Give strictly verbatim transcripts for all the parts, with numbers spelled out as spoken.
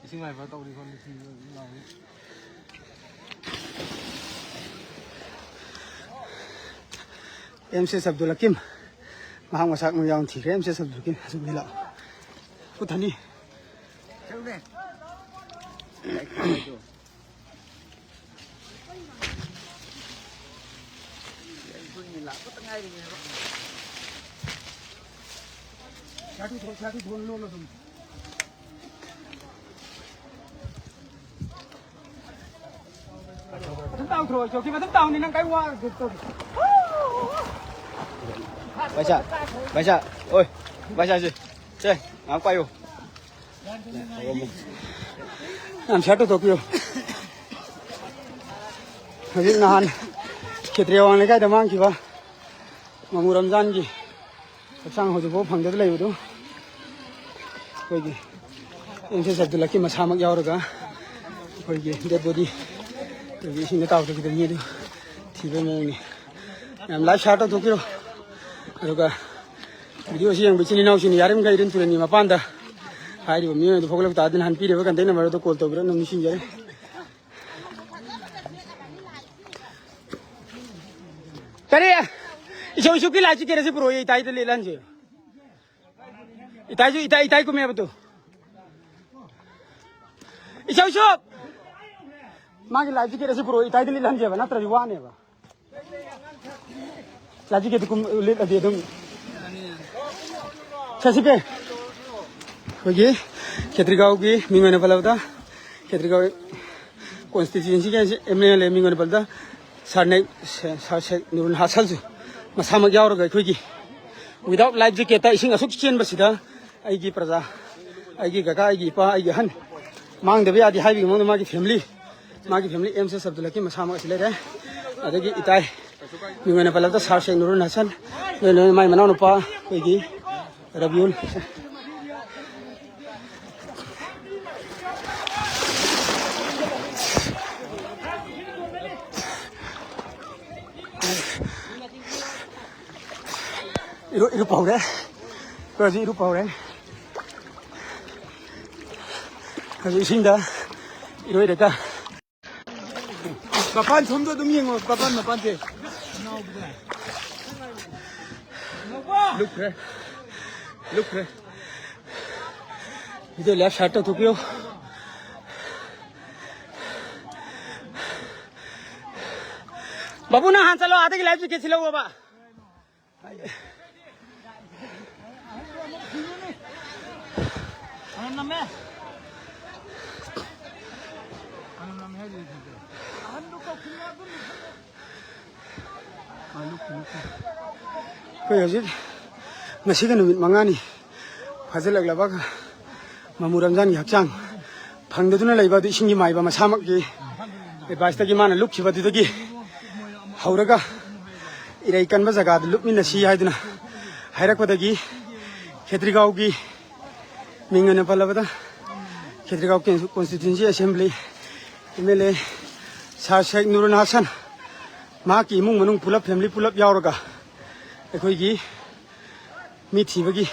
ꯁꯤ ꯉꯥꯏꯕ ꯇꯧꯔꯤ ꯈꯣꯠꯂꯤ ꯁꯤ ꯂꯥꯎꯔꯤ꯫ ꯑꯦꯝ ꯁꯤ ꯑꯦꯁ ꯑꯕꯗꯨꯜ ꯍꯀꯤꯝ, ꯃꯍꯥꯛ ꯃꯁꯥꯃꯛ ꯌꯥꯎꯅ ꯊꯤꯈ꯭ꯔꯦ꯫ ꯑꯦꯝ ꯁꯤ ꯑꯦꯁ ꯑꯕꯗꯨꯜ ꯍꯀꯤꯝ, ꯑꯁꯨꯝ ꯂꯥꯛꯑꯣ꯫ ꯄꯨꯊꯅꯤ꯫ ꯑꯗꯨꯝ ꯇꯥꯎꯊꯣꯛꯑꯣ, ꯆꯧꯀꯤ ꯑꯗꯨꯝ ꯇꯥꯎꯅꯤ, ꯅꯪ ꯀꯩ ꯋꯥ-, ꯄꯩꯁꯥ, ꯄꯩꯁꯥ, ꯑꯣꯏ, ꯄꯩꯁꯥꯁꯦ, ꯁꯦ, ꯉꯥꯏꯍꯥꯛ ꯄꯥꯏꯌꯨ꯫ ꯌꯥꯝ ꯁꯤꯌꯥꯔ ꯇꯧꯊꯣꯛꯄꯤꯌꯨ꯫ ꯍꯧꯖꯤꯛ ꯅꯍꯥꯟ ꯈꯦꯇ꯭ꯔꯤꯌꯥꯋꯥꯡ ꯂꯩꯀꯥꯏꯗ ꯃꯥꯡꯈꯤꯕ ꯃꯃꯨ ꯔꯝꯖꯥꯟꯒꯤ ꯍꯛꯆꯥꯡ ꯍꯧꯖꯤꯛꯐꯥꯎ ꯐꯪꯗꯅ ꯂꯩꯕꯗꯨ ꯑꯩꯈꯣꯏꯒꯤ ꯑꯦꯝ ꯁꯤ ꯑꯦꯁ ꯑꯕꯗꯨꯜ ꯍꯀꯤꯝ ꯃꯁꯥꯃꯛ ꯌꯥꯎꯔꯒ ꯑꯩꯈꯣꯏꯒꯤ ꯗꯦꯗ ꯕꯣꯗꯤ ꯑꯩꯈꯣꯏꯒꯤ ꯏꯁꯤꯡꯗ ꯇꯥꯎꯊꯈꯤꯕ ꯃꯤ ꯑꯗꯨ ꯊꯤꯕꯒꯤ ꯃꯑꯣꯡꯅꯤ꯫ ꯃꯌꯥꯝ ꯂꯥꯏꯚ ꯁꯤꯌꯥꯔ ꯇꯧꯊꯣꯛꯄꯤꯔꯣ꯫ ꯑꯗꯨꯒ ꯚꯤꯗꯤꯑꯣꯁꯤ ꯌꯦꯡꯕ ꯏꯆꯤꯟ ꯏꯅꯥꯎꯁꯤꯡꯅ ꯌꯥꯔꯤꯃꯈꯩ ꯏꯔꯤꯟ ꯇꯨꯔꯦꯜꯒꯤ ꯃꯄꯥꯟꯗ ꯍꯥꯏꯔꯤꯕ ꯃꯤꯑꯣꯏ ꯑꯗꯨ ꯐꯥꯎꯒꯠꯂꯛꯄ ꯇꯥꯔꯗꯤ ꯅꯍꯥꯟ ꯄꯤꯔꯤꯕ ꯀꯟꯇꯦꯛ ꯅꯝꯕꯔ ꯑꯗꯨ ꯀꯣꯜ ꯇꯧꯕꯤꯔꯛꯅꯕ ꯅꯤꯡꯁꯤꯡꯖꯔꯤ꯫ ꯀꯔꯤ? ꯏꯁꯧ ꯏꯁꯧꯒꯤ ꯂꯥꯏꯁꯤ ꯀꯦꯔꯦꯁꯤ ꯄꯨꯔꯛꯑꯣ, ꯏꯇꯥꯏꯗ ꯂꯤꯠꯍꯟꯁꯦ꯫ ꯏꯇꯥꯏꯁꯨ, ꯏꯇꯥꯏ, ꯏꯇꯥꯏ ꯀꯨꯝꯃꯦꯕ ꯇꯨ꯫ ꯏꯁꯧ ꯏꯁꯧ! ꯃꯥꯒꯤ ꯂꯥꯏꯐ ꯖꯤꯀꯦꯠ ꯑꯁꯤ ꯄꯨꯔꯛꯑꯣ, ꯏꯇꯥꯏꯗ ꯂꯤꯠꯍꯟꯁꯦꯕ, ꯅꯠꯇ꯭ꯔꯗꯤ ꯋꯥꯅꯦꯕ꯫ ꯂꯥꯏꯐ ꯖꯤꯀꯦꯠꯇꯨ ꯀꯨꯝ-, ꯂꯤꯠꯂꯗꯤ ꯑꯗꯨꯝ꯫ ꯁꯦ, ꯁꯤ ꯄꯦ꯫ ꯑꯩꯈꯣꯏꯒꯤ ꯈꯦꯇ꯭ꯔꯤꯒꯥꯎꯒꯤ ꯃꯤꯡ ꯑꯣꯏꯅ ꯄꯜꯂꯕꯗ, ꯈꯦꯇ꯭ꯔꯤꯒꯥꯎ ꯀꯣꯟꯁꯇꯤꯇ꯭ꯌꯨꯟꯁꯤꯒꯤ ꯑꯦꯝ ꯑꯦꯜ ꯑꯦ ꯃꯤꯡ ꯑꯣꯏꯅ ꯄꯜꯂꯕꯗ, ꯁꯥꯔ ꯅꯦ-, ꯁꯥꯔ ꯁꯦꯈ ꯅꯨꯔꯨꯜ ꯍꯥꯁꯟꯁꯨ ꯃꯁꯥꯃꯛ ꯌꯥꯎꯔꯒ ꯑꯩꯈꯣꯏꯒꯤ without life jacketꯇ ꯏꯁꯤꯡ ꯑꯁꯨꯛ ꯆꯦꯟꯕꯁꯤꯗ ꯑꯩꯒꯤ ꯄ꯭ꯔꯖꯥ, ꯑꯩꯒꯤ ꯀꯀꯥ, ꯑꯩꯒꯤ ꯏꯄꯥ, ꯑꯩꯒꯤ ꯑꯍꯟ ꯃꯥꯡꯗꯕ ꯌꯥꯗꯦ ꯍꯥꯏꯕꯒꯤ ꯃꯑꯣꯡꯗ ꯃꯥꯒꯤ family, ꯃꯥꯒꯤ family M C S Abdul ꯍꯀꯤꯝ ꯃꯁꯥꯃꯛ ꯑꯁꯤ ꯂꯩꯔꯦ꯫ ꯑꯗꯒꯤ ꯏꯇꯥꯏ ꯃꯤꯡ ꯑꯣꯏꯅ ꯄꯜꯂꯕꯗ ꯁꯥꯔ ꯁꯦꯈ ꯅꯨꯔꯨꯜ ꯍꯥꯁꯟ, ꯂꯣꯏꯅ ꯂꯣꯏꯅ ꯃꯥꯏ ꯃꯅꯥꯎꯅꯨꯄꯥ ꯑꯩꯈꯣꯏꯒꯤ ꯔꯕꯤꯎꯜ꯫ ꯏꯔꯨ, ꯏꯔꯨꯞꯄ ꯍꯧꯔꯦ꯫ ꯑꯩꯈꯣꯏ ꯍꯧꯖꯤꯛ ꯏꯔꯨꯞꯄ ꯍꯧꯔꯦ꯫ ꯍꯧꯖꯤꯛ ꯏꯁꯤꯡꯗ ꯏꯔꯣꯏꯔꯒ ꯃꯄꯥꯟ ꯁꯣꯝꯗ ꯑꯗꯨꯝ ꯌꯦꯡꯉꯣ, ꯃꯄꯥꯟ, ꯃꯄꯥꯟꯁꯦ꯫ ꯂꯨꯞꯈ꯭ꯔꯦ꯫ ꯂꯨꯞꯈ꯭ꯔꯦ꯫ ꯚꯤꯗꯤꯑꯣ ꯂꯥꯏꯐ ꯁꯤꯌꯥꯔ ꯇꯧꯊꯣꯛꯄꯤꯌꯨ꯫ ꯕꯥꯕꯨ, ꯅꯪ ꯍꯥꯟ ꯆꯠꯂꯣ, ꯑꯥꯗꯒꯤ ꯂꯥꯏꯐ ꯖꯦꯀꯦꯠ ꯁꯤꯜꯂꯛꯑꯣꯕ꯫ ꯑꯩꯈꯣꯏ ꯍꯧꯖꯤꯛ ꯉꯁꯤꯒ ꯅꯨꯃꯤꯠ ꯃꯉꯥꯅꯤ ꯐꯥꯖꯤꯜꯂꯛꯂꯕ ꯃꯃꯨ ꯔꯝꯖꯥꯟꯒꯤ ꯍꯛꯆꯥꯡ ꯐꯪꯗꯗꯨꯅ ꯂꯩꯕ ꯑꯗꯨ ꯏꯁꯤꯡꯒꯤ ꯃꯥꯏꯕ ꯃꯁꯥꯃꯛꯀꯤ ꯑꯦꯗꯚꯥꯏꯁꯇꯒꯤ ꯃꯥꯅ ꯂꯨꯞꯈꯤꯕꯗꯨꯗꯒꯤ ꯍꯧꯔꯒ ꯏꯔꯩ ꯀꯟꯕ ꯖꯒꯥꯗ ꯂꯨꯞꯃꯤꯟꯅꯁꯤ ꯍꯥꯏꯗꯨꯅ ꯍꯥꯏꯔꯛꯄꯗꯒꯤ ꯈꯦꯇ꯭ꯔꯤꯒꯥꯎꯒꯤ ꯃꯤꯡ ꯑꯣꯏꯅ ꯄꯜꯂꯕꯗ ꯈꯦꯇ꯭ꯔꯤꯒꯥꯎ ꯀꯦꯟ-, ꯀꯣꯟꯁꯇꯤꯇ꯭ꯋꯦꯟꯁꯤ ꯑꯦꯁꯦꯝꯕ꯭ꯂꯤ ꯑꯦꯝ ꯑꯦꯜ ꯑꯦ ꯁꯥꯔ ꯁꯦꯈ ꯅꯨꯔꯨꯟ ꯍꯥꯁꯟ, ꯃꯍꯥꯛꯀꯤ ꯏꯃꯨꯡ ꯃꯅꯨꯡ ꯄꯨꯂꯞ, ꯐꯦꯃꯤꯂꯤ ꯄꯨꯂꯞ ꯌꯥꯎꯔꯒ ꯑꯩꯈꯣꯏꯒꯤ ꯃꯤ ꯊꯤꯕꯒꯤ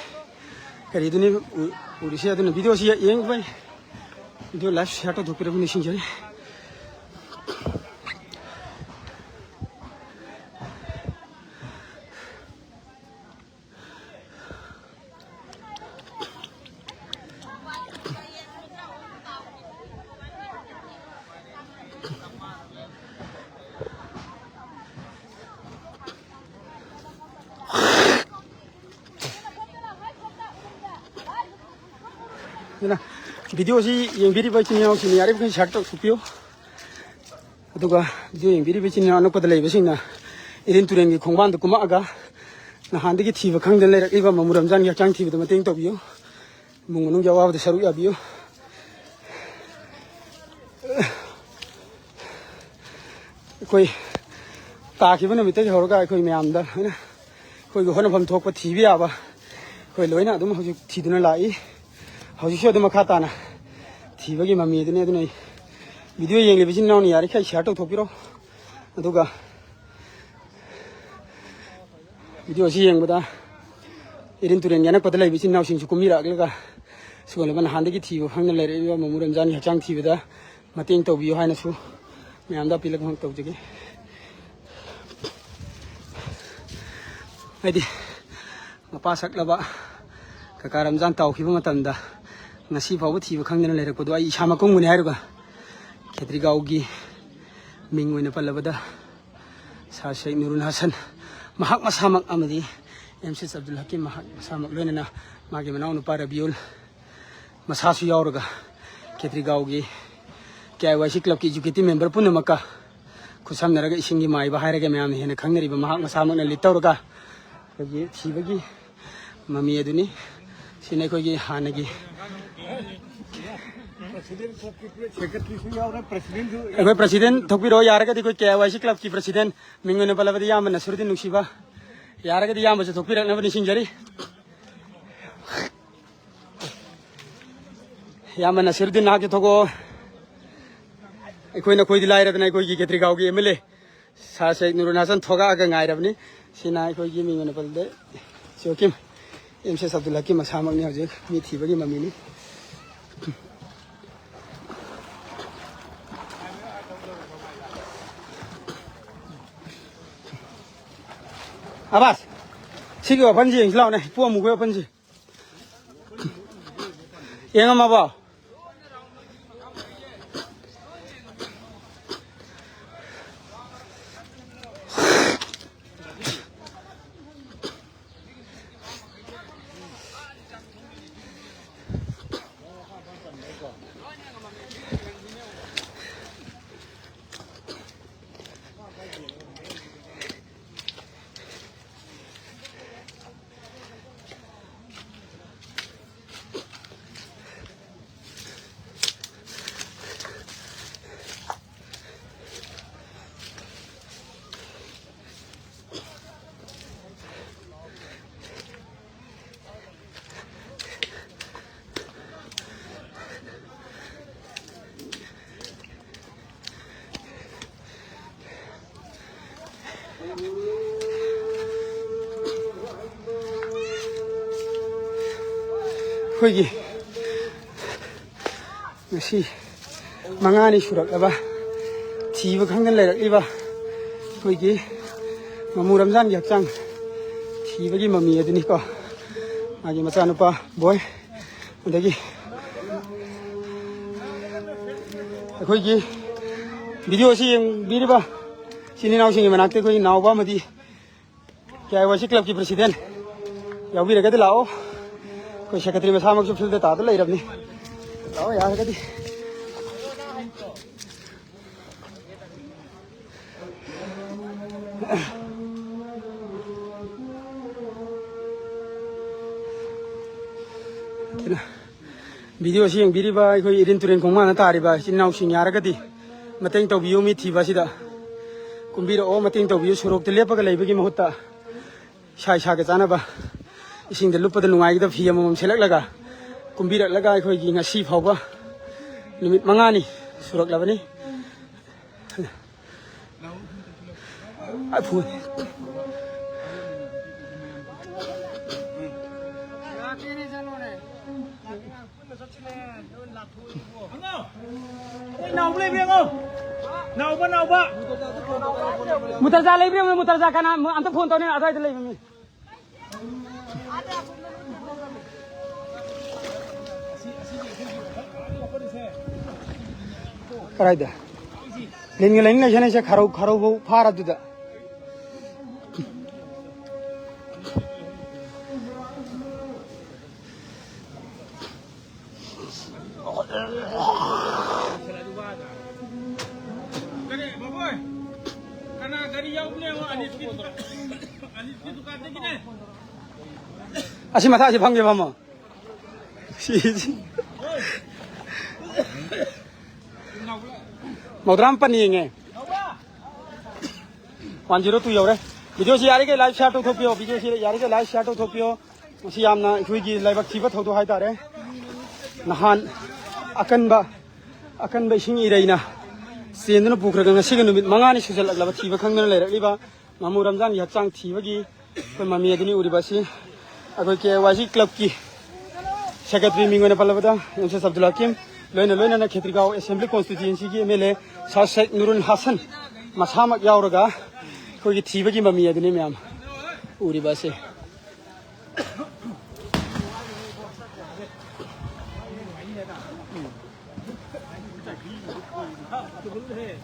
ꯀꯔꯤꯗꯨꯅꯤ ꯎ-, ꯎꯔꯤꯁꯦ꯫ ꯑꯗꯨꯅ ꯚꯤꯗꯤꯑꯣꯁꯤ ꯌꯦꯡꯕꯩ ꯚꯤꯗꯤꯑꯣ ꯂꯥꯏꯐ ꯁꯤꯌꯥꯔ ꯇꯧꯊꯣꯛꯄꯤꯔꯕ ꯅꯤꯡꯁꯤꯡꯖꯔꯤ꯫ ꯑꯗꯨꯅ ꯚꯤꯗꯤꯑꯣꯁꯤ ꯌꯦꯡꯕꯤꯔꯤꯕ ꯏꯆꯤꯟ ꯏꯅꯥꯎꯁꯤꯡꯅ ꯌꯥꯔꯤꯕꯃꯈꯩ ꯁꯤꯌꯥꯔ ꯇꯧꯊꯣꯛꯄꯤꯌꯨ꯫ ꯑꯗꯨꯒ ꯚꯤꯗꯤꯑꯣ ꯌꯦꯡꯕꯤꯔꯤꯕ ꯏꯆꯤꯟ ꯏꯅꯥꯎ ꯑꯅꯛꯄꯗ ꯂꯩꯕꯁꯤꯡꯅ ꯏꯔꯤꯟ ꯇꯨꯔꯦꯜꯒꯤ ꯈꯣꯡꯕꯥꯟꯗ ꯀꯨꯝꯃꯛꯑꯒ ꯅꯍꯥꯟꯗꯒꯤ ꯊꯤꯕ ꯈꯪꯗꯅ ꯂꯩꯔꯛꯂꯤꯕ ꯃꯃꯨ ꯔꯝꯖꯥꯟꯒꯤ ꯍꯛꯆꯥꯡ ꯊꯤꯕꯗ ꯃꯇꯦꯡ ꯇꯧꯕꯤꯌꯨ꯫ ꯏꯃꯨꯡ ꯃꯅꯨꯡꯒꯤ ꯑꯋꯥꯕꯗ ꯁꯔꯨꯛ ꯌꯥꯕꯤꯌꯨ꯫ ꯑꯩꯈꯣꯏ ꯇꯥꯈꯤꯕ ꯅꯨꯃꯤꯠꯇꯒꯤ ꯍꯧꯔꯒ ꯑꯩꯈꯣꯏ ꯃꯌꯥꯝꯗ ꯂꯣꯏꯅ ꯑꯩꯈꯣꯏꯒꯤ ꯍꯣꯠꯅꯐꯝ ꯊꯣꯛꯄ ꯊꯤꯕ ꯌꯥꯕ ꯑꯩꯈꯣꯏ ꯂꯣꯏꯅ ꯑꯗꯨꯝ ꯍꯧꯖꯤꯛ ꯊꯤꯗꯨꯅ ꯂꯥꯛꯏ꯫ ꯍꯧꯖꯤꯛꯁꯨ ꯑꯗꯨꯝ ꯃꯈꯥ ꯇꯥꯅ ꯊꯤꯕꯒꯤ ꯃꯃꯤ ꯑꯗꯨꯅꯤ꯫ ꯑꯗꯨꯅ ꯑꯩ ꯚꯤꯗꯤꯑꯣ ꯌꯦꯡꯂꯤꯕ ꯏꯆꯤꯟ ꯏꯅꯥꯎꯅ ꯌꯥꯔꯤꯈꯩ ꯁꯤꯌꯥꯔ ꯇꯧꯊꯣꯛꯄꯤꯔꯣ꯫ ꯑꯗꯨꯒ ꯚꯤꯗꯤꯑꯣꯁꯤ ꯌꯦꯡꯕꯗ ꯏꯔꯤꯟ ꯇꯨꯔꯦꯟꯒꯤ ꯑꯅꯛꯄꯗ ꯂꯩꯕ ꯏꯆꯤꯟ ꯏꯅꯥꯎꯁꯤꯡꯁꯨ ꯀꯨꯝꯕꯤꯔꯛꯂꯒ ꯁꯤꯒꯨꯝꯂꯕ ꯅꯍꯥꯟꯗꯒꯤ ꯊꯤꯕ ꯐꯪꯗꯅ ꯂꯩꯔꯛꯏꯕ ꯃꯃꯨ ꯔꯝꯖꯥꯟꯒꯤ ꯍꯛꯆꯥꯡ ꯊꯤꯕꯗ ꯃꯇꯦꯡ ꯇꯧꯕꯤꯌꯨ ꯍꯥꯏꯅꯁꯨ ꯃꯌꯥꯝꯗ ꯑꯄꯤꯜ ꯑꯃꯈꯛ ꯇꯧꯖꯒꯦ꯫ ꯍꯥꯏꯗꯤ ꯃꯄꯥ ꯁꯛꯂꯕ ꯀꯀꯥ ꯔꯝꯖꯥꯟ ꯇꯥꯎꯈꯤꯕ ꯃꯇꯝꯗ ꯉꯁꯤ ꯐꯥꯎꯕ ꯊꯤꯕ ꯈꯪꯗꯅ ꯂꯩꯔꯛꯄꯗꯣ ꯑꯩ ꯏꯁꯥꯃꯛ ꯀꯨꯝꯒꯅꯤ ꯍꯥꯏꯔꯒ ꯈꯦꯇ꯭ꯔꯤꯒꯥꯎꯒꯤ ꯃꯤꯡ ꯑꯣꯏꯅ ꯄꯜꯂꯕꯗ ꯁꯥꯔ ꯁꯦꯈ ꯅꯨꯔꯨꯜ ꯍꯁꯟ ꯃꯍꯥꯛ ꯃꯁꯥꯃꯛ ꯑꯃꯗꯤ ꯑꯦꯝ ꯁꯤ ꯑꯕꯗꯨꯜ ꯍꯀꯤꯝ ꯃꯍꯥꯛ ꯃꯁꯥꯃꯛ, ꯂꯣꯏꯅꯅ ꯃꯥꯒꯤ ꯃꯅꯥꯎꯅꯨꯄꯥ ꯔꯕꯤꯌꯨꯜ, ꯃꯁꯥꯁꯨ ꯌꯥꯎꯔꯒ ꯈꯦꯇ꯭ꯔꯤꯒꯥꯎꯒꯤ ꯀꯦ ꯑꯥꯏ ꯋꯥꯏ ꯁꯤ ꯀ꯭ꯂꯕꯀꯤ ꯑꯦꯛꯖꯤꯀ꯭ꯌꯨꯇꯤꯚ ꯃꯦꯝꯕꯔ ꯄꯨꯝꯅꯃꯛꯀ ꯈꯨꯠꯁꯝꯅꯔꯒ ꯏꯁꯤꯡꯒꯤ ꯃꯥꯏꯕ ꯍꯥꯏꯔꯒ ꯃꯌꯥꯝꯅ ꯍꯦꯟꯅ ꯈꯪꯅꯔꯤꯕ ꯃꯍꯥꯛ ꯃꯁꯥꯃꯛꯅ ꯂꯤꯗ ꯇꯧꯔꯒ ꯑꯩꯈꯣꯏꯒꯤ ꯊꯤꯕꯒꯤ ꯃꯃꯤ ꯑꯗꯨꯅꯤ꯫ ꯁꯤꯅ ꯑꯩꯈꯣꯏꯒꯤ ꯍꯥꯟꯅꯒꯤ ꯑꯩꯈꯣꯏ ꯄ꯭ꯔꯁꯤꯗꯦꯟ ꯊꯣꯛꯄꯤꯔꯛꯑꯣ꯫ ꯌꯥꯔꯒꯗꯤ ꯑꯩꯈꯣꯏ ꯀꯦ ꯑꯥꯏ ꯋꯥꯏ ꯁꯤ ꯀ꯭ꯂꯕꯀꯤ ꯄ꯭ꯔꯁꯤꯗꯦꯟ ꯃꯤꯡ ꯑꯣꯏꯅ ꯄꯜꯂꯕꯗꯤ ꯏꯌꯥꯝꯕ ꯅꯁꯔꯨꯗꯤꯟ ꯅꯨꯡꯁꯤꯕ, ꯌꯥꯔꯒꯗꯤ ꯏꯌꯥꯝꯕꯁꯨ ꯊꯣꯛꯄꯤꯔꯛꯅꯕ ꯅꯤꯡꯁꯤꯡꯖꯔꯤ꯫ ꯏꯌꯥꯝꯕ ꯅꯁꯤꯔꯨꯗꯤꯟ ꯅꯍꯥꯛꯀꯤ ꯊꯣꯛꯂꯛꯑꯣ꯫ ꯑꯩꯈꯣꯏ ꯅꯈꯣꯏꯗꯤ ꯂꯥꯏꯔꯗꯅ ꯑꯩꯈꯣꯏꯒꯤ ꯈꯦꯇ꯭ꯔꯤꯒꯥꯎꯒꯤ ꯑꯦꯝ ꯑꯦꯜ ꯑꯦ ꯁꯥꯔ ꯁꯦꯈ ꯅꯨꯔꯨꯜ ꯍꯁꯟ ꯊꯣꯛꯂꯛꯑꯒ ꯉꯥꯏꯔꯕꯅꯤ꯫ ꯁꯤꯅ ꯑꯩꯈꯣꯏꯒꯤ ꯃꯤꯡ ꯑꯣꯏꯅ ꯄꯜꯂꯗꯤ ꯁꯤ ꯍꯀꯤꯝ, ꯑꯦꯝ ꯁꯤ ꯑꯦꯁ ꯑꯕꯗꯨꯜ ꯍꯀꯤꯝ ꯃꯁꯥꯃꯛꯅꯤ ꯍꯧꯖꯤꯛ ꯃꯤ ꯊꯤꯕꯒꯤ ꯃꯃꯤꯅꯤ꯫ ꯑꯕꯥꯁ, ꯁꯤꯒꯤ ꯋꯥꯐꯝꯁꯤ ꯌꯦꯡꯁꯤ ꯂꯥꯎꯅꯦ, ꯏꯄꯨ ꯑꯃꯨꯕꯒꯤ ꯋꯥꯐꯝꯁꯤ꯫ ꯌꯦꯡꯉꯝꯃꯕꯣ? ꯑꯩꯈꯣꯏꯒꯤ ꯉꯁꯤ ꯃꯉꯥꯅꯤ ꯁꯨꯔꯛꯂꯕ ꯊꯤꯕ ꯈꯪꯗꯅ ꯂꯩꯔꯛꯂꯤꯕ ꯑꯩꯈꯣꯏꯒꯤ ꯃꯃꯨ ꯔꯝꯖꯥꯟꯒꯤ ꯍꯛꯆꯥꯡ ꯊꯤꯕꯒꯤ ꯃꯃꯤ ꯑꯗꯨꯅꯤꯀꯣ꯫ ꯃꯥꯒꯤ ꯃꯆꯥꯅꯨꯄꯥ ꯕꯣꯏ, ꯑꯗꯒꯤ ꯑꯩꯈꯣꯏꯒꯤ ꯚꯤꯗꯤꯑꯣ ꯑꯁꯤ ꯌꯦꯡꯕꯤꯔꯤꯕ ꯏꯆꯤꯟ ꯏꯅꯥꯎꯁꯤꯡꯒꯤ ꯃꯅꯥꯛꯇ ꯑꯩꯈꯣꯏꯒꯤ ꯅꯥꯎꯕ ꯑꯃꯗꯤ ꯀꯦ ꯑꯥꯏ ꯋꯥꯏ ꯁꯤ ꯀ꯭ꯂꯕꯀꯤ ꯄ꯭ꯔꯁꯤꯗꯦꯟ ꯌꯥꯎꯕꯤꯔꯒꯗꯤ ꯂꯥꯛꯑꯣ꯫ ꯑꯩꯈꯣꯏ ꯁꯦꯀ꯭ꯔꯦꯇꯔꯤ ꯃꯁꯥꯃꯛꯁꯨ ꯐꯤꯜꯗ ꯇꯥꯗ ꯂꯩꯔꯕꯅꯤ꯫ ꯂꯥꯛꯑꯣ ꯌꯥꯔꯒꯗꯤ꯫ ꯚꯤꯗꯤꯑꯣꯁꯤ ꯌꯦꯡꯕꯤꯔꯤꯕ ꯑꯩꯈꯣꯏ ꯏꯔꯤꯟ ꯇꯨꯔꯦꯟ ꯈꯣꯡꯕꯥꯟꯗ ꯇꯥꯔꯤꯕ ꯏꯆꯤꯟ ꯏꯅꯥꯎꯁꯤꯡ ꯌꯥꯔꯒꯗꯤ ꯃꯇꯦꯡ ꯇꯧꯕꯤꯌꯨ꯫ ꯃꯤ ꯊꯤꯕ ꯑꯁꯤꯗ ꯀꯨꯝꯕꯤꯔꯛꯑꯣ, ꯃꯇꯦꯡ ꯇꯧꯕꯤꯌꯨ꯫ ꯁꯣꯔꯣꯛꯇ ꯂꯦꯞꯄꯒ ꯂꯩꯕꯒꯤ ꯃꯍꯨꯠꯇ ꯏꯁꯥ ꯏꯁꯥꯒ ꯆꯥꯅꯕ ꯏꯁꯤꯡꯗ ꯂꯨꯞꯄꯗ ꯅꯨꯡꯉꯥꯏꯒꯗꯕ ꯐꯤ ꯑꯃꯃꯝ ꯁꯦꯠꯂꯛꯂꯒ ꯀꯨꯝꯕꯤꯔꯛꯂꯒ ꯑꯩꯈꯣꯏꯒꯤ ꯉꯁꯤ ꯐꯥꯎꯕ ꯅꯨꯃꯤꯠ ꯃꯉꯥꯅꯤ ꯁꯨꯔꯛꯂꯕꯅꯤ꯫ ꯑ, ꯐꯨ-, ꯅꯥꯎꯕ ꯂꯩꯕ꯭ꯔꯥ ꯌꯦꯡꯉꯣ꯫ ꯅꯥꯎꯕ, ꯅꯥꯎꯕ꯫ ꯃꯨꯇꯔꯖꯥ ꯂꯩꯕ꯭ꯔꯥ ꯌꯦꯡꯉꯣ, ꯃꯨꯇꯔꯖꯥ ꯀꯅꯥ? ꯑꯝꯇ ꯐꯣꯟ ꯇꯧꯅꯦ, ꯑꯗ꯭ꯋꯥꯏꯗ ꯂꯩꯕ ꯃꯤ꯫ ꯀꯗꯥꯏꯗ? ꯂꯤꯟꯒ ꯂꯩꯅ ꯂꯩꯁꯟꯅꯩꯁꯦ ꯈꯥꯔꯧ, ꯈꯥꯔꯧ ꯐꯧ ꯐꯥꯔꯗꯨꯗ꯫ ꯀꯔꯤ, ꯕꯣꯕꯣꯏ? ꯀꯅꯥ ꯒꯥꯔꯤ ꯌꯥꯎꯕꯅꯣ ꯌꯦꯡꯉꯣ, ꯑꯅꯤꯁꯀꯤ ꯗꯨꯀꯥꯟ-, ꯑꯅꯤꯁꯀꯤ ꯗꯨꯀꯥꯟꯗꯒꯤꯅꯦ꯫ ꯑꯁꯤ ꯃꯊꯛꯁꯤ ꯐꯝꯒꯦ ꯐꯝꯃꯣ꯫ ꯁꯤ, ꯁꯤ꯫ ꯃꯧꯗ꯭ꯔꯥ ꯃꯥꯄꯟ ꯌꯦꯡꯉꯦ꯫ ꯋꯥꯟ ꯖꯤꯔꯣ ꯇꯨ ꯌꯧꯔꯦ꯫ ꯚꯤꯗꯤꯑꯣꯁꯤ ꯌꯥꯔꯤꯈꯩ ꯂꯥꯏꯛ ꯁꯤꯌꯥꯔ ꯇꯧꯊꯣꯛꯄꯤꯌꯣ꯫ ꯚꯤꯗꯤꯑꯣꯁꯤ ꯌꯥꯔꯤꯈꯩ ꯂꯥꯏꯛ ꯁꯤꯌꯥꯔ ꯇꯧꯊꯣꯛꯄꯤꯌꯣ꯫ ꯃꯁꯤ ꯌꯥꯝꯅ ꯑꯩꯈꯣꯏꯒꯤ ꯂꯥꯏꯕꯛ ꯊꯤꯕ ꯊꯧꯗꯣꯛ ꯍꯥꯏꯇꯥꯔꯦ꯫ ꯅꯍꯥꯟ ꯑꯀꯟꯕ, ꯑꯀꯟꯕ ꯏꯁꯤꯡ ꯏꯔꯩꯅ ꯆꯦꯟꯗꯨꯅ ꯄꯨꯈ꯭ꯔꯒ ꯉꯁꯤꯒ ꯅꯨꯃꯤꯠ ꯃꯉꯥꯅꯤ ꯁꯨꯖꯜꯂꯛꯂꯕ ꯊꯤꯕ ꯈꯪꯗꯅ ꯂꯩꯔꯛꯂꯤꯕ ꯃꯃꯨ ꯔꯝꯖꯥꯟꯒꯤ ꯍꯛꯆꯥꯡ ꯊꯤꯕꯒꯤ ꯑꯩꯈꯣꯏ ꯃꯃꯤ ꯑꯗꯨꯅꯤ ꯎꯔꯤꯕ ꯑꯁꯤ꯫ ꯑꯩꯈꯣꯏ ꯀꯦ ꯋꯥꯏ ꯁꯤ ꯀ꯭ꯂꯕꯀꯤ ꯁꯦꯀ꯭ꯔꯦꯇꯔꯤ ꯃꯤꯡ ꯑꯣꯏꯅ ꯄꯜꯂꯕꯗ ꯑꯦꯝ ꯁꯤ ꯑꯦꯁ ꯑꯕꯗꯨꯜ ꯍꯀꯤꯝ, ꯂꯣꯏꯅ ꯂꯣꯏꯅꯅ ꯈꯦꯇ꯭ꯔꯤꯒꯥꯎ assembly ꯀꯣꯟꯁꯇꯤꯇ꯭ꯌꯨꯑꯦꯟꯁꯤꯒꯤ M L A sir Sheikh Nurul Hasan ꯃꯁꯥꯃꯛ ꯌꯥꯎꯔꯒ ꯑꯩꯈꯣꯏꯒꯤ ꯊꯤꯕꯒꯤ ꯃꯃꯤ ꯑꯗꯨꯅꯤ ꯃꯌꯥꯝ ꯎꯔꯤꯕ ꯑꯁꯦ꯫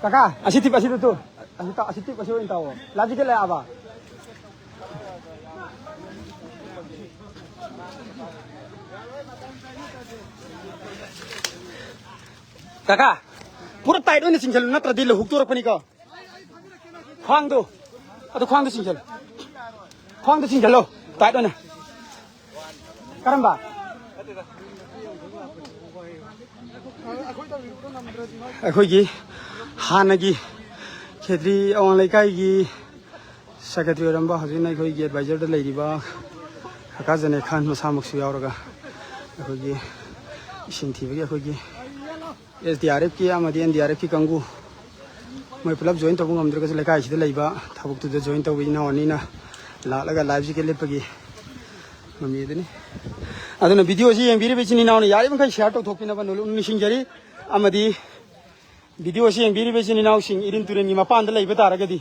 ꯀꯥꯀꯥ, ꯑꯁꯤ ꯇꯤꯞ ꯑꯁꯤꯗ ꯇꯨ꯫ ꯑꯁꯤ ꯇ-, ꯑꯁꯤ ꯇꯤꯞ ꯑꯁꯤ ꯑꯣꯏꯅ ꯇꯧꯑꯣ꯫ ꯂꯥꯖꯤꯀꯦ ꯂꯥꯛꯑꯕ? ꯀꯥꯀꯥ, ꯄꯨꯔꯥ ꯇꯥꯏꯠ ꯑꯣꯏꯅ ꯆꯤꯡꯁꯤꯜꯂꯨ, ꯅꯠꯇ꯭ꯔꯗꯤ ꯂꯧ ꯍꯨꯛꯇꯣꯔꯛꯄꯅꯤꯀꯣ꯫ ꯈ꯭ꯋꯥꯡꯗꯣ, ꯑꯗꯨ ꯈ꯭ꯋꯥꯡꯗ ꯆꯤꯡꯁꯤꯜꯂꯨ꯫ ꯈ꯭ꯋꯥꯡꯗ ꯆꯤꯡꯁꯤꯜꯂꯣ, ꯇꯥꯏꯠ ꯑꯣꯏꯅ꯫ ꯀꯔꯝꯕ? ꯑꯩꯈꯣꯏꯒꯤ ꯍꯥꯟꯅꯒꯤ ꯈꯦꯇ꯭ꯔꯤ ꯑꯋꯥꯡ ꯂꯩꯀꯥꯏꯒꯤ ꯁꯦꯀ꯭ꯔꯦꯇꯔꯤ ꯑꯣꯏꯔꯝꯕ, ꯍꯧꯖꯤꯛꯅ ꯑꯩꯈꯣꯏꯒꯤ ꯑꯦꯗꯚꯥꯏꯖꯔꯗ ꯂꯩꯔꯤꯕ ꯀꯀꯥ ꯖꯅꯦ ꯈꯥꯟ ꯃꯁꯥꯃꯛꯁꯨ ꯌꯥꯎꯔꯒ ꯑꯩꯈꯣꯏꯒꯤ ꯏꯁꯤꯡ ꯊꯤꯕꯒꯤ ꯑꯩꯈꯣꯏꯒꯤ ꯑꯦꯁ ꯗꯤ ꯑꯥꯔ ꯑꯦꯐꯀꯤ ꯑꯃꯗꯤ ꯑꯦꯟ ꯗꯤ ꯑꯥꯔ ꯑꯦꯐꯀꯤ ꯀꯥꯡꯕꯨ ꯃꯣꯏ ꯄꯨꯂꯞ ꯖꯣꯏꯟ ꯇꯧꯕ ꯉꯝꯗ꯭ꯔꯒꯁꯨ ꯂꯩꯀꯥꯏꯁꯤꯗ ꯂꯩꯕ ꯊꯕꯛꯇꯨꯗ ꯖꯣꯏꯟ ꯇꯧꯕ ꯏꯅꯥꯎ ꯑꯅꯤꯅ ꯂꯥꯛꯂꯒ ꯂꯥꯏꯐ ꯖꯦꯀꯦꯠ ꯂꯤꯠꯄꯒꯤ ꯃꯃꯤ ꯑꯗꯨꯅꯤ꯫ ꯑꯗꯨꯅ ꯚꯤꯗꯤꯑꯣꯁꯤ ꯌꯦꯡꯕꯤꯔꯤꯕ ꯏꯆꯤꯟ ꯏꯅꯥꯎꯅ ꯌꯥꯔꯤꯕ ꯃꯈꯩ ꯁꯤꯌꯥꯔ ꯇꯧꯊꯣꯛꯄꯤꯅꯕ ꯅꯣꯜꯂꯨꯛꯅ ꯅꯤꯡꯁꯤꯡꯖꯔꯤ꯫ ꯑꯃꯗꯤ ꯚꯤꯗꯤꯑꯣꯁꯤ ꯌꯦꯡꯕꯤꯔꯤꯕ ꯏꯆꯤꯟ ꯏꯅꯥꯎꯁꯤꯡ ꯏꯔꯤꯟ ꯇꯨꯔꯦꯟꯒꯤ ꯃꯄꯥꯟꯗ ꯂꯩꯕ ꯇꯥꯔꯒꯗꯤ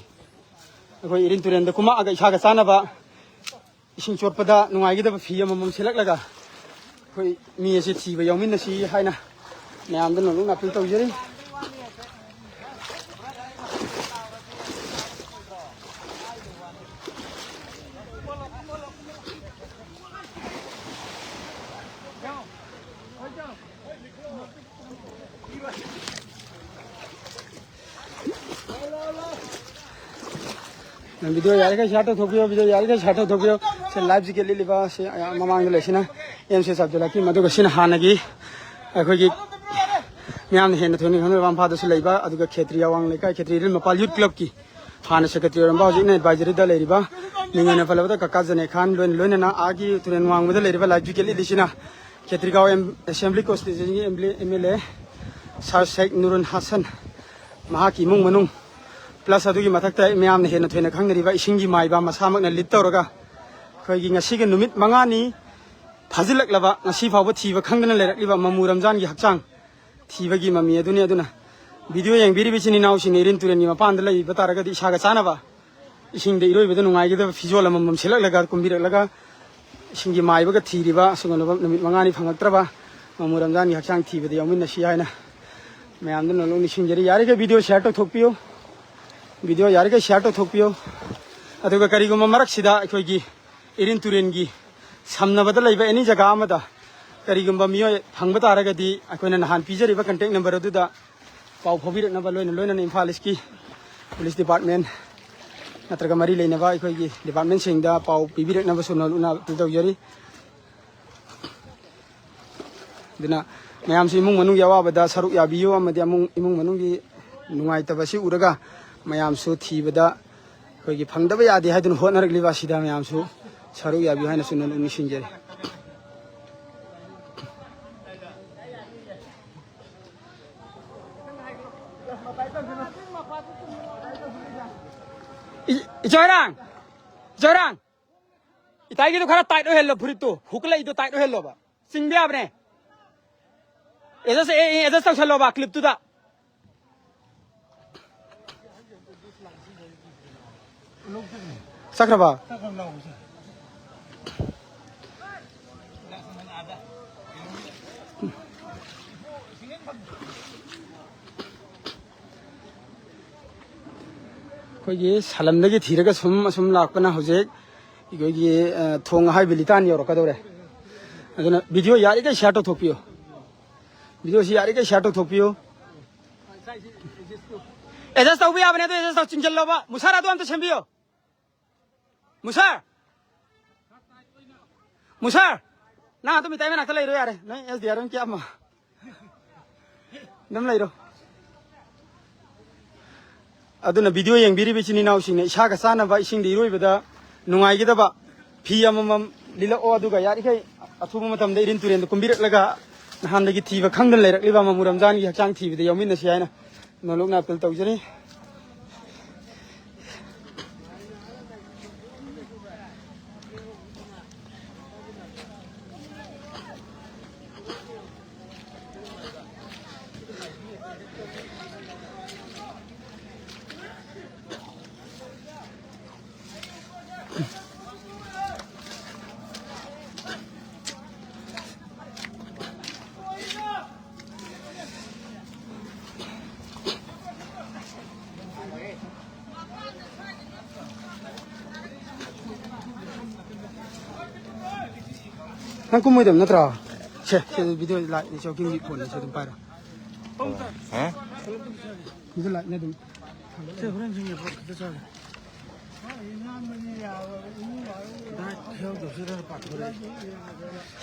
ꯑꯩꯈꯣꯏ ꯏꯔꯤꯟ ꯇꯨꯔꯦꯟꯗ ꯀꯨꯝꯃꯛꯑꯒ ꯏꯁꯥꯒ ꯆꯥꯟꯅꯕ ꯏꯁꯤꯡ ꯆꯣꯠꯄꯗ ꯅꯨꯡꯉꯥꯏꯒꯗꯕ ꯐꯤ ꯑꯃꯃꯝ ꯁꯦꯠꯂꯛꯂꯒ ꯑꯩꯈꯣꯏ ꯃꯤ ꯑꯁꯤ ꯊꯤꯕ ꯌꯥꯎꯃꯤꯟꯅꯁꯤ ꯍꯥꯏꯅ ꯃꯌꯥꯝꯗ ꯅꯣꯜꯂꯨꯛꯅ ꯑꯄꯤꯜ ꯇꯧꯖꯔꯤ꯫ ꯅꯪ ꯚꯤꯗꯤꯑꯣ ꯌꯥꯔꯤꯈꯩ ꯁꯤꯌꯥꯔ ꯇꯧꯊꯣꯛꯄꯤꯌꯣ, ꯚꯤꯗꯤꯑꯣ ꯌꯥꯔꯤꯈꯩ ꯁꯤꯌꯥꯔ ꯇꯧꯊꯣꯛꯄꯤꯌꯣ꯫ ꯁꯤ ꯂꯥꯏꯐ ꯖꯤꯀꯦꯠ ꯂꯤꯠꯂꯤꯕ ꯁꯤ ꯃꯃꯥꯡꯗ ꯂꯩꯁꯤꯅ ꯑꯦꯝ ꯁꯤ ꯑꯦꯁ ꯑꯕꯗꯨꯜ ꯍꯀꯤꯝ, ꯑꯗꯨꯒ ꯁꯤꯅ ꯍꯥꯟꯅꯒꯤ ꯑꯩꯈꯣꯏꯒꯤ ꯃꯤꯌꯥꯝꯅ ꯍꯦꯟꯅ ꯊꯣꯏꯅ ꯈꯪꯅꯔꯕ ꯏꯝꯐꯥꯜꯗꯁꯨ ꯂꯩꯕ, ꯑꯗꯨꯒ ꯈꯦꯇ꯭ꯔꯤ ꯑꯋꯥꯡ ꯂꯩꯀꯥꯏ, ꯈꯦꯇ꯭ꯔꯤ ꯏꯔꯤꯜ ꯃꯄꯥꯜ ꯌꯨꯠ ꯀ꯭ꯂꯕꯀꯤ ꯍꯥꯟꯅ ꯁꯦꯀ꯭ꯔꯦꯇꯔꯤ ꯑꯣꯏꯔꯝꯕ, ꯍꯧꯖꯤꯛꯅ ꯑꯦꯗꯚꯥꯏꯖꯔꯤꯗ ꯂꯩꯔꯤꯕ, ꯃꯤꯡ ꯑꯣꯏꯅ ꯄꯜꯂꯕꯗ ꯀꯀꯥ ꯖꯅꯦ ꯈꯥꯟ, ꯂꯣꯏꯅ ꯂꯣꯏꯅꯅ ꯑꯥꯒꯤ ꯇꯨꯔꯦꯟ ꯋꯥꯡꯃꯗ ꯂꯩꯔꯤꯕ ꯂꯥꯏꯐ ꯖꯤꯀꯦꯠ ꯂꯤꯠꯂꯤꯁꯤꯅ ꯈꯦꯇ꯭ꯔꯤꯒꯥꯎ ꯑꯦꯝ-, ꯑꯦꯁꯦꯝꯕ꯭ꯂꯤ ꯀꯣꯟꯁꯇꯤꯇ꯭ꯌꯨꯟꯁꯤꯒꯤ M L A sir Sheikh Nurul Hassan, ꯃꯍꯥꯛꯀꯤ ꯏꯃꯨꯡ ꯃꯅꯨꯡ, ꯄ꯭ꯂꯁ ꯑꯗꯨꯒꯤ ꯃꯊꯛꯇ ꯃꯌꯥꯝꯅ ꯍꯦꯟꯅ ꯊꯣꯏꯅ ꯈꯪꯅꯔꯤꯕ ꯏꯁꯤꯡꯒꯤ ꯃꯥꯏꯕ ꯃꯁꯥꯃꯛꯅ ꯂꯤꯠ ꯇꯧꯔꯒ ꯑꯩꯈꯣꯏꯒꯤ ꯉꯁꯤꯒꯤ ꯅꯨꯃꯤꯠ ꯃꯉꯥꯅꯤ ꯐꯥꯖꯤꯜꯂꯛꯂꯕ, ꯉꯁꯤ ꯐꯥꯎꯕ ꯊꯤꯕ ꯈꯪꯗꯅ ꯂꯩꯔꯛꯂꯤꯕ ꯃꯃꯨ ꯔꯝꯖꯥꯟꯒꯤ ꯍꯛꯆꯥꯡ ꯊꯤꯕꯒꯤ ꯃꯃꯤ ꯑꯗꯨꯅꯤ꯫ ꯑꯗꯨꯅ video ꯌꯦꯡꯕꯤꯔꯤꯕ ꯏꯆꯤꯟ ꯏꯅꯥꯎꯁꯤꯡꯅ ꯏꯔꯤꯟ ꯇꯨꯔꯦꯟꯒꯤ ꯃꯄꯥꯟꯗ ꯂꯩꯕ ꯇꯥꯔꯒꯗꯤ ꯏꯁꯥꯒ ꯆꯥꯅꯕ ꯏꯁꯤꯡꯗ ꯏꯔꯣꯏꯕꯗ ꯅꯨꯡꯉꯥꯏꯒꯗꯕ ꯐꯤꯖꯣꯜ ꯑꯃꯃꯝ ꯁꯦꯠꯂꯛꯂꯒ, ꯀꯨꯝꯕꯤꯔꯛꯂꯒ, ꯏꯁꯤꯡꯒꯤ ꯃꯥꯏꯕꯒ ꯊꯤꯔꯤꯕ ꯑꯁꯤꯒꯨꯝꯂꯕ ꯅꯨꯃꯤꯠ ꯃꯉꯥꯅꯤ ꯐꯪꯉꯛꯇ꯭ꯔꯕ ꯃꯃꯨ ꯔꯝꯖꯥꯟꯒꯤ ꯍꯛꯆꯥꯡ ꯊꯤꯕꯗ ꯌꯥꯎꯃꯤꯟꯅꯁꯤ ꯍꯥꯏꯅ ꯃꯌꯥꯝꯗ ꯅꯣꯜꯂꯨꯛ ꯅꯤꯡꯁꯤꯡꯖꯔꯤ꯫ ꯌꯥꯔꯤꯈꯩ video share ꯇꯧꯊꯣꯛꯄꯤꯌꯨ꯫ Video ꯌꯥꯔꯤꯈꯩ share ꯇꯧꯊꯣꯛꯄꯤꯌꯨ꯫ ꯑꯗꯨꯒ ꯀꯔꯤꯒꯨꯝꯕ ꯃꯔꯛꯁꯤꯗ ꯑꯩꯈꯣꯏꯒꯤ ꯏꯔꯤꯟ ꯇꯨꯔꯦꯟꯒꯤ ꯁꯝꯅꯕꯗ ꯂꯩꯕ any ꯖꯒꯥ ꯑꯃꯗ ꯀꯔꯤꯒꯨꯝꯕ ꯃꯤꯑꯣꯏ ꯐꯪꯕ ꯇꯥꯔꯒꯗꯤ, ꯑꯩꯈꯣꯏꯅ ꯅꯍꯥꯟ ꯄꯤꯖꯔꯤꯕ contact number ꯑꯗꯨꯗ ꯄꯥꯎ ꯐꯥꯎꯕꯤꯔꯛꯅꯕ, ꯂꯣꯏꯅ ꯂꯣꯏꯅꯅ ꯏꯝꯐꯥꯜ ꯏꯁꯀꯤ police department ꯅꯠꯇ꯭ꯔꯒ ꯃꯔꯤ ꯂꯩꯅꯕ ꯑꯩꯈꯣꯏꯒꯤ departmentꯁꯤꯡꯗ ꯄꯥꯎ ꯄꯤꯕꯤꯔꯛꯅꯕꯁꯨ ꯅꯣꯜꯂꯨꯛꯅ appeal ꯇꯧꯖꯔꯤ꯫ ꯑꯗꯨꯅ ꯃꯌꯥꯝꯁꯨ ꯏꯃꯨꯡ ꯃꯅꯨꯡꯒꯤ ꯑꯋꯥꯕꯗ ꯁꯔꯨꯛ ꯌꯥꯕꯤꯌꯨ, ꯑꯃꯗꯤ ꯑꯃꯨꯡ-, ꯏꯃꯨꯡ ꯃꯅꯨꯡꯒꯤ ꯅꯨꯡꯉꯥꯏꯇꯕꯁꯤ ꯎꯔꯒ ꯃꯌꯥꯝꯁꯨ ꯊꯤꯕꯗ ꯑꯩꯈꯣꯏꯒꯤ ꯐꯪꯗꯕ ꯌꯥꯗꯦ ꯍꯥꯏꯗꯨꯅ ꯍꯣꯠꯅꯔꯛꯂꯤꯕ ꯑꯁꯤꯗ ꯃꯌꯥꯝꯁꯨ ꯁꯔꯨꯛ ꯌꯥꯕꯤꯌꯨ ꯍꯥꯏꯅꯁꯨ ꯅꯣꯜꯂꯨꯛ ꯅꯤꯡꯁꯤꯡꯖꯔꯤ꯫ ꯏ-, ꯏꯆꯣꯏꯔꯥꯡ! ꯏꯆꯣꯏꯔꯥꯡ! ꯏꯇꯥꯏꯒꯤꯗꯣ ꯈꯔ tight ꯑꯣꯏꯍꯜꯂꯣ, ꯐꯨꯔꯤꯠꯇꯣ꯫ ꯍꯨꯛ ꯂꯩꯗꯣ tight ꯑꯣꯏꯍꯜꯂꯣꯕ꯫ ꯆꯤꯡꯕ ꯌꯥꯕꯅꯦ꯫ Adjust, ꯑꯦ, ꯑꯦ, adjust ꯇꯧꯁꯜꯂꯣꯕ clipꯇꯨꯗ꯫ ꯆꯠꯈ꯭ꯔꯕ? ꯑꯩꯈꯣꯏꯒꯤ ꯁꯂꯝꯗꯒꯤ ꯊꯤꯔꯒ ꯁꯨꯝ ꯑꯁꯨꯝ ꯂꯥꯛꯄꯅ ꯍꯧꯖꯤꯛ ꯑꯩꯈꯣꯏꯒꯤ, ꯑ, ꯊꯣꯡ ꯑꯍꯥꯏꯕ ꯂꯤꯇꯥꯟ ꯌꯧꯔꯛꯀꯗꯧꯔꯦ꯫ ꯑꯗꯨꯅ video ꯌꯥꯔꯤꯈꯩ share ꯇꯧꯊꯣꯛꯄꯤꯌꯨ꯫ Videoꯁꯤ ꯌꯥꯔꯤꯈꯩ share ꯇꯧꯊꯣꯛꯄꯤꯌꯨ꯫ Adjust ꯇꯧꯕ ꯌꯥꯕꯅꯦ, ꯑꯗꯨ adjust ꯇꯧ, ꯆꯤꯡꯁꯤꯜꯂꯣꯕ꯫ ꯃꯨꯁꯥꯔ, ꯑꯗꯨ ꯑꯝꯇ ꯁꯦꯝꯕꯤꯌꯨ꯫ ꯃꯨꯁꯥꯔ! ꯃꯨꯁꯥꯔ! ꯅꯪ ꯑꯗꯨꯝ ꯏꯇꯥꯏ ꯃꯅꯥꯛꯇ ꯂꯩꯔꯣ ꯌꯥꯔꯦ꯫ ꯅꯪ SDR ꯑꯣꯏꯅ ꯀꯌꯥ ꯑꯃ? ꯑꯗꯨꯝ ꯂꯩꯔꯣ꯫ ꯑꯗꯨꯅ video ꯌꯦꯡꯕꯤꯔꯤꯕ ꯏꯆꯤꯟ ꯏꯅꯥꯎꯁꯤꯡꯅ ꯏꯁꯥꯒ ꯆꯥꯟꯅꯕ, ꯏꯁꯤꯡꯗ ꯏꯔꯣꯏꯕꯗ ꯅꯨꯡꯉꯥꯏꯒꯗꯕ ꯐꯤ ꯑꯃꯃꯝ ꯂꯤꯠꯂꯛꯑꯣ, ꯑꯗꯨꯒ ꯌꯥꯔꯤꯈꯩ ꯑꯊꯨꯕ ꯃꯇꯝꯗ ꯏꯔꯤꯟ ꯇꯨꯔꯦꯟꯗ ꯀꯨꯝꯕꯤꯔꯛꯂꯒ ꯅꯍꯥꯟꯗꯒꯤ ꯊꯤꯕ ꯈꯪꯗꯅ ꯂꯩꯔꯛꯂꯤꯕ ꯃꯃꯨ ꯔꯝꯖꯥꯟꯒꯤ ꯍꯛꯆꯥꯡ ꯊꯤꯕꯗ ꯌꯥꯎꯃꯤꯟꯅꯁꯤ ꯍꯥꯏꯅ ꯅꯣꯜꯂꯨꯛꯅ appeal ꯇꯧꯖꯔꯤ꯫ ꯅꯪ ꯀꯨꯝꯃꯣꯏꯗꯕ ꯅꯠꯇ꯭ꯔꯣ? ꯁꯦ, ꯁꯦ, video light ꯅꯤ, ꯆꯧꯀꯤꯡꯒꯤ phone ꯅꯤ, ꯁꯦ ꯑꯗꯨꯝ ꯄꯥꯏꯔꯣ꯫ ꯍꯥ? Video light ꯅꯤ ꯑꯗꯨꯝ꯫ ꯁꯦ, ꯍꯣꯔꯦꯟ ꯁꯤꯡꯒꯦ, ꯄꯨꯔꯛꯈꯤꯗ ꯆꯥꯒꯦ꯫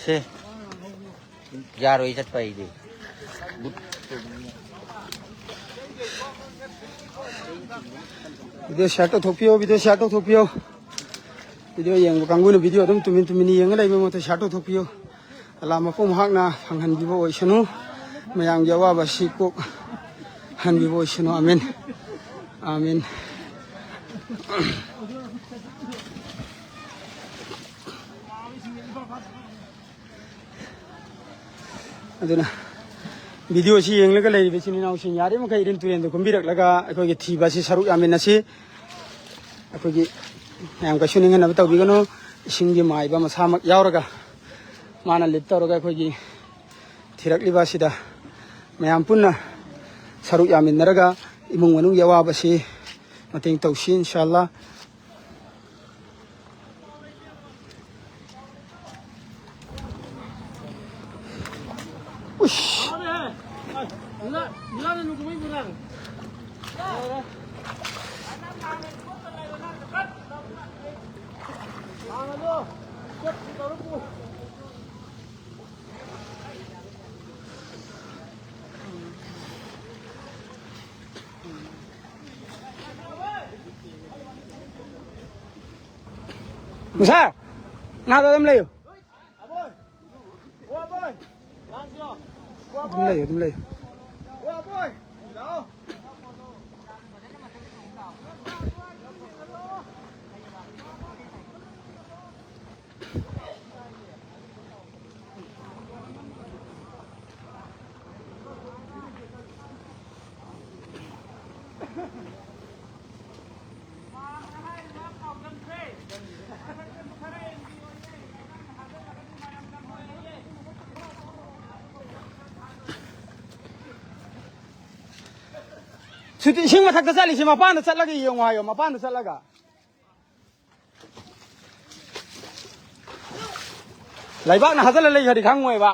ꯁꯦ꯫ ꯌꯥꯔꯣꯏ ꯆꯠꯄ ꯑꯩꯗꯤ꯫ Video share ꯇꯧꯊꯣꯛꯄꯤꯌꯣ, video share ꯇꯧꯊꯣꯛꯄꯤꯌꯣ꯫ Video ꯌꯦꯡꯕ ꯀꯥꯡꯕꯨꯅ video ꯑꯗꯨꯝ ꯇꯨꯃꯤꯟ ꯇꯨꯃꯤꯟ ꯌꯦꯡꯉ ꯂꯩꯕ ꯃꯍꯨꯠꯇ share ꯇꯧꯊꯣꯛꯄꯤꯌꯨ꯫ ꯑꯂꯥ ꯃꯄꯨ ꯃꯍꯥꯛꯅ ꯐꯪꯍꯟꯕꯤꯕ ꯑꯣꯏꯁꯅꯨ꯫ ꯃꯌꯥꯝꯒꯤ ꯑꯋꯥꯕ ꯑꯁꯤ ꯀꯣꯛ ꯍꯟꯕꯤꯕ ꯑꯣꯏꯁꯅꯨ꯫ ꯑꯥꯃꯦꯟ꯫ ꯑꯥꯃꯦꯟ꯫ ꯑꯗꯨꯅ video ꯁꯤ ꯌꯦꯡꯂꯒ ꯂꯩꯔꯤꯕ ꯏꯆꯤꯟ ꯏꯅꯥꯎꯁꯤꯡ, ꯌꯥꯔꯤꯕ ꯃꯈꯩ ꯏꯔꯤꯜ ꯇꯨꯔꯦꯜꯗ ꯀꯨꯝꯕꯤꯔꯛꯂꯒ ꯑꯩꯈꯣꯏꯒꯤ ꯊꯤꯕ ꯑꯁꯤ ꯁꯔꯨꯛ ꯌꯥꯃꯤꯟꯅꯁꯤ꯫ ꯑꯩꯈꯣꯏꯒꯤ ꯃꯌꯥꯝ ꯀꯩꯁꯨ ꯅꯤꯡꯍꯟꯅꯕ ꯇꯧꯕꯤꯒꯅꯨ꯫ ꯏꯁꯤꯡꯒꯤ ꯃꯥꯏꯕ ꯃꯁꯥꯃꯛ ꯌꯥꯎꯔꯒ ꯃꯥꯅ lead ꯇꯧꯔꯒ ꯑꯩꯈꯣꯏꯒꯤ ꯊꯤꯔꯛꯂꯤꯕ ꯑꯁꯤꯗ ꯃꯌꯥꯝ ꯄꯨꯟꯅ ꯁꯔꯨꯛ ꯌꯥꯃꯤꯟꯅꯔꯒ ꯏꯃꯨꯡ ꯃꯅꯨꯡꯒꯤ ꯑꯋꯥꯕꯁꯤ ꯃꯇꯦꯡ ꯇꯧꯁꯤ, ꯏꯟꯁꯥꯜꯂꯥ꯫ ꯎꯁ꯫ ꯃꯨꯁꯥ, ꯅꯥꯗ ꯑꯗꯨꯝ ꯂꯩꯌꯨ꯫ ꯑꯗꯨꯝ ꯂꯩꯌꯨ, ꯑꯗꯨꯝ ꯂꯩꯌꯨ꯫ ꯁꯨꯇꯤ ꯏꯁꯤꯡ ꯃꯊꯛꯇ ꯆꯠꯂꯤꯁꯦ ꯃꯄꯥꯟꯗ ꯆꯠꯂꯒ ꯌꯦꯡꯉꯨ ꯍꯥꯏꯌꯣ, ꯃꯄꯥꯟꯗ ꯆꯠꯂꯒ꯫ ꯂꯩꯕꯥꯛꯅ ꯍꯥꯖꯜꯂ ꯂꯩꯈ꯭ꯔꯗꯤ ꯈꯪꯉꯣꯏꯕ꯫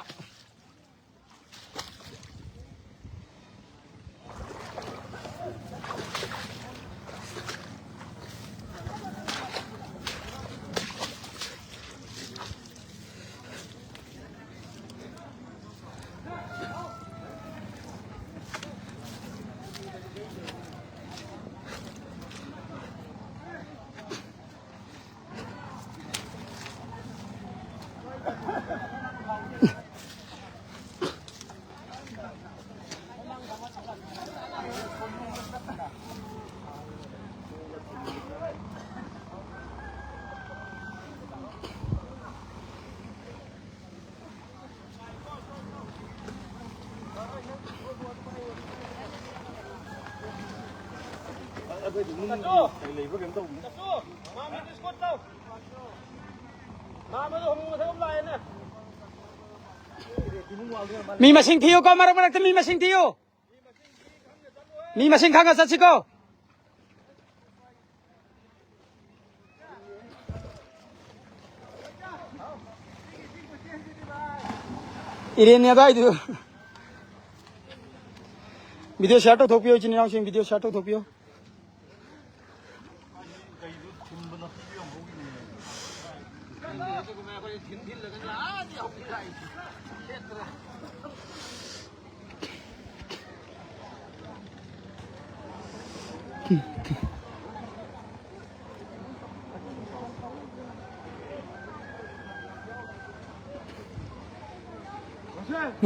ꯃꯤ ꯃꯁꯤꯡ ꯊꯤꯌꯨꯀꯣ, ꯃꯔꯛ ꯃꯔꯛꯇ ꯃꯤ ꯃꯁꯤꯡ ꯊꯤꯌꯨ꯫ ꯃꯤ ꯃꯁꯤꯡ ꯈꯪꯉ ꯆꯠꯁꯤꯀꯣ꯫ ꯏꯔꯦꯟꯅꯦ ꯑꯗꯥꯏꯗꯨ꯫ Video share ꯇꯧꯊꯣꯛꯄꯤꯌꯨ, ꯏꯆꯤꯟ ꯏꯅꯥꯎꯁꯤꯡ, video share ꯇꯧꯊꯣꯛꯄꯤꯌꯨ꯫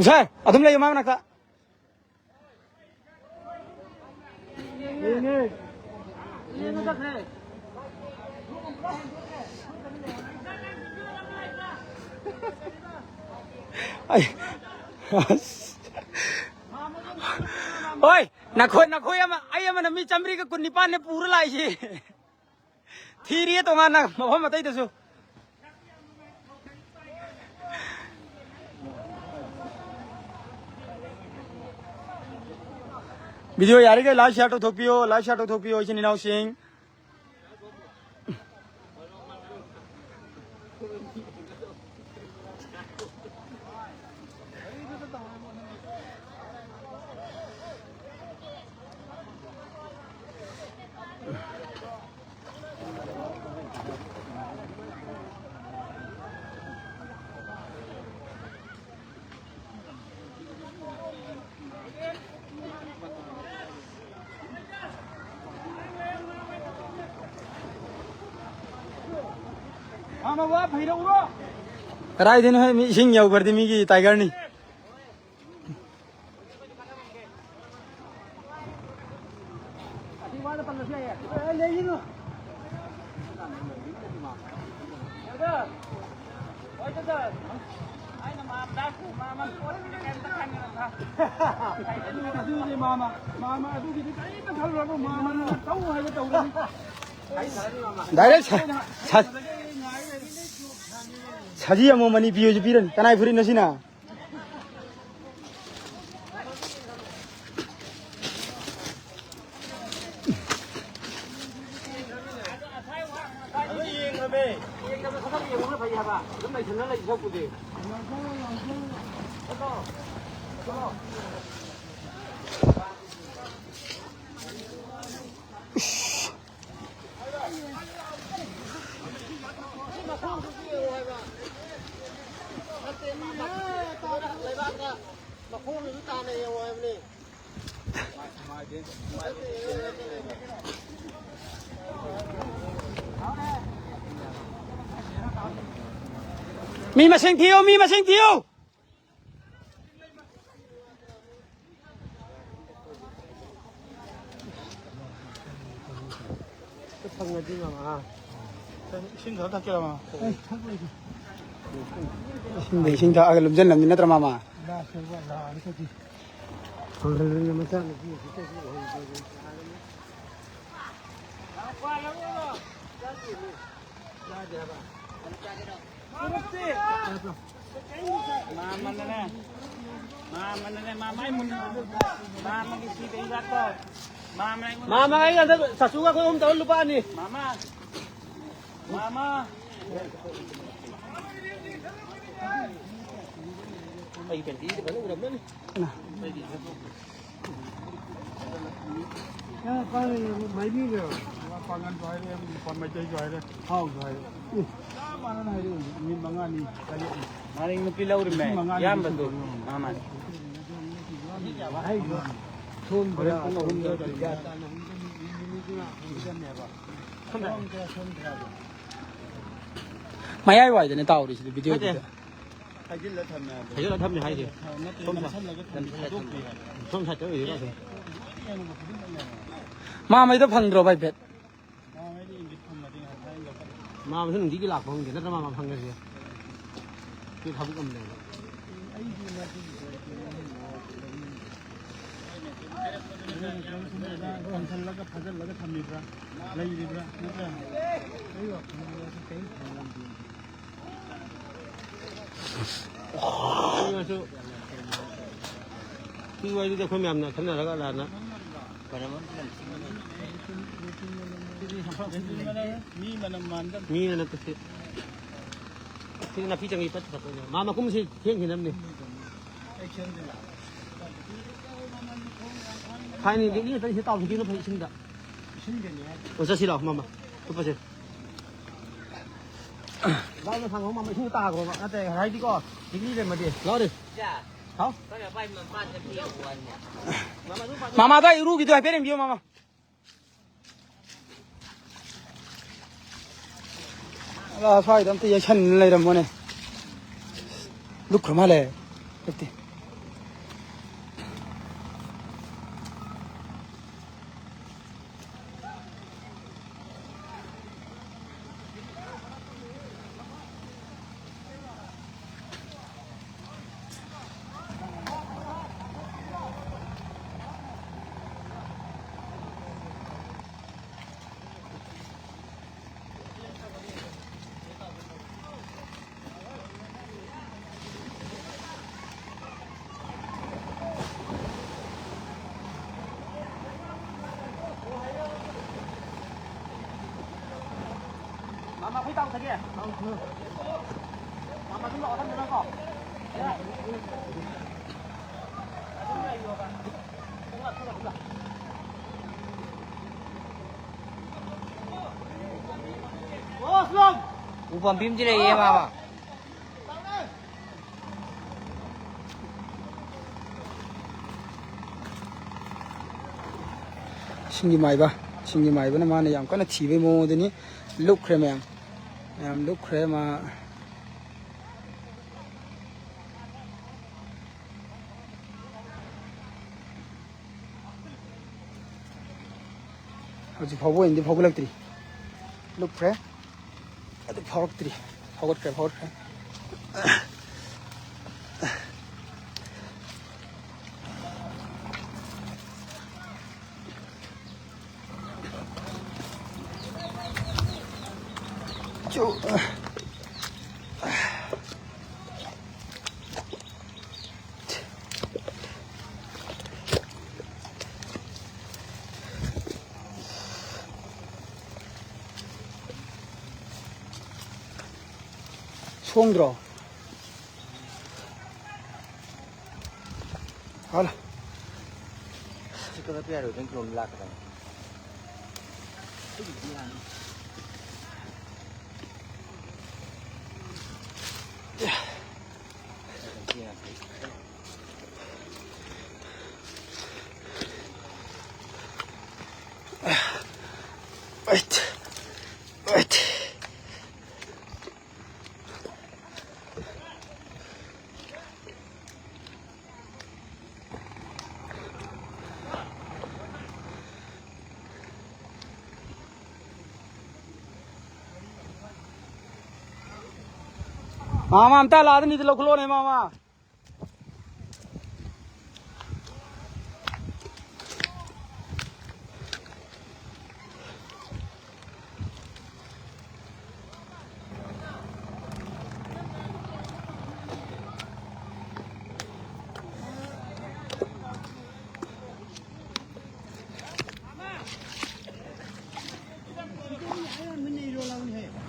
ꯁꯥꯔ, ꯑꯗꯨꯝ ꯂꯩꯌꯨ ꯃꯥ ꯃꯅꯥꯛꯇ꯫ ꯑꯩ, ꯑꯁ꯫ ꯍꯣꯏ, ꯅꯈꯣꯏ, ꯅꯈꯣꯏ ꯑꯃ, ꯑꯩ ꯑꯃꯅ ꯃꯤ ꯆꯥꯃꯔꯤꯒ ꯀꯨꯟꯅꯤꯄꯥꯟꯅꯦ ꯄꯨꯔ ꯂꯥꯛꯏꯁꯤ꯫ ꯊꯤꯔꯤꯌꯦ ꯇꯣꯉꯥꯟꯅ ꯃꯐꯝ ꯑꯇꯩꯗꯁꯨ꯫ Video ꯌꯥꯔꯤꯈꯩ like share ꯇꯧꯊꯣꯛꯄꯤꯌꯣ, like share ꯇꯧꯊꯣꯛꯄꯤꯌꯣ, ꯏꯆꯤꯟ ꯏꯅꯥꯎꯁꯤꯡ꯫ ꯀꯗꯥꯏꯗꯩꯅꯣ ꯍꯦ, ꯃꯤ ꯏꯁꯤꯡ ꯌꯧꯈ꯭ꯔꯗꯤ ꯃꯤꯒꯤ ꯇꯥꯏꯒꯔꯅꯤ꯫ ꯑꯗꯨꯗꯤ ꯃꯥꯃ, ꯃꯥꯃ ꯑꯗꯨꯒꯤꯗꯤ ꯀꯔꯤꯝꯇ ꯈꯜꯂꯨꯔꯅꯨ, ꯃꯥꯃꯅ ꯇꯧ ꯍꯥꯏꯕ ꯇꯧꯔꯅꯤ꯫ ꯗꯥꯏꯔꯦꯛ ꯁ-, ꯁ-, ꯁꯖꯤ ꯑꯃꯃꯝ ꯑꯅꯤ ꯄꯤꯌꯨꯁꯨ ꯄꯤꯔꯅꯤ꯫ ꯀꯅꯥꯏ ꯐꯨꯔꯤꯠꯅꯣ ꯁꯤꯅ? ꯃꯤ ꯃꯁꯤꯡ ꯊꯤꯌꯨ, ꯃꯤ ꯃꯁꯤꯡ ꯊꯤꯌꯨ꯫ ꯐꯪꯉꯗꯤ ꯃꯃꯥ꯫ ꯏꯁꯤꯡ ꯈꯔ ꯊꯛꯀꯦꯔ, ꯃꯃꯥ? ꯏꯁꯤꯡꯗ ꯏꯁꯤꯡ ꯊꯛꯑꯒ ꯂꯨꯝꯖꯜꯂꯝꯅꯤ ꯅꯠꯇ꯭ꯔ, ꯃꯃꯥ? ꯂꯥꯛꯑꯅꯤ ꯀꯩꯗꯤ꯫ ꯐꯪꯍꯜꯂꯅꯤ ꯃꯆꯥꯅꯨꯄꯤ ꯑꯁꯤ ꯀꯩꯁꯨ ꯑꯣꯏꯍꯧꯗ꯭ꯔꯦ꯫ ꯃꯥꯃꯅꯅꯦ꯫ ꯃꯥꯃꯅꯅꯦ, ꯃꯥꯃ ꯑꯩ ꯃꯨꯟꯅ-, ꯃꯥꯃꯒꯤ ꯁꯤꯗ ꯍꯤꯗꯥꯛꯇꯣ꯫ ꯃꯥꯃ ꯑꯩꯉꯣꯟꯗ ꯃꯥꯃ ꯑꯩ ꯍꯟꯗꯛ ꯆꯥꯁꯨꯒ ꯑꯩꯈꯣꯏ ꯑꯍꯨꯝ ꯇꯧꯔ ꯂꯨꯄꯥ ꯑꯅꯤ꯫ ꯃꯥꯃ꯫ ꯃꯥꯃ꯫ ꯑꯩꯒꯤ ꯄꯦꯟꯇꯤꯁꯦ ꯐꯖꯅ ꯎꯔꯝꯃꯅꯤ꯫ ꯄꯥꯡꯒꯟꯁꯨ ꯍꯥꯏꯔꯦ, ꯃꯩꯇꯩꯁꯨ ꯍꯥꯏꯔꯦ, ꯍꯥꯎꯁꯨ ꯍꯥꯏꯔꯦ꯫ ꯎꯝ꯫ ꯆꯞ ꯃꯥꯟꯅꯅ ꯍꯥꯏꯔꯛꯏ꯫ ꯅꯨꯃꯤꯠ ꯃꯉꯥꯅꯤ, ꯇꯔꯦꯠꯅꯤ꯫ ꯃꯥꯔꯤꯡ ꯅꯨꯄꯤ ꯂꯧꯔꯤꯃꯦ꯫ ꯅꯨꯃꯤꯠ ꯃꯉꯥꯅꯤ ꯏꯌꯥꯝꯕꯗꯨ꯫ ꯁꯨꯗꯣꯏꯅꯤ꯫ ꯃꯥꯃꯅꯤ꯫ ꯍꯣꯔꯦꯟ ꯄꯨꯡ ꯑꯍꯨꯝꯗ ꯀꯔꯤꯅꯣ? ꯁꯣꯝꯗ, ꯁꯣꯝꯗꯅꯦꯕ꯫ ꯁꯣꯝꯗ, ꯁꯣꯝꯗꯅꯦꯕ꯫ ꯃꯌꯥꯏ ꯋꯥꯏꯗꯅꯦ ꯇꯥꯎꯔꯤꯁꯤꯗꯤ ꯚꯤꯗꯤꯑꯣꯗꯨꯗ꯫ ꯅꯠꯇꯦ꯫ ꯍꯥꯏꯖꯤꯜꯂ ꯊꯝꯃꯦ ꯍꯥꯏꯁꯦ꯫ ꯍꯥꯏꯖꯤꯜꯂ ꯊꯝꯃꯦ ꯍꯥꯏꯁꯦ꯫ ꯅꯠꯇꯦ, ꯁꯣꯝ ꯁꯥꯏꯠ꯫ ꯅꯝꯁꯜꯂꯒ ꯊꯝꯕꯤ, ꯊꯥꯗꯣꯛꯄꯤ ꯍꯥꯏꯕ꯫ ꯁꯣꯝ ꯁꯥꯏꯠꯇ ꯑꯣꯏꯗꯣꯏꯔꯣ ꯑꯗꯨꯝ? ꯃꯥ ꯃꯩꯗꯣ ꯐꯪꯗ꯭ꯔꯣ ꯚꯥꯏ ꯚꯦꯠ? ꯃꯥ ꯃꯩꯗꯤ ꯏꯪꯒꯤꯠ ꯐꯪꯉꯗꯤ ꯉꯁꯥꯏ ꯂꯧꯈꯠꯂꯦ꯫ ꯃꯥ ꯃꯁꯨ ꯅꯨꯡꯇꯤꯒꯤ ꯂꯥꯛꯄ ꯈꯪꯗꯦ, ꯅꯠꯇ꯭ꯔ ꯃꯥ, ꯃꯥ ꯐꯪꯒꯅꯤ꯫ ꯁꯤ ꯊꯕꯛ ꯑꯃ ꯂꯩꯕ꯫ ꯑꯩꯗꯤ ꯃꯗꯨꯒꯤ ꯀꯝꯁꯜꯂꯒ ꯐꯥꯖꯤꯜꯂꯒ ꯊꯝꯃꯤꯕ꯭ꯔꯥ? ꯂꯩꯔꯤꯕ꯭ꯔꯥ? ꯅꯠꯇ꯭ꯔꯥ? ꯑꯩ ꯋꯥꯈꯜꯗꯗꯤ ꯀꯔꯤꯝ ꯈꯪꯗꯦ꯫ ꯁꯤ ꯋꯥꯔꯤꯗꯨꯗꯤ ꯑꯩꯈꯣꯏ ꯃꯌꯥꯝꯅ ꯈꯟꯅꯔꯒ ꯂꯥꯟꯅ ꯃꯤ ꯃꯅꯝ ꯃꯥꯟꯗ꯫ ꯃꯤꯅ ꯅꯠꯇꯦ ꯁꯤ꯫ ꯁꯤ ꯅꯥꯄꯤ ꯆꯪꯉꯤ ꯄꯠ ꯄꯠ ꯄꯠ꯫ ꯃꯥ ꯃꯈꯨꯝꯁꯤ ꯊꯦꯡꯈꯤꯅꯕꯅꯤ꯫ ꯊꯥꯏꯅ ꯂꯤꯛꯂꯤ ꯉꯥꯛꯇ ꯁꯤ ꯇꯥꯎꯊꯣꯛꯈꯤꯕꯅ ꯐꯩ ꯏꯁꯤꯡꯗ꯫ ꯏꯁꯤꯡꯗꯅꯤ ꯍꯥꯏꯁꯦ꯫ ꯑꯣ, ꯆꯠꯁꯤ ꯂꯥꯛꯑꯣ, ꯃꯃꯥ꯫ ꯆꯠꯄꯁꯦ꯫ ꯂꯥꯎꯅ ꯊꯥꯡꯉꯣ, ꯃꯃꯥ, ꯏꯁꯤꯡ ꯇꯥꯈ꯭ꯔꯣꯕ꯫ ꯅꯠꯇꯦ, ꯍꯥꯏꯗꯤꯀꯣ, ꯂꯤꯛꯂꯤ ꯂꯩꯔꯝꯃꯗꯤ꯫ ꯂꯥꯎꯔꯦ꯫ ꯍꯥꯎ? ꯃꯃꯥꯗ ꯏꯔꯨꯒꯤꯗꯣ ꯍꯥꯏꯐꯦꯠ ꯌꯦꯡꯕꯤꯌꯣ, ꯃꯃꯥ꯫ ꯑꯂꯥ, ꯁ꯭ꯋꯥꯏꯗ ꯑꯝꯇ ꯌꯩꯁꯟ ꯂꯩꯔꯝꯃꯣꯅꯦ꯫ ꯂꯨꯞꯈ꯭ꯔ ꯃꯥꯜꯂꯦ꯫ ꯂꯨꯞꯇꯦ꯫ ꯃꯥꯃꯥ, ꯑꯩꯈꯣꯏ ꯇꯥꯎꯊꯒꯦ꯫ ꯃꯥꯃꯥ, ꯑꯗꯨꯝ ꯂꯥꯛꯑꯣ, ꯅꯪ ꯀꯣ꯫ ꯎ ꯄꯥꯝꯕꯤ ꯑꯃꯗꯤ ꯂꯩꯌꯦ, ꯃꯥꯃꯥ꯫ ꯏꯁꯤꯡꯒꯤ ꯃꯥꯏꯕ, ꯏꯁꯤꯡꯒꯤ ꯃꯥꯏꯕꯅ ꯃꯥꯅ ꯌꯥꯝ ꯀꯟꯅ ꯊꯤꯕꯒꯤ ꯃꯑꯣꯡ ꯑꯗꯨꯅꯤ꯫ ꯂꯨꯞꯈ꯭ꯔꯦ ꯃꯌꯥꯝ꯫ ꯃꯌꯥꯝ ꯂꯨꯞꯈ꯭ꯔꯦ ꯃꯥ꯫ ꯍꯧꯖꯤꯛ ꯐꯥꯎꯕ ꯑꯣꯏꯅꯗꯤ ꯐꯥꯎꯒꯠꯂꯛꯇ꯭ꯔꯤ꯫ ꯂꯨꯞꯈ꯭ꯔꯦ꯫ ꯑꯗꯨ ꯐꯥꯎꯔꯛꯇ꯭ꯔꯤ꯫ ꯐꯥꯎꯒꯠꯈ꯭ꯔꯦ, ꯐꯥꯎꯒꯠꯈ꯭ꯔꯦ꯫ ꯆꯨ-, ꯁꯣꯡꯗ꯭ꯔꯣ? ꯍꯜꯂꯣ꯫ ꯆꯠꯄ ꯌꯥꯔꯣꯏ, ꯅꯪ ꯀꯤꯂꯣꯃꯤꯇꯔ ꯂꯥꯛꯀꯗꯕꯅꯤ꯫ Right. Right. ꯃꯥꯃ ꯑꯝꯇ ꯂꯥꯗꯅꯤꯗ ꯂꯧꯈꯠꯂꯣꯅꯦ ꯃꯥꯃ꯫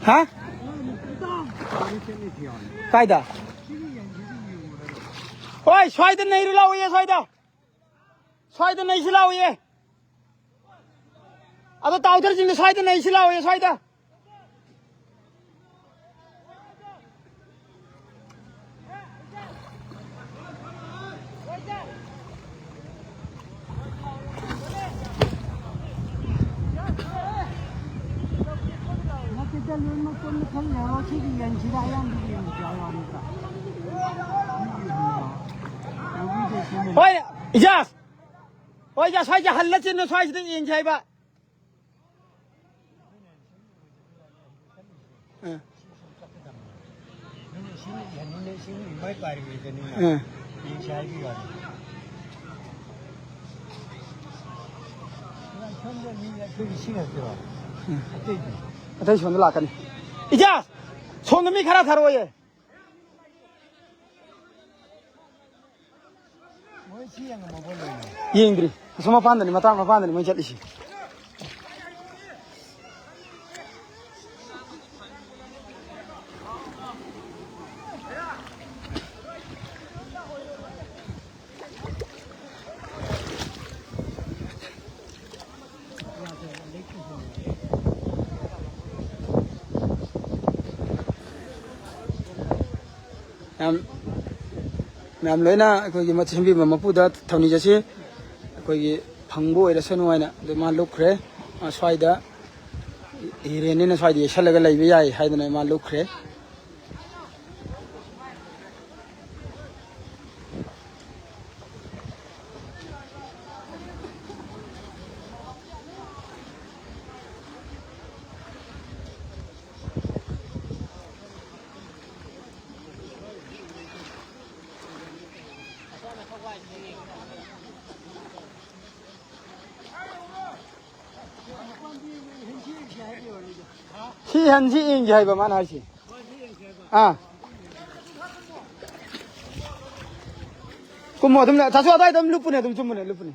ꯍꯥ? ꯀꯥꯏꯗ? ꯍꯣꯏ, ꯁ꯭ꯋꯥꯏꯗ ꯅꯩꯔꯨ ꯂꯥꯛꯑꯣꯌꯦ, ꯁ꯭ꯋꯥꯏꯗ꯫ ꯁ꯭ꯋꯥꯏꯗ ꯅꯩꯁꯤ ꯂꯥꯛꯑꯣꯌꯦ꯫ ꯑꯗꯣ ꯇꯥꯎꯊꯔꯁꯤꯡꯗꯣ ꯁ꯭ꯋꯥꯏꯗ ꯅꯩꯁꯤ ꯂꯥꯛꯑꯣꯌꯦ, ꯁ꯭ꯋꯥꯏꯗ꯫ ꯈꯜꯂꯦꯕ ꯁꯤꯒꯤ ꯌꯦꯟꯁꯤꯗ ꯑꯌꯥꯝꯕ ꯌꯦꯟꯁꯤ ꯌꯥꯎꯔꯛꯑꯅꯤꯕ꯫ ꯌꯧꯕꯤꯗꯦ ꯁꯤꯅꯦ꯫ ꯍꯣꯏ, ꯏꯖꯥꯖ! ꯍꯣꯏ, ꯏꯖꯥꯖ, ꯁ꯭ꯋꯥꯏꯁꯦ ꯍꯜꯂ ꯆꯦꯟꯅ ꯁ꯭ꯋꯥꯏꯁꯤꯗ ꯌꯦꯡꯁꯦ ꯍꯥꯏꯕ꯫ ꯑ꯫ ꯅꯪꯅ ꯏꯁꯤꯡ ꯏꯍꯟꯅꯤꯡꯉꯦ, ꯏꯁꯤꯡ ꯏꯃꯥꯏ ꯄꯥꯏꯔꯤꯉꯩꯗꯅꯤꯅ ꯑ꯫ ꯌꯦꯡꯁꯦ ꯍꯥꯏꯕꯒꯤ ꯋꯥꯅꯤ꯫ ꯁꯣꯝꯗ ꯃꯤ ꯑꯩꯈꯣꯏꯒꯤ ꯏꯁꯤꯡ ꯍꯥꯏꯕꯤꯔꯣ? ꯎꯝ꯫ ꯑꯇꯩꯗꯤ? ꯑꯇꯩ ꯁꯣꯝꯗ ꯂꯥꯛꯀꯅꯤ꯫ ꯏꯖꯥ! ꯁꯣꯝꯗ ꯃꯤ ꯈꯔ ꯊꯥꯔꯛꯑꯣꯌꯦ꯫ ꯃꯣꯏ ꯁꯤ ꯌꯦꯡꯉꯝꯃꯕꯣ ꯂꯣꯏꯅ? ꯌꯦꯡꯗ꯭ꯔꯤ꯫ ꯑꯁꯣꯝ ꯃꯄꯥꯟꯗꯅꯤ, ꯃꯇꯥꯡ ꯃꯄꯥꯟꯗꯅꯤ ꯃꯣꯏ ꯆꯠꯂꯤꯁꯤ꯫ ꯌꯥꯝ, ꯃꯌꯥꯝ ꯂꯣꯏꯅ ꯑꯩꯈꯣꯏꯒꯤ ꯃꯠ-, ꯁꯦꯝꯕꯤꯕ ꯃꯄꯨꯗ ꯊꯧꯅꯤꯖꯁꯤ꯫ ꯑꯩꯈꯣꯏꯒꯤ ꯐꯪꯕ ꯑꯣꯏꯔꯁꯅꯨ ꯍꯥꯏꯅ ꯑꯗꯨ ꯃꯥ ꯂꯨꯞꯈ꯭ꯔꯦ꯫ ꯃꯥ ꯁ꯭ꯋꯥꯏꯗ ꯍꯤꯔꯦꯟꯅꯤꯅ ꯁ꯭ꯋꯥꯏꯗ ꯌꯦꯠꯁꯜꯂꯒ ꯂꯩꯕ ꯌꯥꯏ ꯍꯥꯏꯗꯅ ꯃꯥ ꯂꯨꯞꯈ꯭ꯔꯦ꯫ ꯁꯤ ꯍꯟꯁꯤ ꯌꯦꯡꯁꯦ ꯍꯥꯏꯕ ꯃꯥꯅ ꯍꯥꯏꯁꯤ꯫ ꯑꯥ꯫ ꯀꯨꯝꯃꯣ ꯑꯗꯨꯝ, ꯇꯥꯁꯨ ꯑꯗꯥꯏꯗ ꯑꯗꯨꯝ ꯂꯨꯞꯄꯨꯅꯦ, ꯑꯗꯨꯝ ꯆꯨꯝꯃꯨꯅꯦ, ꯂꯨꯞꯄꯨꯅꯦ꯫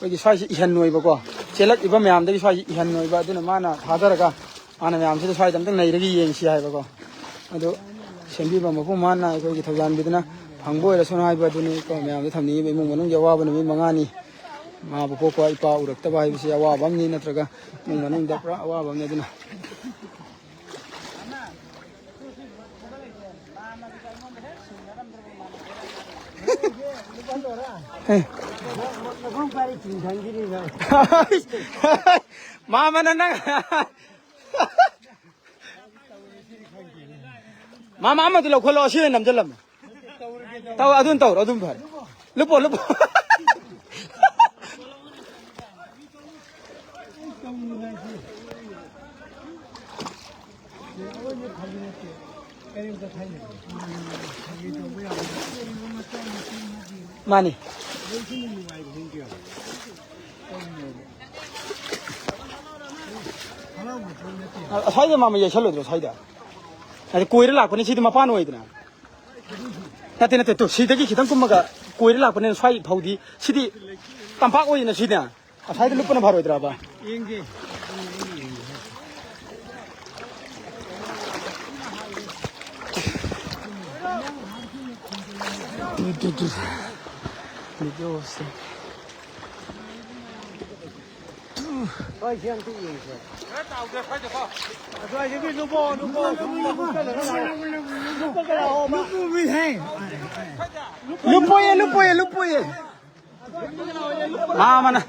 ꯑꯩꯈꯣꯏꯒꯤ ꯁ꯭ꯋꯥꯏꯁꯤ ꯏꯍꯟ ꯑꯣꯏꯕꯀꯣ, ꯆꯦꯜꯂꯛꯏꯕ ꯃꯌꯥꯝꯗꯒꯤ ꯁ꯭ꯋꯥꯏꯁꯤ ꯏꯍꯟ ꯑꯣꯏꯕ, ꯑꯗꯨꯅ ꯃꯥꯅ ꯊꯥꯗꯔꯒ ꯃꯥꯅ ꯃꯌꯥꯝꯁꯤꯗ ꯁ꯭ꯋꯥꯏꯗ ꯑꯝꯇꯪ ꯅꯩꯔꯒ ꯌꯦꯡꯁꯤ ꯍꯥꯏꯕꯀꯣ꯫ ꯑꯗꯨ ꯁꯦꯝꯕꯤꯕ ꯃꯄꯨ ꯃꯥꯅ ꯑꯩꯈꯣꯏꯒꯤ ꯊꯧꯖꯥꯟꯕꯤꯗꯨꯅ ꯐꯪꯕ ꯑꯣꯏꯔꯁꯅꯨ ꯍꯥꯏꯕ ꯑꯗꯨꯅꯤ꯫ ꯑꯩꯈꯣꯏ ꯃꯌꯥꯝꯗ ꯊꯝꯅꯤꯡꯉꯤꯕ ꯏꯃꯨꯡ ꯃꯅꯨꯡꯒꯤ ꯑꯋꯥꯕ ꯅꯨꯃꯤꯠ ꯃꯉꯥꯅꯤ꯫ ꯃꯥꯕꯨ ꯄꯣꯛꯄ ꯏꯄꯥ ꯎꯔꯛꯇꯕ ꯍꯥꯏꯕꯁꯤ ꯑꯋꯥꯕ ꯑꯃꯅꯤ, ꯅꯠꯇ꯭ꯔꯒ ꯏꯃꯨꯡ ꯃꯅꯨꯡꯗ ꯄꯨꯔꯥ ꯑꯋꯥꯕ ꯑꯃꯅꯤ꯫ ꯑꯗꯨꯅ ꯃꯥꯃꯅ ꯅꯪ꯫ ꯃꯥꯃ ꯑꯃꯗꯨ ꯂꯧꯈꯠꯂꯣ, ꯑꯁꯤꯗ ꯅꯝꯁꯤꯜꯂꯝꯃꯣ꯫ ꯇꯧ, ꯑꯗꯨꯝ ꯇꯧꯔꯣ, ꯑꯗꯨꯝ ꯐꯔꯦ꯫ ꯂꯨꯞꯄꯣ, ꯂꯨꯞꯄꯣ꯫ ꯃꯥꯅꯤ꯫ ꯑꯁ꯭ꯋꯥꯏꯗ ꯃꯥꯃ ꯌꯩꯁꯜꯂꯣꯏꯗ꯭ꯔꯣ, ꯑꯁ꯭ꯋꯥꯏꯗ? ꯑꯗ ꯀꯣꯏꯔ ꯂꯥꯛꯄꯅꯤ, ꯁꯤꯗꯤ ꯃꯄꯥꯟ ꯑꯣꯏꯗꯅ꯫ ꯅꯠꯇꯦ, ꯅꯠꯇꯦ, ꯇꯨ, ꯁꯤꯗꯒꯤ ꯈꯤꯇꯪ ꯀꯨꯝꯃꯒ ꯀꯣꯏꯔ ꯂꯥꯛꯄꯅꯤꯅ ꯁ꯭ꯋꯥꯏ ꯐꯥꯎꯗꯤ, ꯁꯤꯗꯤ ꯇꯝꯄꯥꯛ ꯑꯣꯏꯗꯅ, ꯁꯤꯗꯤ ꯑꯁ꯭ꯋꯥꯏꯗ ꯂꯨꯞꯄꯅ ꯐꯔꯣꯏꯗ꯭ꯔꯕ? ꯌꯦꯡꯒꯦ꯫ Two, two, two. Video ꯁꯦ꯫ ꯍꯣꯏ, ꯁꯤ ꯑꯝꯇ ꯌꯦꯡꯁꯦ꯫ ꯑꯗꯨꯋꯥꯏꯗꯒꯤ ꯂꯨꯞꯄꯣ, ꯂꯨꯞꯄꯣ, ꯁꯨꯝ ꯂꯨꯞꯁꯜꯂꯒ ꯂꯥꯛꯑꯣ꯫ ꯂꯨꯞꯄꯣꯏꯌꯦ, ꯂꯨꯞꯄꯣꯏꯌꯦ, ꯂꯨꯞꯄꯣꯏꯌꯦ꯫ ꯃꯥꯃꯅ,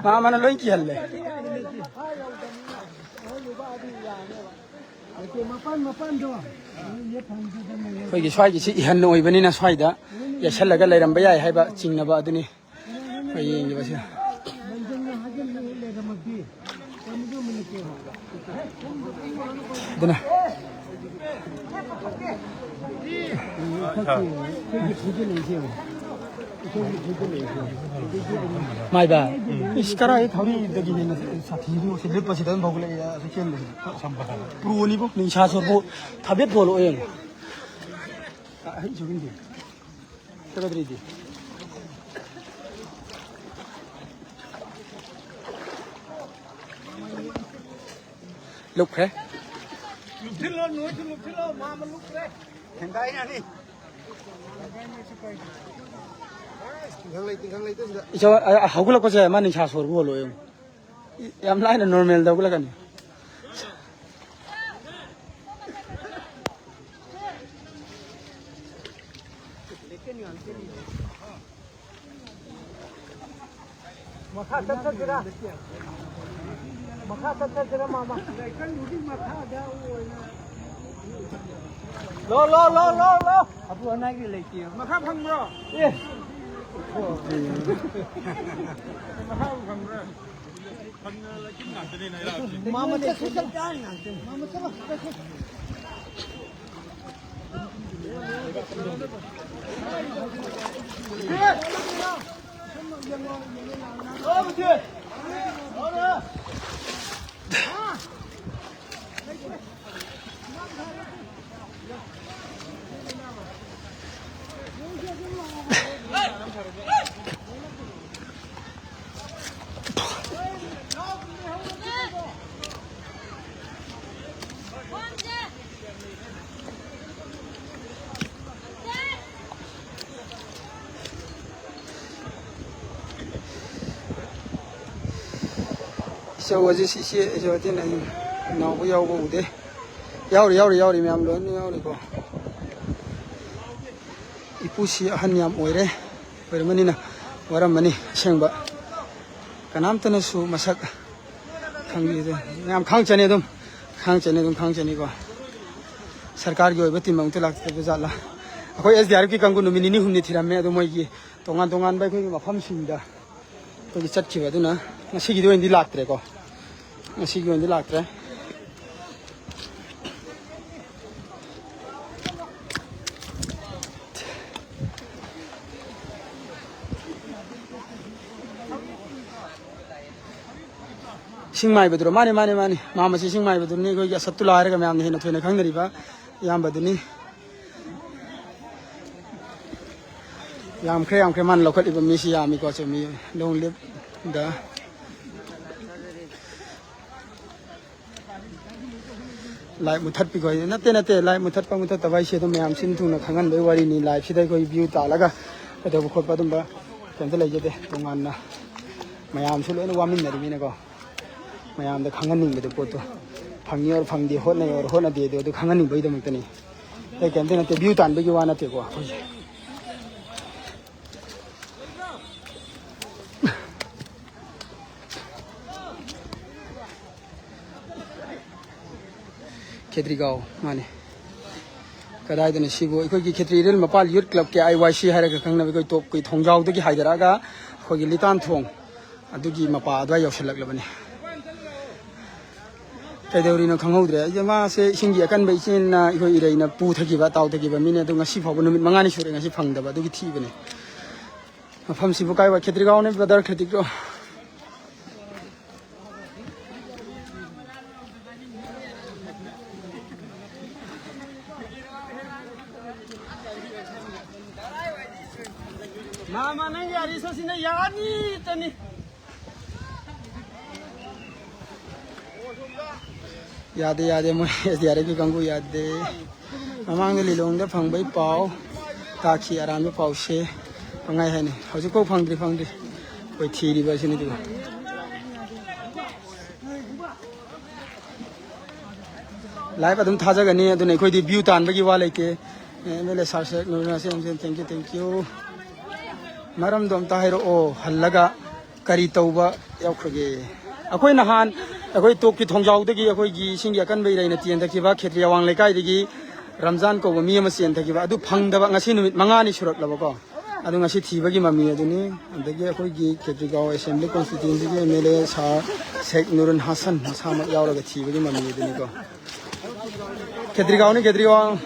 ꯃꯥꯃꯅ ꯂꯣꯏ ꯀꯤꯍꯜꯂꯦ꯫ ꯑꯩꯈꯣꯏꯒꯤ ꯁ꯭ꯋꯥꯏꯒꯤꯁꯤ ꯏꯍꯟ ꯑꯣꯏꯕꯅꯤꯅ ꯁ꯭ꯋꯥꯏꯗ ꯌꯩꯁꯜꯂꯒ ꯂꯩꯔꯝꯕ ꯌꯥꯏ ꯍꯥꯏꯕ ꯆꯤꯡꯅꯕ ꯑꯗꯨꯅꯤ꯫ ꯑꯩꯈꯣꯏ ꯌꯦꯡꯉꯤꯕꯁꯦ꯫ ꯑꯗꯨꯅ ꯃꯥꯏꯕ, ꯏꯁ, ꯀꯔꯥꯏ ꯊꯧꯔꯤꯗꯒꯤ ꯍꯦꯟꯅ ꯁꯥꯊꯤꯕꯅꯣ ꯁꯤ ꯂꯤꯠꯄꯁꯤꯗ ꯑꯗꯨꯝ ꯐꯥꯎꯒꯠꯂꯛꯑꯦ, ꯑꯁꯤ ꯆꯦꯟꯕꯁꯤꯗ꯫ ꯄ꯭ꯔꯣꯅꯤꯕꯣ, ꯅꯤꯡꯁꯥ ꯁꯣꯔꯕꯨ ꯊꯥꯕꯦꯠ ꯕꯣꯜ ꯑꯣꯏꯌꯦ꯫ ꯑꯍꯩ ꯁꯨꯒꯤꯟꯗꯤ꯫ ꯆꯠꯀꯗ꯭ꯔꯤꯗꯤ꯫ ꯂꯨꯞꯈ꯭ꯔꯦ꯫ ꯂꯨꯞꯁꯤꯜꯂꯣ, ꯅꯣꯏꯁꯨ ꯂꯨꯞꯁꯤꯜꯂꯣ, ꯃꯥ ꯑꯃ ꯂꯨꯞꯈ꯭ꯔꯦ꯫ ꯍꯦꯟꯗꯥꯏꯅꯅꯤ꯫ ꯇꯤꯡꯈꯪ ꯂꯩ, ꯇꯤꯡꯈꯪ ꯂꯩꯇꯦ ꯁꯤꯗ꯫ ꯏꯆꯧ, ꯑ, ꯑ, ꯍꯧꯒꯠꯂꯛꯄꯁꯦ ꯃꯥ ꯅꯤꯡꯁꯥ ꯁꯣꯔꯕꯨ ꯍꯣꯜꯂꯣ ꯌꯦꯡꯉꯨ꯫ ꯌꯥꯝ ꯂꯥꯏꯅ ꯅꯣꯔꯃꯦꯜꯗ ꯍꯧꯒꯠꯂꯛꯀꯅꯤ꯫ ꯃꯈꯥ ꯆꯠꯊꯁꯤꯔꯥ? ꯃꯈꯥ ꯆꯠꯊꯁꯤꯔꯥ, ꯃꯥꯃ? ꯂꯩꯀꯪꯗꯨꯒꯤ ꯃꯈꯥꯗ ꯑꯣꯏꯅ꯫ ꯂꯣ, ꯂꯣ, ꯂꯣ, ꯂꯣ, ꯂꯣ꯫ ꯑꯕꯨ ꯑꯅꯥꯒꯤ ꯂꯩꯇꯦ꯫ ꯃꯈꯥ ꯐꯪꯕ꯭ꯔꯣ? ꯑꯦ꯫ ꯃꯈꯥ ꯐꯪꯕ꯭ꯔꯥ? ꯃꯥꯃ ꯆꯠꯁꯤ, ꯆꯠ-, ꯃꯥꯃ ꯆꯠꯂꯣ, ꯆꯠꯁꯤ꯫ ꯏꯆꯧ ꯑꯁꯤ ꯁꯤ ꯏꯆꯦ, ꯏꯆꯧ ꯑꯇꯩꯅ ꯑꯩ ꯅꯥꯎꯕ ꯌꯥꯎꯕ ꯎꯗꯦ꯫ ꯌꯥꯎꯔꯤ, ꯌꯥꯎꯔꯤ, ꯌꯥꯎꯔꯤ, ꯃꯌꯥꯝ ꯂꯣꯏꯅ ꯌꯥꯎꯔꯤꯀꯣ꯫ ꯏꯄꯨꯁꯤ ꯑꯍꯟ ꯌꯥꯝ ꯑꯣꯏꯔꯦ, ꯑꯣꯏꯔꯝꯃꯅꯤꯅ ꯋꯥꯔꯝꯃꯅꯤ ꯑꯁꯦꯡꯕ꯫ ꯀꯅꯥꯝꯇꯅꯁꯨ ꯃꯁꯛ ꯈꯪꯕꯤꯗꯦ꯫ ꯃꯌꯥꯝ ꯈꯥꯡ ꯆꯅꯤ ꯑꯗꯨꯝ, ꯈꯥꯡ ꯆꯅꯤ ꯑꯗꯨꯝ, ꯈꯥꯡ ꯆꯅꯤꯀꯣ꯫ ꯁꯔꯀꯥꯔꯒꯤ ꯑꯣꯏꯕ ꯇꯤꯝ ꯑꯃꯨꯛꯇ ꯂꯥꯛꯇꯕ ꯖꯥꯠꯂꯥ? ꯑꯩꯈꯣꯏ ꯑꯦꯁ ꯗꯤ ꯑꯥꯔ ꯑꯦꯐꯀꯤ ꯀꯥꯡꯕꯨ ꯅꯨꯃꯤꯠ ꯅꯤꯅꯤ ꯍꯨꯝꯅꯤ ꯊꯤꯔꯝꯃꯦ, ꯑꯗꯣ ꯃꯣꯏꯒꯤ ꯇꯣꯉꯥꯟ ꯇꯣꯉꯥꯟꯕ ꯑꯩꯈꯣꯏꯒꯤ ꯃꯐꯝꯁꯤꯡꯗ ꯑꯩꯈꯣꯏꯒꯤ ꯆꯠꯈꯤꯕ, ꯑꯗꯨꯅ ꯉꯁꯤꯒꯤꯗꯤ ꯑꯣꯏꯅꯗꯤ ꯂꯥꯛꯇ꯭ꯔꯦꯀꯣ꯫ ꯉꯁꯤꯒꯤ ꯑꯣꯏꯅꯗꯤ ꯂꯥꯛꯇ꯭ꯔꯦ꯫ ꯏꯁꯤꯡ ꯃꯥꯏꯕꯗꯨꯔꯣ? ꯃꯥꯅꯦ, ꯃꯥꯅꯦ, ꯃꯥꯅꯦ꯫ ꯃꯥ ꯃꯁꯤ ꯏꯁꯤꯡ ꯃꯥꯏꯕꯗꯨꯅꯤ꯫ ꯑꯩꯈꯣꯏꯒꯤ ꯑꯁꯠꯇꯨꯂꯥ ꯍꯥꯏꯔꯒ ꯃꯌꯥꯝꯅ ꯍꯦꯟꯅ ꯊꯣꯏꯅ ꯈꯪꯅꯔꯤꯕ ꯏꯌꯥꯝꯕꯗꯨꯅꯤ꯫ ꯌꯥꯝꯈ꯭ꯔꯦ, ꯌꯥꯝꯈ꯭ꯔꯦ꯫ ꯃꯥꯅ ꯂꯧꯈꯠꯂꯤꯕ ꯃꯤꯁꯤ ꯌꯥꯝꯃꯤꯀꯣ, ꯆꯨꯝꯃꯤ꯫ Long live the live ꯃꯨꯊꯠꯄꯤꯈꯣ ꯍꯥꯏꯁꯦ꯫ ꯅꯠꯇꯦ, ꯅꯠꯇꯦ, live ꯃꯨꯊꯠꯄ ꯃꯨꯊꯠꯇꯕ ꯍꯥꯏꯁꯦ ꯑꯗꯨꯝ ꯃꯌꯥꯝ ꯁꯤꯟ ꯊꯨꯡꯅ ꯈꯪꯍꯟꯕꯒꯤ ꯋꯥꯔꯤꯅꯤ꯫ Liveꯁꯤꯗ ꯑꯩꯈꯣꯏ view ꯇꯥꯜꯂꯒ ꯀꯩꯗꯧꯕ ꯈꯣꯠꯄ ꯑꯗꯨꯝꯕ ꯀꯩꯝꯇ ꯂꯩꯖꯗꯦ꯫ ꯇꯣꯉꯥꯟꯅ ꯃꯌꯥꯝꯁꯨ ꯂꯣꯏꯅ ꯋꯥꯃꯤꯟꯅꯔꯤꯃꯤꯅꯀꯣ, ꯃꯌꯥꯝꯗ ꯈꯪꯍꯟꯅꯤꯡꯕꯗꯣ ꯄꯣꯠꯇꯣ, ꯐꯪꯉꯤ ꯑꯣꯔ ꯐꯪꯗꯦ, ꯍꯣꯠꯅꯩ ꯑꯣꯔ ꯍꯣꯠꯅꯗꯦ ꯑꯗꯣ ꯑꯗꯨ ꯈꯪꯍꯟꯅꯤꯡꯕꯒꯤꯗꯃꯛꯇꯅꯤ꯫ ꯑꯇꯩ ꯀꯩꯝꯇ ꯅꯠꯇꯦ, view ꯇꯥꯟꯕꯒꯤ ꯋꯥ ꯅꯠꯇꯦꯀꯣ ꯑꯩꯈꯣꯏꯁꯦ꯫ ꯈꯦꯇ꯭ꯔꯤꯒꯥꯎ, ꯃꯥꯅꯦ꯫ ꯀꯗꯥꯏꯗꯅꯣ ꯁꯤꯕꯨ? ꯑꯩꯈꯣꯏꯒꯤ ꯈꯦꯇ꯭ꯔꯤ ꯏꯔꯤꯜ ꯃꯄꯥꯜ ꯌꯨꯠ ꯀ꯭ꯂꯕ, ꯀꯦ ꯑꯥꯏ ꯋꯥꯏ ꯁꯤ ꯍꯥꯏꯔꯒ ꯈꯪꯅꯕ, ꯑꯩꯈꯣꯏ ꯇꯣꯞꯀꯤ ꯊꯣꯡꯖꯥꯎꯗꯒꯤ ꯍꯥꯏꯗꯔꯛꯑꯒ ꯑꯩꯈꯣꯏꯒꯤ ꯂꯤꯇꯥꯟ ꯊꯣꯡ ꯑꯗꯨꯒꯤ ꯃꯄꯥ ꯑꯗꯨꯋꯥꯏ ꯌꯧꯁꯤꯜꯂꯛꯂꯕꯅꯤ꯫ ꯀꯩꯗꯧꯔꯤꯅꯣ ꯈꯪꯍꯧꯗ꯭ꯔꯦ꯫ ꯑꯩꯁꯦ, ꯃꯥꯁꯦ ꯏꯁꯤꯡꯒꯤ ꯑꯀꯟꯕ ꯏꯆꯦꯜꯅ ꯑꯩꯈꯣꯏ ꯏꯔꯩꯅ ꯄꯨꯊꯈꯤꯕ, ꯇꯥꯎꯊꯈꯤꯕ ꯃꯤꯅꯦ꯫ ꯑꯗꯣ ꯉꯁꯤ ꯐꯥꯎꯕ ꯅꯨꯃꯤꯠ ꯃꯉꯥꯅꯤ ꯁꯨꯔꯦ ꯉꯁꯤ ꯐꯪꯗꯕ, ꯑꯗꯨꯒꯤ ꯊꯤꯕꯅꯦ꯫ ꯃꯐꯝꯁꯤꯕꯨ ꯀꯥꯏ ꯋꯥꯏ? ꯈꯦꯇ꯭ꯔꯤꯒꯥꯎꯅꯦ, ꯕ꯭ꯔꯗꯔ, ꯈꯦꯇ꯭ꯔꯤꯒꯥꯎ꯫ ꯃꯥꯃ, ꯅꯪꯒꯤ ꯑꯔꯤꯁꯣꯁꯤꯅ ꯌꯥꯅꯤꯇꯅꯤ꯫ ꯌꯥꯗꯦ, ꯌꯥꯗꯦ, ꯃꯣꯏ ꯑꯦꯁ ꯗꯤ ꯑꯥꯔ ꯑꯦꯐꯀꯤ ꯀꯥꯡꯕꯨ ꯌꯥꯗꯦ꯫ ꯃꯃꯥꯡꯗ ꯂꯤꯂꯣꯡꯗ ꯐꯪꯕꯩ ꯄꯥꯎ ꯇꯥꯈꯤ, ꯑꯔꯥꯟꯕ ꯄꯥꯎꯁꯦ ꯄꯪꯍꯥꯏ ꯍꯥꯏꯅꯩ꯫ ꯍꯧꯖꯤꯛꯐꯥꯎ ꯐꯪꯗ꯭ꯔꯤ, ꯐꯪꯗ꯭ꯔꯤ꯫ ꯑꯩꯈꯣꯏ ꯊꯤꯔꯤꯕ ꯑꯁꯤꯅꯤ ꯑꯗꯨꯒ꯫ ꯂꯥꯏꯚ ꯑꯗꯨꯝ ꯊꯥꯖꯒꯅꯤ, ꯑꯗꯨꯅ ꯑꯩꯈꯣꯏꯗꯤ ꯚ꯭ꯌꯨ ꯇꯥꯟꯕꯒꯤ ꯋꯥ ꯂꯩꯇꯦ꯫ M L A sir Sheikh Nur Hassan, thank you, thank you꯫ ꯃꯔꯝꯗꯣ ꯑꯝꯇ ꯍꯥꯏꯔꯛꯑꯣ, ꯍꯜꯂꯒ ꯀꯔꯤ ꯇꯧꯕ ꯌꯥꯎꯈ꯭ꯔꯒꯦ? ꯑꯩꯈꯣꯏ ꯅꯍꯥꯟ, ꯑꯩꯈꯣꯏ ꯇꯣꯞꯀꯤ ꯊꯣꯡꯖꯥꯎꯗꯒꯤ ꯑꯩꯈꯣꯏꯒꯤ ꯏꯁꯤꯡꯒꯤ ꯑꯀꯟꯕ ꯏꯔꯩꯅ ꯇꯦꯟꯊꯈꯤꯕ ꯈꯦꯇ꯭ꯔꯤ ꯑꯋꯥꯡ ꯂꯩꯀꯥꯏꯗꯒꯤ ꯔꯝꯖꯥꯟ ꯀꯧꯕ ꯃꯤ ꯑꯃ ꯆꯦꯟꯊꯈꯤꯕ, ꯑꯗꯨ ꯐꯪꯗꯕ ꯉꯁꯤ ꯅꯨꯃꯤꯠ ꯃꯉꯥꯅꯤ ꯁꯨꯔꯛꯂꯕꯀꯣ꯫ ꯑꯗꯨ ꯉꯁꯤ ꯊꯤꯕꯒꯤ ꯃꯃꯤ ꯑꯗꯨꯅꯤ꯫ ꯑꯗꯒꯤ ꯑꯩꯈꯣꯏꯒꯤ ꯈꯦꯇ꯭ꯔꯤꯒꯥꯎ assembly ꯀꯣꯟꯁꯇꯤꯇ꯭ꯋꯦꯟꯁꯤꯒꯤ M L A sir Sheikh Nurul Hasan ꯃꯁꯥꯃꯛ ꯌꯥꯎꯔꯒ ꯊꯤꯕꯒꯤ ꯃꯃꯤ ꯑꯗꯨꯅꯤꯀꯣ꯫ ꯈꯦꯇ꯭ꯔꯤꯒꯥꯎꯅꯤ, ꯈꯦꯇ꯭ꯔꯤꯒꯥꯎ꯫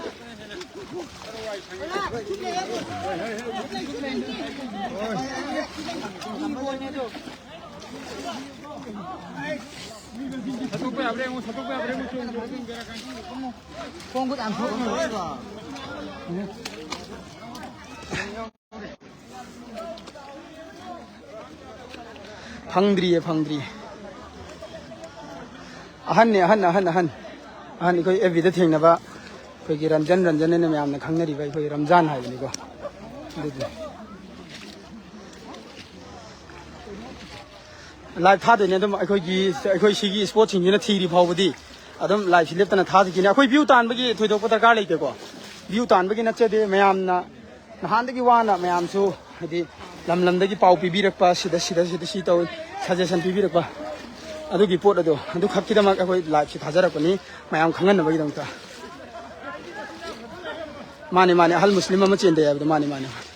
ꯈꯣꯡ ꯈꯨꯠ ꯌꯥꯝ ꯁꯣꯛꯅꯕ꯫ ꯐꯪꯗ꯭ꯔꯤꯌꯦ, ꯐꯪꯗ꯭ꯔꯤꯌꯦ꯫ ꯑꯍꯟꯅꯦ, ꯑꯍꯟ, ꯑꯍꯟ, ꯑꯍꯟ꯫ ꯑꯍꯟ, ꯑꯩꯈꯣꯏ ꯑꯦꯐ ꯕꯤꯗ ꯊꯦꯡꯅꯕ ꯑꯩꯈꯣꯏꯒꯤ ꯔꯟꯖꯟ, ꯔꯟꯖꯟ ꯍꯥꯏꯅ ꯃꯌꯥꯝꯅ ꯈꯪꯅꯔꯤꯕ ꯑꯩꯈꯣꯏ ꯔꯝꯖꯥꯟ ꯍꯥꯏꯕꯅꯤꯀꯣ꯫ ꯑꯗꯨꯗꯤ ꯂꯥꯏꯚ ꯊꯥꯗꯣꯏꯅꯦ ꯑꯗꯨꯝ꯫ ꯑꯩꯈꯣꯏꯒꯤ, ꯑꯩꯈꯣꯏ ꯁꯤꯒꯤ ꯏꯁꯄꯣꯠꯁꯤꯡꯁꯤꯅ ꯊꯤꯔꯤ ꯐꯥꯎꯕꯗꯤ ꯑꯗꯨꯝ ꯂꯥꯏꯚꯁꯤ ꯂꯦꯞꯇꯅ ꯊꯥꯗꯣꯏꯅꯦ꯫ ꯑꯩꯈꯣꯏ ꯚ꯭ꯌꯨ ꯇꯥꯟꯕꯒꯤ ꯊꯣꯏꯗꯣꯛꯄ ꯗꯔꯀꯥꯔ ꯂꯩꯇꯦꯀꯣ꯫ ꯚ꯭ꯌꯨ ꯇꯥꯟꯕꯒꯤ ꯅꯠꯆꯗꯦ, ꯃꯌꯥꯝꯅ ꯅꯍꯥꯟꯗꯒꯤ ꯋꯥꯅ ꯃꯌꯥꯝꯁꯨ ꯍꯥꯏꯗꯤ ꯂꯝ ꯂꯝꯗꯒꯤ ꯄꯥꯎ ꯄꯤꯕꯤꯔꯛꯄ, ꯁꯤꯗ, ꯁꯤꯗ, ꯁꯤꯗ ꯁꯤ ꯇꯧꯏ, ꯁꯖꯦꯁꯟ ꯄꯤꯕꯤꯔꯛꯄ꯫ ꯑꯗꯨꯒꯤ ꯄꯣꯠ ꯑꯗꯣ, ꯑꯗꯨꯈꯛꯀꯤꯗꯃꯛ ꯑꯩꯈꯣꯏ ꯂꯥꯏꯚꯁꯤ ꯊꯥꯖꯔꯛꯄꯅꯤ, ꯃꯌꯥꯝ ꯈꯪꯍꯟꯅꯕꯒꯤꯗꯃꯛꯇ꯫ ꯃꯥꯅꯦ, ꯃꯥꯅꯦ, ꯑꯍꯜ ꯃꯨꯁꯂꯤꯝ ꯑꯃ ꯆꯦꯟꯗꯩ ꯍꯥꯏꯕꯗꯣ, ꯃꯥꯅꯦ, ꯃꯥꯅꯦ, ꯃꯥꯅꯦ꯫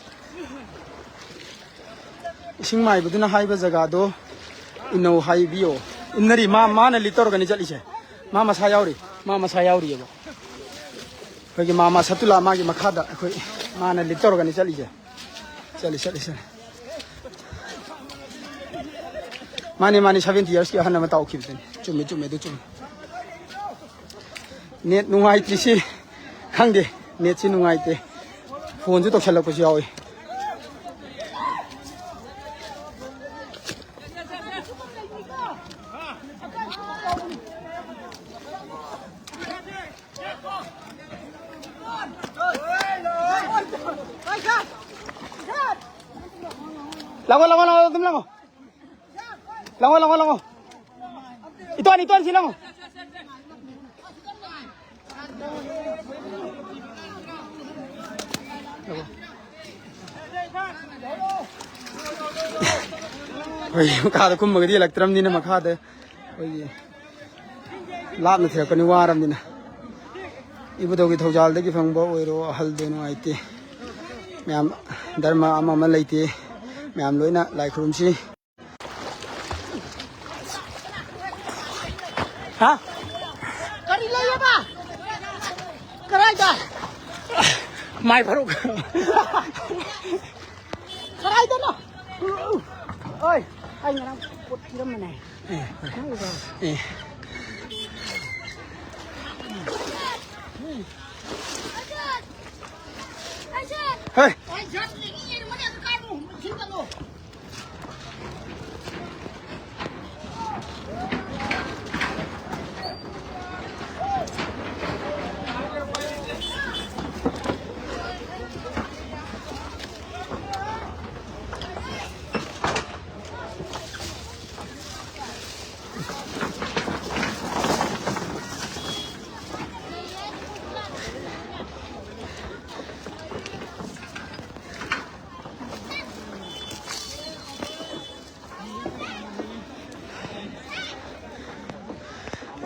ꯏꯁꯤꯡ ꯃꯥꯏꯕꯗꯨꯅ ꯍꯥꯏꯕ ꯖꯒꯥꯗꯣ ꯏꯟꯅꯧ ꯍꯥꯏꯕꯤꯌꯣ꯫ ꯏꯟꯅꯔꯤ, ꯃꯥ, ꯃꯥꯅ ꯂꯤꯠ ꯇꯧꯔꯒꯅꯤ ꯆꯠꯂꯤꯁꯦ꯫ ꯃꯥ ꯃꯁꯥ ꯌꯥꯎꯔꯤ, ꯃꯥ ꯃꯁꯥ ꯌꯥꯎꯔꯤꯑꯕ꯫ ꯑꯩꯈꯣꯏꯒꯤ ꯃꯥ, ꯃꯥ ꯁꯠꯇꯨꯂꯥ ꯃꯥꯒꯤ ꯃꯈꯥꯗ ꯑꯩꯈꯣꯏ, ꯃꯥꯅ ꯂꯤꯠ ꯇꯧꯔꯒꯅꯤ ꯆꯠꯂꯤꯁꯦ꯫ ꯆꯠꯂꯤ, ꯆꯠꯂꯤ, ꯆꯠꯂꯤ꯫ ꯃꯥꯅꯦ, ꯃꯥꯅꯦ, seventy yearsꯀꯤ ꯑꯍꯟ ꯑꯃ ꯇꯥꯎꯈꯤꯕꯗꯨꯅꯤ꯫ ꯆꯨꯝꯃꯤ, ꯆꯨꯝꯃꯤ, ꯑꯗꯨ ꯆꯨꯝꯃꯤ꯫ ꯅꯦꯠ ꯅꯨꯡꯉꯥꯏꯇ꯭ꯔꯤꯁꯤ ꯈꯪꯗꯦ, ꯅꯦꯠꯁꯤ ꯅꯨꯡꯉꯥꯏꯇꯦ꯫ ꯐꯣꯟꯁꯨ ꯇꯧꯁꯜꯂꯛꯄꯁꯨ ꯌꯥꯎꯏ꯫ ꯂꯥꯡꯉꯣ, ꯂꯥꯡꯉꯣ, ꯂꯥꯡꯉꯣ, ꯑꯗꯨꯝ ꯂꯥꯡꯉꯣ꯫ ꯂꯥꯡꯉꯣ, ꯂꯥꯡꯉꯣ, ꯂꯥꯡꯉꯣ꯫ ꯏꯇꯣꯟ, ꯏꯇꯣꯟ, ꯁꯤ ꯂꯥꯡꯉꯣ꯫ ꯑꯩꯈꯣꯏ ꯃꯈꯥꯗ ꯀꯨꯝꯃꯒꯗꯤ ꯍꯦꯜꯂꯛꯇ꯭ꯔꯕꯅꯤꯅ, ꯃꯈꯥꯗ ꯑꯩꯈꯣꯏꯒꯤ ꯂꯥꯞꯅ ꯊꯤꯔꯛꯄꯅꯤ, ꯋꯥꯔꯕꯅꯤꯅ꯫ ꯏꯕꯨꯙꯧꯒꯤ ꯊꯧꯖꯥꯜꯗꯒꯤ ꯐꯪꯕ ꯑꯣꯏꯔꯣ, ꯑꯍꯜꯗꯣ ꯅꯨꯡꯉꯥꯏꯇꯦ꯫ ꯃꯌꯥꯝ ꯙꯔꯃ ꯑꯃ ꯑꯃ ꯂꯩꯇꯦ, ꯃꯌꯥꯝ ꯂꯣꯏꯅ ꯂꯥꯏ ꯈꯨꯔꯨꯝꯁꯤ꯫ ꯍꯥ? ꯀꯔꯤ ꯂꯩꯌꯦꯕ? ꯀꯗꯥꯏꯗ? ꯃꯥꯏ ꯐꯔꯨꯛ꯫ ꯀꯗꯥꯏꯗꯅꯣ? ꯑꯣꯏ, ꯑꯩ ꯉꯔꯥꯡ ꯄꯣꯠ ꯄꯤꯔꯝꯕꯅꯦ꯫ ꯑꯦ, ꯅꯪꯒꯤꯗꯣ꯫ ꯑꯦ꯫ ꯍꯦ꯫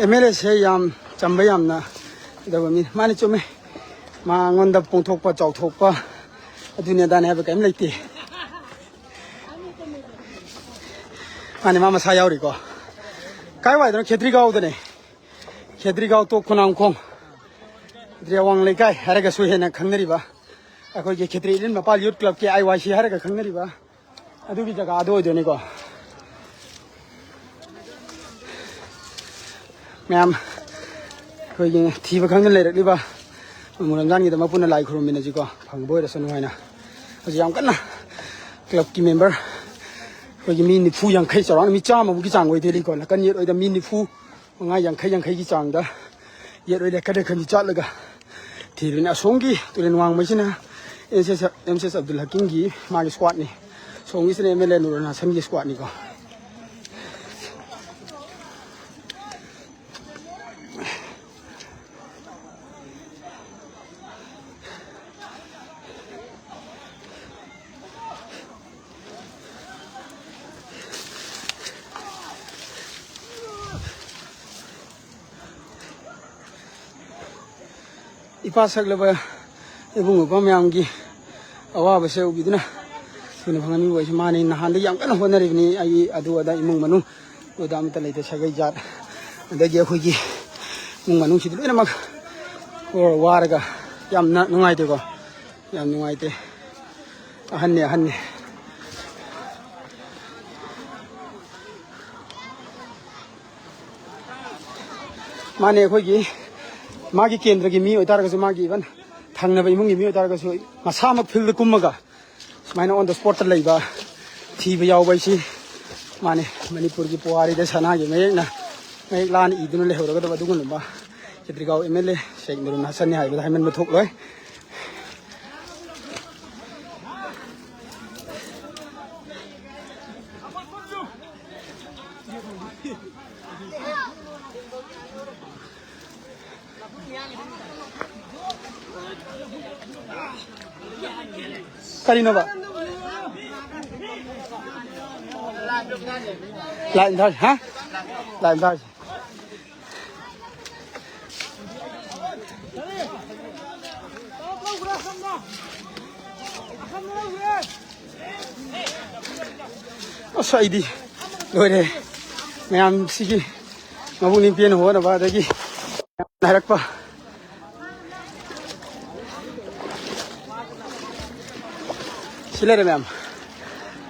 ꯑꯦꯝ ꯑꯦꯜ ꯑꯦꯁꯦ ꯌꯥꯝ ꯆꯝꯕ, ꯌꯥꯝꯅ ꯀꯩꯗꯧꯕ ꯃꯤ꯫ ꯃꯥꯅꯤ, ꯆꯨꯝꯃꯦ꯫ ꯃꯉꯣꯟꯗ ꯄꯣꯡꯊꯣꯛꯄ, ꯆꯥꯎꯊꯣꯛꯄ, ꯑꯗꯨꯅꯤ ꯑꯗꯥꯅꯤ ꯍꯥꯏꯕ ꯀꯔꯤꯝ ꯂꯩꯇꯦ꯫ ꯃꯥꯅꯤ, ꯃꯥ ꯃꯁꯥ ꯌꯥꯎꯔꯤꯀꯣ꯫ ꯀꯥꯏ ꯋꯥꯏꯗꯅꯣ? ꯈꯦꯇ꯭ꯔꯤꯒꯥꯎꯗꯅꯦ꯫ ꯈꯦꯇ꯭ꯔꯤꯒꯥꯎ ꯇꯣꯞ ꯈꯣꯡꯅꯥꯡꯈꯣꯡ, ꯈꯦꯇ꯭ꯔꯤ ꯑꯋꯥꯡ ꯂꯩꯀꯥꯏ ꯍꯥꯏꯔꯒꯁꯨ ꯍꯦꯟꯅ ꯈꯪꯅꯔꯤꯕ, ꯑꯩꯈꯣꯏꯒꯤ ꯈꯦꯇ꯭ꯔꯤ ꯏꯂꯤꯟ ꯃꯄꯥꯜ ꯌꯨꯠ ꯀ꯭ꯂꯕꯀꯤ ꯑꯥꯏ ꯋꯥꯏ ꯁꯤ ꯍꯥꯏꯔꯒ ꯈꯪꯅꯔꯤꯕ ꯑꯗꯨꯒꯤ ꯖꯒꯥꯗꯣ ꯑꯣꯏꯗꯣꯏꯅꯤꯀꯣ꯫ ꯃꯌꯥꯝ ꯑꯩꯈꯣꯏꯒꯤ ꯊꯤꯕ ꯈꯪꯗꯅ ꯂꯩꯔꯛꯂꯤꯕ ꯃꯣꯏꯔꯥꯡꯖꯥꯟꯒꯤꯗꯃꯛ ꯄꯨꯟꯅ ꯂꯥꯏ ꯈꯨꯔꯨꯝꯃꯤꯟꯅꯁꯤꯀꯣ, ꯐꯪꯕ ꯑꯣꯏꯔꯁꯅꯨ ꯍꯥꯏꯅ꯫ ꯍꯧꯖꯤꯛ ꯌꯥꯝ ꯀꯟꯅ ꯀ꯭ꯂꯕꯀꯤ ꯃꯦꯝꯕꯔ, ꯑꯩꯈꯣꯏꯒꯤ ꯃꯤ ꯅꯤꯐꯨ ꯌꯥꯡꯈꯩ, ꯆꯥꯎꯔꯥꯛꯅ ꯃꯤ ꯆꯥꯝꯃꯃꯨꯛꯀꯤ ꯆꯥꯡ ꯑꯣꯏꯗꯣꯏꯅꯤꯀꯣ, ꯅꯥꯀꯟ ꯌꯦꯠ ꯑꯣꯏꯗ ꯃꯤ ꯅꯤꯐꯨ ꯃꯉꯥ, ꯌꯥꯡꯈꯩ, ꯌꯥꯡꯈꯩꯒꯤ ꯆꯥꯡꯗ ꯌꯦꯠ ꯑꯣꯏꯗ ꯈꯔ ꯈꯔ ꯆꯠꯂꯒ ꯊꯤꯗꯣꯏꯅꯤ꯫ ꯑꯁꯣꯝꯒꯤ ꯇꯨꯔꯦꯜ ꯋꯥꯡꯃꯩꯁꯤꯅ M C S, M C S Abdul ꯍꯀꯤꯝꯒꯤ ꯃꯥꯒꯤ ꯁ꯭ꯀ꯭ꯋꯥꯠꯅꯤ, ꯁꯣꯝꯒꯤꯁꯤꯅ ꯑꯦꯝ ꯑꯦꯜ ꯑꯦ ꯅꯨꯔꯨꯜ ꯍꯁꯟꯒꯤ ꯁ꯭ꯀ꯭ꯋꯥꯠꯅꯤꯀꯣ꯫ ꯏꯄꯥ ꯁꯛꯂꯕ ꯏꯕꯨꯡ ꯏꯄ꯭ꯋꯥ ꯃꯌꯥꯝꯒꯤ ꯑꯋꯥꯕꯁꯦ ꯎꯕꯤꯗꯨꯅ ꯊꯨꯅ ꯐꯪꯍꯟꯕꯤꯕ ꯑꯣꯏꯁꯤ꯫ ꯃꯥꯅꯤ, ꯅꯍꯥꯟꯗꯒꯤ ꯌꯥꯝ ꯀꯟꯅ ꯍꯣꯠꯅꯔꯤꯕꯅꯤ꯫ ꯑꯩ ꯑꯗꯨ ꯑꯗꯥ ꯏꯃꯨꯡ ꯃꯅꯨꯡ ꯑꯗꯨ ꯑꯗꯥ ꯑꯃꯠꯇ ꯂꯩꯇꯦ꯫ ꯁꯥꯒꯩ ꯖꯥꯠ, ꯑꯗꯒꯤ ꯑꯩꯈꯣꯏꯒꯤ ꯏꯃꯨꯡ ꯃꯅꯨꯡꯁꯤꯗꯤ ꯂꯣꯏꯅꯃꯛ ꯋꯥꯔꯒ ꯌꯥꯝꯅ ꯅꯨꯡꯉꯥꯏꯇꯦꯀꯣ, ꯌꯥꯝ ꯅꯨꯡꯉꯥꯏꯇꯦ꯫ ꯑꯍꯟꯅꯦ, ꯑꯍꯟꯅꯦ꯫ ꯃꯥꯅꯦ, ꯑꯩꯈꯣꯏꯒꯤ ꯃꯥꯒꯤ ꯀꯦꯟꯗ꯭ꯔꯒꯤ ꯃꯤ ꯑꯣꯏꯇꯥꯔꯒꯁꯨ, ꯃꯥꯒꯤ ꯏꯚꯟ ꯊꯪꯅꯕ ꯏꯃꯨꯡꯒꯤ ꯃꯤ ꯑꯣꯏꯇꯥꯔꯒꯁꯨ, ꯃꯁꯥꯃꯛ ꯐꯤꯜꯗ ꯀꯨꯝꯃꯒ ꯁꯨꯃꯥꯏꯅ ꯑꯣꯟ ꯗ ꯁ꯭ꯄꯣꯠꯇ ꯂꯩꯕ, ꯊꯤꯕ ꯌꯥꯎꯕ ꯍꯥꯏꯁꯤ, ꯃꯥꯅꯦ, ꯃꯅꯤꯄꯨꯔꯒꯤ ꯄꯨꯋꯥꯔꯤꯗ ꯁꯅꯥꯒꯤ ꯃꯌꯦꯛꯅ, ꯃꯌꯦꯛ ꯂꯥꯅ ꯏꯗꯨꯅ ꯂꯩꯍꯧꯔꯒꯗꯕ ꯑꯗꯨꯒꯨꯝꯂꯕ ꯈꯦꯇ꯭ꯔꯤꯒꯥꯎ ꯑꯦꯝ ꯑꯦꯜ ꯑꯦ ꯁꯦꯛ ꯅꯨꯔꯨꯜ ꯍꯁꯟꯅꯤ ꯍꯥꯏꯕꯗ ꯍꯥꯏꯃꯟꯕ ꯊꯣꯛꯂꯣꯏ꯫ ꯀꯔꯤꯅꯣꯕ? ꯂꯥꯏꯟ ꯊꯥꯔꯁꯤ, ꯍꯥ? ꯂꯥꯏꯟ ꯊꯥꯔꯁꯤ꯫ ꯑꯁ, ꯑꯩꯗꯤ ꯂꯣꯏꯔꯦ꯫ ꯃꯌꯥꯝꯁꯤꯒꯤ ꯃꯕꯨꯛꯅꯤꯡ ꯄꯦꯟꯅ ꯍꯣꯠꯅꯕ, ꯑꯗꯒꯤ ꯍꯥꯏꯔꯛꯄ꯫ ꯁꯤ ꯂꯩꯔꯦ ꯃꯌꯥꯝ꯫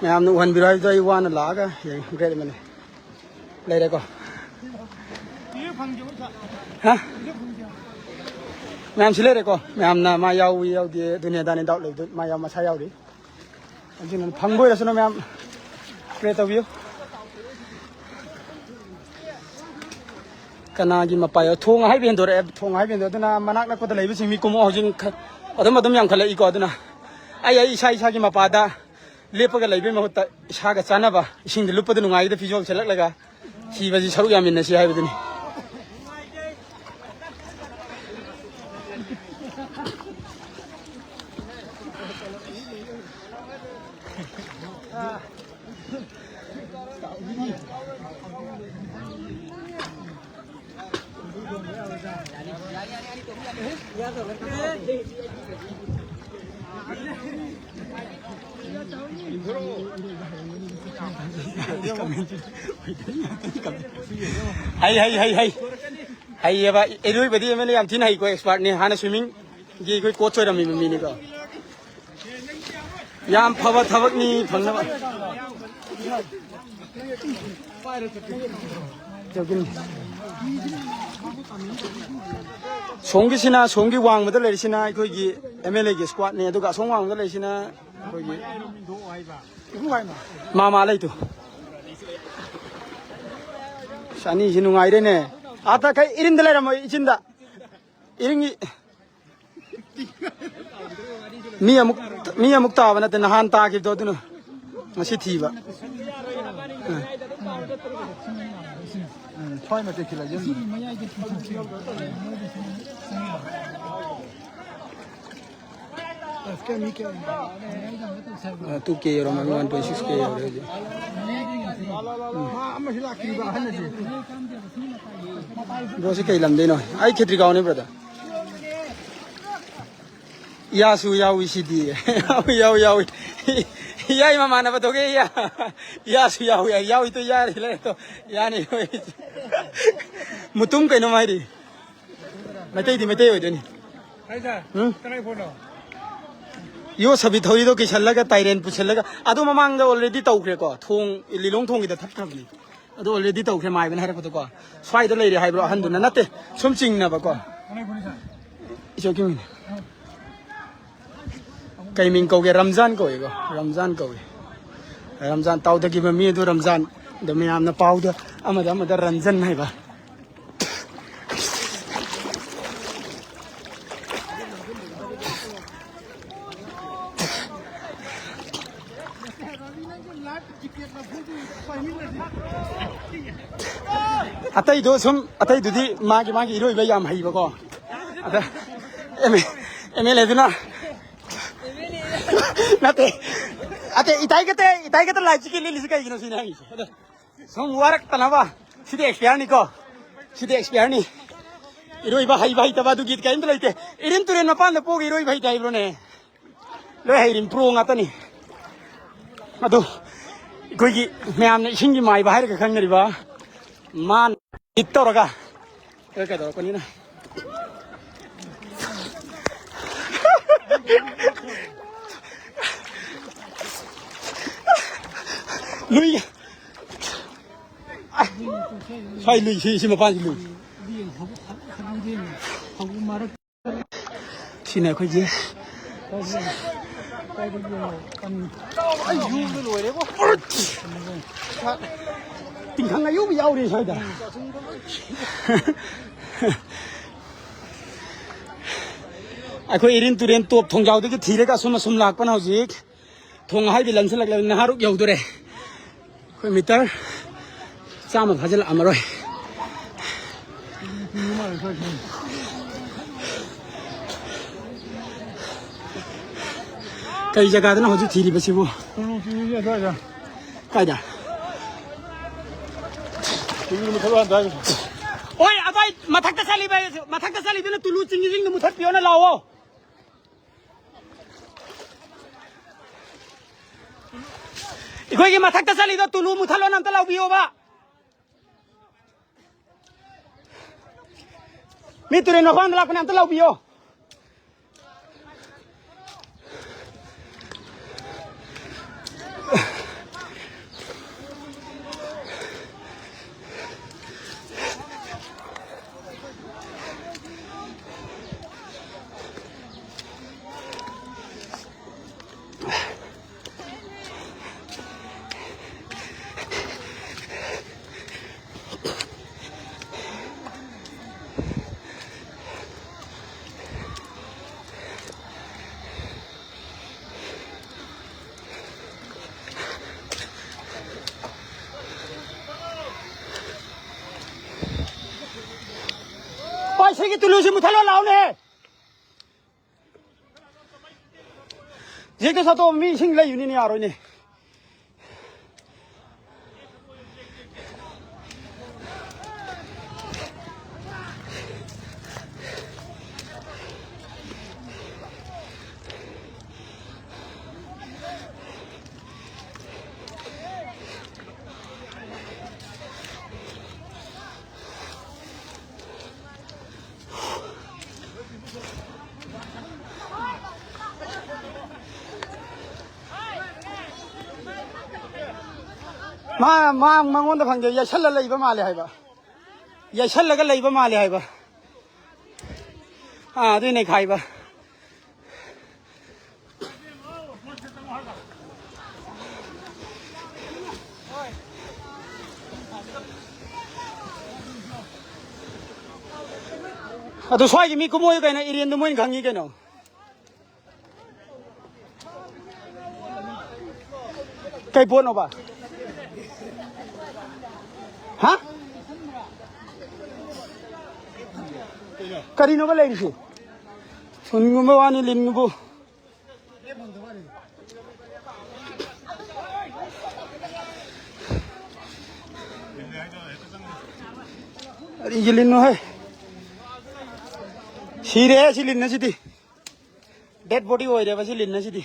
ꯃꯌꯥꯝꯅ ꯎꯍꯟꯕꯤꯔꯣ ꯍꯥꯏꯕꯗꯣ ꯑꯩ ꯋꯥꯅ ꯂꯥꯛꯑꯒ ꯌꯦꯡ-, ꯒ꯭ꯔꯦꯠ ꯑꯃꯅꯤ꯫ ꯂꯩꯔꯦꯀꯣ꯫ ꯍꯥ? ꯃꯌꯥꯝ ꯁꯤ ꯂꯩꯔꯦꯀꯣ꯫ ꯃꯌꯥꯝꯅ ꯃꯥ ꯌꯥꯎꯏ ꯌꯥꯎꯗꯦ ꯑꯗꯨꯅꯤ ꯑꯗꯥꯅꯤ ꯗꯥꯎꯠ ꯂꯩꯕꯗꯨ ꯃꯥ ꯌꯥꯎ-, ꯃꯁꯥ ꯌꯥꯎꯔꯤ꯫ ꯑꯗꯨꯅ ꯐꯪꯕ ꯑꯣꯏꯔꯁꯅꯨ ꯃꯌꯥꯝ꯫ ꯄ꯭ꯔꯦ ꯇꯧꯕꯤꯌꯨ꯫ ꯀꯅꯥꯒꯤ ꯃꯄꯥ ꯌꯥꯎ-, ꯊꯣꯡ ꯍꯥꯏꯕ ꯍꯦꯟꯗꯣꯔꯛꯑꯦ, ꯊꯣꯡ ꯍꯥꯏꯕ ꯍꯦꯟꯗꯣꯔꯛꯑꯦ꯫ ꯑꯗꯨꯅ ꯃꯅꯥꯛ ꯅꯛꯄꯗ ꯂꯩꯕꯁꯤꯡ ꯃꯤ ꯀꯨꯝꯃꯛꯑꯣ꯫ ꯍꯧꯖꯤꯛ ꯈ-, ꯑꯗꯨꯝ, ꯑꯗꯨꯝ ꯌꯥꯝꯈꯠꯂꯛꯏꯀꯣ꯫ ꯑꯗꯨꯅ ꯑꯩ, ꯑꯩ ꯏꯁꯥ ꯏꯁꯥꯒꯤ ꯃꯄꯥꯗ ꯂꯦꯞꯄꯒ ꯂꯩꯕꯩ ꯃꯍꯨꯠꯇ ꯏꯁꯥꯒ ꯆꯥꯟꯅꯕ ꯏꯁꯤꯡꯗ ꯂꯨꯞꯄꯗ ꯅꯨꯡꯉꯥꯏꯒꯗ ꯐꯤꯖꯣꯜ ꯁꯦꯠꯂꯛꯂꯒ ꯊꯤꯕꯁꯤ ꯁꯔꯨꯛ ꯌꯥꯃꯤꯟꯅꯁꯤ ꯍꯥꯏꯕꯗꯨꯅꯤ꯫ ꯍꯩ, ꯍꯩ, ꯍꯩ, ꯍꯩ꯫ ꯍꯩꯌꯦꯕ, ꯏꯔꯣꯏꯕꯗꯤ ꯑꯦꯝ ꯑꯦꯜ ꯑꯦ ꯌꯥꯝ ꯊꯤꯅ ꯍꯩꯀꯣ, ꯑꯦꯛꯁꯄꯥꯔꯠꯅꯤ꯫ ꯍꯥꯟꯅ ꯁ꯭ꯋꯤꯃꯤꯡꯒꯤ ꯑꯩꯈꯣꯏ ꯀꯣꯆ ꯑꯣꯏꯔꯝꯃꯤꯕ ꯃꯤꯅꯤꯀꯣ꯫ ꯌꯥꯝ ꯐꯕ ꯊꯕꯛꯅꯤ ꯐꯪꯅꯕ꯫ ꯁꯣꯝꯒꯤꯁꯤꯅ, ꯁꯣꯝꯒꯤ ꯋꯥꯡꯃꯗ ꯂꯩꯔꯤꯁꯤꯅ ꯑꯩꯈꯣꯏꯒꯤ ꯑꯦꯝ ꯑꯦꯜ ꯑꯦꯒꯤ ꯁ꯭ꯀ꯭ꯋꯥꯠꯅꯤ, ꯑꯗꯨꯒ ꯑꯁꯣꯝ ꯋꯥꯡꯃꯗ ꯂꯩꯔꯤꯁꯤꯅ ꯑꯩꯈꯣꯏꯒꯤ ꯃꯥ, ꯃꯥ ꯂꯩꯇꯨ꯫ ꯑꯁ, ꯑꯅꯤꯁꯤ ꯅꯨꯡꯉꯥꯏꯔꯦꯅꯦ꯫ ꯑꯥꯗ ꯀꯩ ꯏꯔꯤꯟꯗ ꯂꯩꯔꯝꯃꯣ, ꯏꯆꯤꯟꯗ꯫ ꯏꯔꯤꯡꯒꯤ ꯃꯤ ꯑꯃꯨꯛ, ꯃꯤ ꯑꯃꯨꯛ ꯇꯥꯕ ꯅꯠꯇꯦ, ꯅꯍꯥꯟ ꯇꯥꯈꯤꯕꯗꯣ ꯑꯗꯨꯅ ꯉꯁꯤ ꯊꯤꯕ꯫ ꯎꯝ, ꯁ꯭ꯋꯥꯏ ꯃꯇꯦꯛ ꯈꯤꯜꯂꯛꯑꯒꯦ꯫ ꯑ, ꯇꯨ ꯀꯦ ꯌꯧꯔꯝꯃꯅꯤ, ꯋꯥꯟ ꯄꯣꯏꯟ ꯁꯤꯛꯁ ꯀꯦ ꯌꯧꯔꯦ ꯍꯧꯖꯤꯛ꯫ ꯃꯥ ꯑꯃꯁꯨ ꯂꯥꯛꯇ꯭ꯔꯤꯕ ꯑꯍꯟ ꯑꯁꯤ꯫ ꯕ꯭ꯔꯣ, ꯁꯤ ꯀꯩ ꯂꯝꯗꯩꯅꯣ? ꯑꯩ ꯈꯦꯇ꯭ꯔꯤꯒꯥꯎꯅꯤ, ꯕ꯭ꯔꯗꯔ꯫ ꯌꯥꯁꯨ ꯌꯥꯎꯏ ꯁꯤꯗꯤ꯫ ꯌꯥꯎꯏ, ꯌꯥꯎꯏ, ꯌꯥꯎꯏ꯫ ꯌꯥꯏ, ꯃꯃꯥꯟꯅꯕ ꯊꯣꯛꯑꯦ, ꯌꯥ-, ꯌꯥꯁꯨ ꯌꯥꯎꯏ, ꯌꯥꯎꯏꯗꯣ ꯌꯥꯔꯦ, ꯂꯩꯔꯦ ꯇꯣ, ꯌꯥꯅꯤ꯫ ꯃꯨꯇꯨꯝ ꯀꯩꯅꯣꯝ ꯍꯥꯏꯔꯤ꯫ ꯃꯩꯇꯩꯗꯤ ꯃꯩꯇꯩ ꯑꯣꯏꯗꯣꯏꯅꯤ꯫ ꯎꯝ? ꯌꯣ ꯁꯕꯤ ꯊꯧꯔꯤꯗꯣ ꯀꯤꯁꯜꯂꯒ ꯇꯥꯏꯔꯦꯟ ꯄꯨꯁꯜꯂꯒ, ꯑꯗꯨ ꯃꯃꯥꯡꯗ already ꯇꯧꯈ꯭ꯔꯦꯀꯣ, ꯊꯣꯡ, ꯂꯤꯂꯣꯡ ꯊꯣꯡꯒꯤꯗ ꯊꯠꯈ꯭ꯔꯕꯅꯤ꯫ ꯑꯗꯨ already ꯇꯧꯈ꯭ꯔꯦ, ꯃꯥꯏꯕꯅ ꯍꯥꯏꯔꯛꯄꯗꯀꯣ꯫ ꯁ꯭ꯋꯥꯏꯗ ꯂꯩꯔꯦ ꯍꯥꯏꯕ꯭ꯔꯣ ꯑꯍꯟꯗꯨꯅ? ꯅꯠꯇꯦ, ꯁꯨꯝ ꯆꯤꯡꯅꯕꯀꯣ꯫ ꯏꯆꯧꯀꯤ ꯃꯤꯡ꯫ ꯀꯩ ꯃꯤꯡ ꯀꯧꯒꯦ? ꯔꯝꯖꯥꯟ ꯀꯧꯏꯀꯣ, ꯔꯝꯖꯥꯟ ꯀꯧꯏ꯫ ꯔꯝꯖꯥꯟ, ꯇꯥꯎꯊꯈꯤꯕ ꯃꯤ ꯑꯗꯨ ꯔꯝꯖꯥꯟ꯫ ꯑꯗꯣ ꯃꯌꯥꯝꯅ ꯄꯥꯎꯗ ꯑꯃꯗ ꯑꯃꯗ ꯔꯟꯖꯟ ꯍꯥꯏꯕ꯫ ꯑꯇꯩꯗꯣ ꯁꯨꯝ, ꯑꯇꯩꯗꯨꯗꯤ ꯃꯥꯒꯤ, ꯃꯥꯒꯤ ꯏꯔꯣꯏꯕ ꯌꯥꯝ ꯍꯩꯕꯀꯣ꯫ ꯑꯗ ꯑꯦꯝ ꯑꯦꯜ ꯑꯦꯗꯨꯅ, ꯅꯠꯇꯦ, ꯑꯇꯩ, ꯏꯇꯥꯏ ꯈꯛꯇ, ꯏꯇꯥꯏ ꯈꯛꯇ ꯂꯥꯏꯐ ꯖꯤꯀꯦꯠ ꯂꯤꯠꯂꯤꯁꯤ ꯀꯩꯒꯤꯅꯣ ꯁꯤꯅꯤ ꯍꯪꯉꯤꯁꯦ꯫ ꯑꯗ ꯁꯨꯝ ꯋꯥꯔꯛꯇꯅꯕ꯫ ꯁꯤꯗꯤ ꯑꯦꯛꯁꯄꯤꯌꯥꯔꯅꯤꯀꯣ꯫ ꯁꯤꯗꯤ ꯑꯦꯛꯁꯄꯤꯌꯥꯔꯅꯤ꯫ ꯏꯔꯣꯏꯕ ꯍꯩꯕ ꯍꯩꯇꯕ ꯑꯗꯨꯒꯤ ꯀꯔꯤꯝꯇ ꯂꯩꯇꯦ꯫ ꯏꯔꯤꯟ ꯇꯨꯔꯦꯟ ꯃꯄꯥꯟꯗ ꯄꯣꯛꯑꯒ ꯏꯔꯣꯏꯕ ꯍꯩꯇꯦ ꯍꯥꯏꯕ꯭ꯔꯣꯅꯦ? ꯂꯣꯏ ꯍꯩꯔꯤꯝ, ꯄ꯭ꯔꯣ ꯉꯥꯛꯇꯅꯤ꯫ ꯑꯗꯣ ꯑꯩꯈꯣꯏꯒꯤ ꯃꯌꯥꯝꯅ ꯏꯁꯤꯡꯒꯤ ꯃꯥꯏꯕ ꯍꯥꯏꯔꯒ ꯈꯪꯅꯔꯤꯕ ꯃꯥꯅ ꯍꯤꯠ ꯇꯧꯔꯒ ꯑꯩꯈꯣꯏ ꯀꯩꯗꯧꯔꯛꯄꯅꯤꯅ꯫ ꯂꯨꯏ꯫ ꯁ꯭ꯋꯥꯏ ꯂꯨꯏ, ꯁꯤ, ꯁꯤ ꯃꯄꯥꯟꯁꯤ ꯂꯨꯏ꯫ ꯁꯤꯅ ꯑꯩꯈꯣꯏꯒꯤ ꯇꯤꯡꯈꯪ ꯑꯌꯨꯕ ꯌꯥꯎꯔꯤ ꯁ꯭ꯋꯥꯏꯗ꯫ ꯑꯩꯈꯣꯏ ꯏꯔꯤꯟ ꯇꯨꯔꯦꯟ ꯇꯣꯞ ꯊꯣꯡꯖꯥꯎꯗꯒꯤ ꯊꯤꯔꯒ ꯑꯁꯨꯝ ꯑꯁꯨꯝ ꯂꯥꯛꯄꯅ ꯍꯧꯖꯤꯛ ꯊꯣꯡ ꯑꯍꯥꯏꯕꯤ ꯂꯟꯁꯤꯜꯂꯛꯂꯕꯅꯤꯅ ꯍꯥꯔꯨꯛ ꯌꯧꯗꯣꯔꯦ꯫ ꯑꯩꯈꯣꯏ ꯃꯤꯇꯔ ꯆꯥꯝꯃ ꯐꯥꯖꯤꯜꯂꯛꯑꯝꯃꯔꯣꯏ꯫ ꯀꯩ ꯖꯒꯥꯗꯅꯣ ꯍꯧꯖꯤꯛ ꯊꯤꯔꯤꯕꯁꯤꯕꯨ? ꯀꯥꯏꯗ? ꯍꯣꯏ, ꯑꯗꯥꯏ ꯃꯊꯛꯇ ꯆꯠꯂꯤꯕ, ꯃꯊꯛꯇ ꯆꯠꯂꯤꯗꯨꯅ ꯇꯨꯂꯨ ꯆꯤꯡꯉꯤꯁꯤꯡꯗꯨ ꯃꯨꯊꯠꯄꯤꯌꯣꯅ ꯂꯥꯛꯑꯣ꯫ ꯑꯩꯈꯣꯏꯒꯤ ꯃꯊꯛꯇ ꯆꯠꯂꯤꯗꯣ ꯇꯨꯂꯨ ꯃꯨꯊꯠꯂꯣꯅ ꯑꯝꯇ ꯂꯥꯎꯕꯤꯌꯣꯕ꯫ ꯃꯤ ꯇꯨꯔꯦꯟ ꯃꯄꯥꯟꯗ ꯂꯥꯛꯄꯅꯦ, ꯑꯝꯇ ꯂꯥꯎꯕꯤꯌꯣ꯫ ꯍꯣꯏ, ꯁꯤꯒꯤ ꯇꯨꯂꯨꯁꯤ ꯃꯨꯊꯠꯂꯣ ꯂꯥꯎꯅꯦ꯫ ꯍꯦꯛꯇ ꯆꯠꯊꯣꯛꯑꯣ, ꯃꯤ ꯏꯁꯤꯡ ꯂꯩꯕꯅꯤꯅ ꯌꯥꯔꯣꯏꯅꯦ꯫ ꯃꯥ, ꯃꯥ, ꯃꯉꯣꯟꯗ ꯈꯪꯗꯦ, ꯌꯩꯁꯜꯂ ꯂꯩꯕ ꯃꯥꯜꯂꯦ ꯍꯥꯏꯕ꯫ ꯌꯩꯁꯜꯂꯒ ꯂꯩꯕ ꯃꯥꯜꯂꯦ ꯍꯥꯏꯕ꯫ ꯑꯥ, ꯑꯗꯨꯏꯅꯦ ꯈꯥꯏꯕ꯫ ꯑꯗꯨ ꯁ꯭ꯋꯥꯏꯒꯤ ꯃꯤ ꯀꯨꯝꯃꯣꯏ ꯀꯩꯅꯣ, ꯏꯔꯦꯟꯗꯣ ꯃꯣꯏꯅ ꯈꯪꯉꯤ ꯀꯩꯅꯣ꯫ ꯀꯩ ꯄꯣꯠꯅꯣꯕ? ꯍꯥ? ꯀꯔꯤꯅꯣꯕ ꯂꯩꯔꯤꯁꯤ? ꯍꯨꯟꯒꯨꯝꯕ ꯋꯥꯅꯤ, ꯂꯤꯟꯒꯨꯝꯕꯨ꯫ ꯀꯔꯤꯒꯤ ꯂꯤꯟꯅꯣ ꯍꯦ? ꯁꯤꯔꯦ ꯁꯤ ꯂꯤꯟ ꯑꯁꯤꯗꯤ꯫ Dead body ꯑꯣꯏꯔꯦꯕ ꯁꯤ ꯂꯤꯟ ꯑꯁꯤꯗꯤ꯫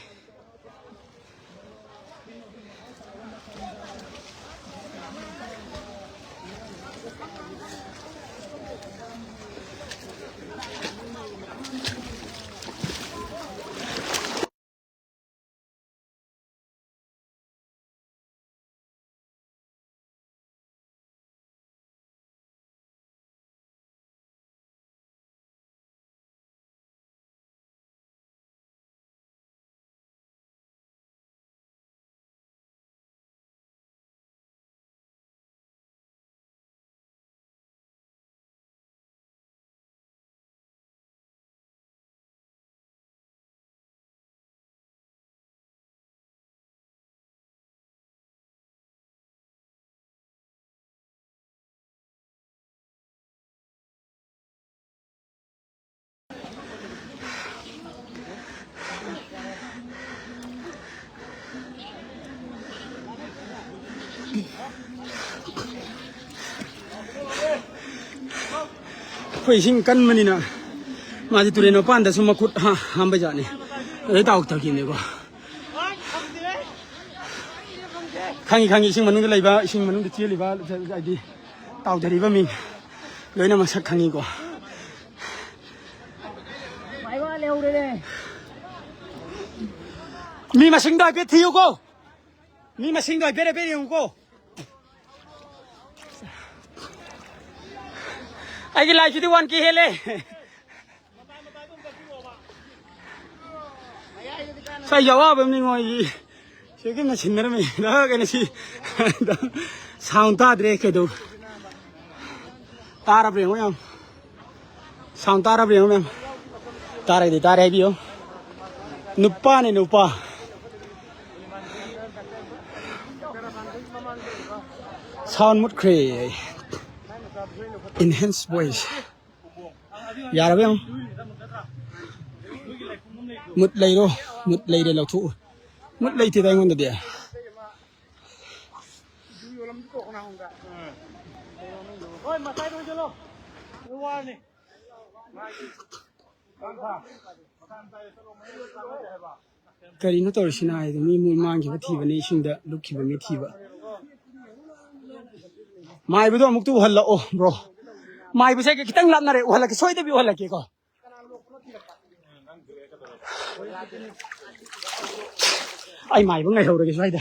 ꯑꯩꯈꯣꯏ ꯏꯁꯤꯡ ꯀꯟꯕꯅꯤꯅ ꯃꯥꯗꯤ ꯇꯨꯔꯦꯟ ꯃꯄꯥꯟꯗꯁꯨ ꯃꯈꯨꯠ ꯍꯥ-, ꯍꯥꯝꯕ ꯖꯥꯠꯅꯤ꯫ ꯑꯗꯩ ꯇꯥꯎꯊꯈꯤꯕꯅꯤꯀꯣ꯫ ꯈꯪꯉꯤ, ꯈꯪꯉꯤ, ꯏꯁꯤꯡ ꯃꯅꯨꯡꯗ ꯂꯩꯕ, ꯏꯁꯤꯡ ꯃꯅꯨꯡꯗ ꯆꯦꯜꯂꯤꯕ, ꯍꯥꯏꯗꯤ ꯇꯥꯎꯊꯔꯤꯕ ꯃꯤ ꯂꯣꯏꯅ ꯃꯁꯛ ꯈꯪꯉꯤꯀꯣ꯫ ꯃꯤ ꯃꯁꯤꯡꯗꯣ ꯍꯥꯏꯐꯦꯠ ꯊꯤꯌꯨꯀꯣ꯫ ꯃꯤ ꯃꯁꯤꯡꯗꯣ ꯍꯥꯏꯐꯦꯠ ꯍꯥꯏꯐꯦꯠ ꯌꯦꯡꯉꯨꯀꯣ꯫ ꯑꯩꯒꯤ ꯂꯥꯏꯁꯤꯗꯤ ꯋꯥꯟ ꯀꯦ ꯍꯦꯜꯂꯦ꯫ ꯁꯤ ꯑꯩꯒꯤ ꯑꯋꯥꯕ ꯑꯃꯅꯤꯉꯣ꯫ ꯑꯩ ꯁꯤꯒꯤ ꯃꯦꯆꯤꯟꯅꯔꯝꯃꯤ꯫ ꯀꯩꯅꯣ ꯁꯤ ꯁꯥꯎꯟ ꯇꯥꯗ꯭ꯔꯦ꯫ ꯀꯩꯗꯧ ꯇꯥꯔꯕ꯭ꯔꯥ ꯌꯦꯡꯉꯣ ꯌꯥꯝ꯫ ꯁꯥꯎꯟ ꯇꯥꯔꯕ꯭ꯔꯥ ꯌꯦꯡꯉꯣ ꯃꯌꯥꯝ꯫ ꯇꯥꯔꯒꯗꯤ ꯇꯥꯔꯦ ꯍꯥꯏꯕꯤꯌꯨ꯫ ꯅꯨꯄꯥꯅꯦ ꯅꯨꯄꯥ꯫ ꯁꯥꯎꯟ ꯃꯨꯠꯈ꯭ꯔꯦ꯫ Enhance voice꯫ ꯌꯥꯔꯕ ꯌꯦꯡꯉꯣ꯫ ꯃꯨꯠ ꯂꯩꯔꯣ꯫ ꯃꯨꯠ ꯂꯩꯔꯦ ꯂꯧꯊꯣꯛꯎ꯫ ꯃꯨꯠ ꯂꯩꯇꯦꯗ ꯑꯩꯉꯣꯟꯗꯗꯤ꯫ ꯍꯣꯏ, ꯃꯇꯥꯏꯗ ꯑꯣꯏꯁꯤꯜꯂꯣ꯫ ꯑꯗꯨ ꯋꯥꯔꯅꯤ꯫ ꯀꯔꯤꯅꯣ ꯇꯧꯔꯤꯁꯤꯅ ꯍꯥꯏꯗꯤ ꯃꯤ ꯃꯣꯏ ꯃꯥꯡꯈꯤꯕ ꯊꯤꯕꯅꯤ, ꯏꯁꯤꯡꯗ ꯂꯨꯞꯈꯤꯕ ꯃꯤ ꯊꯤꯕ꯫ ꯃꯥꯏꯕꯗꯣ ꯑꯃꯨꯛꯇ ꯎꯍꯜꯂꯛꯑꯣ bro꯫ ꯃꯥꯏꯕꯁꯦ ꯈꯤꯇꯪ ꯂꯥꯞꯅꯔꯦ, ꯎꯍꯜꯂꯛꯀꯦ, ꯁꯣꯏꯗꯕꯤ ꯎꯍꯜꯂꯛꯀꯦꯀꯣ꯫ ꯑꯩ ꯃꯥꯏꯕ ꯉꯥꯏꯍꯧꯔꯒꯦ ꯁ꯭ꯋꯥꯏꯗ꯫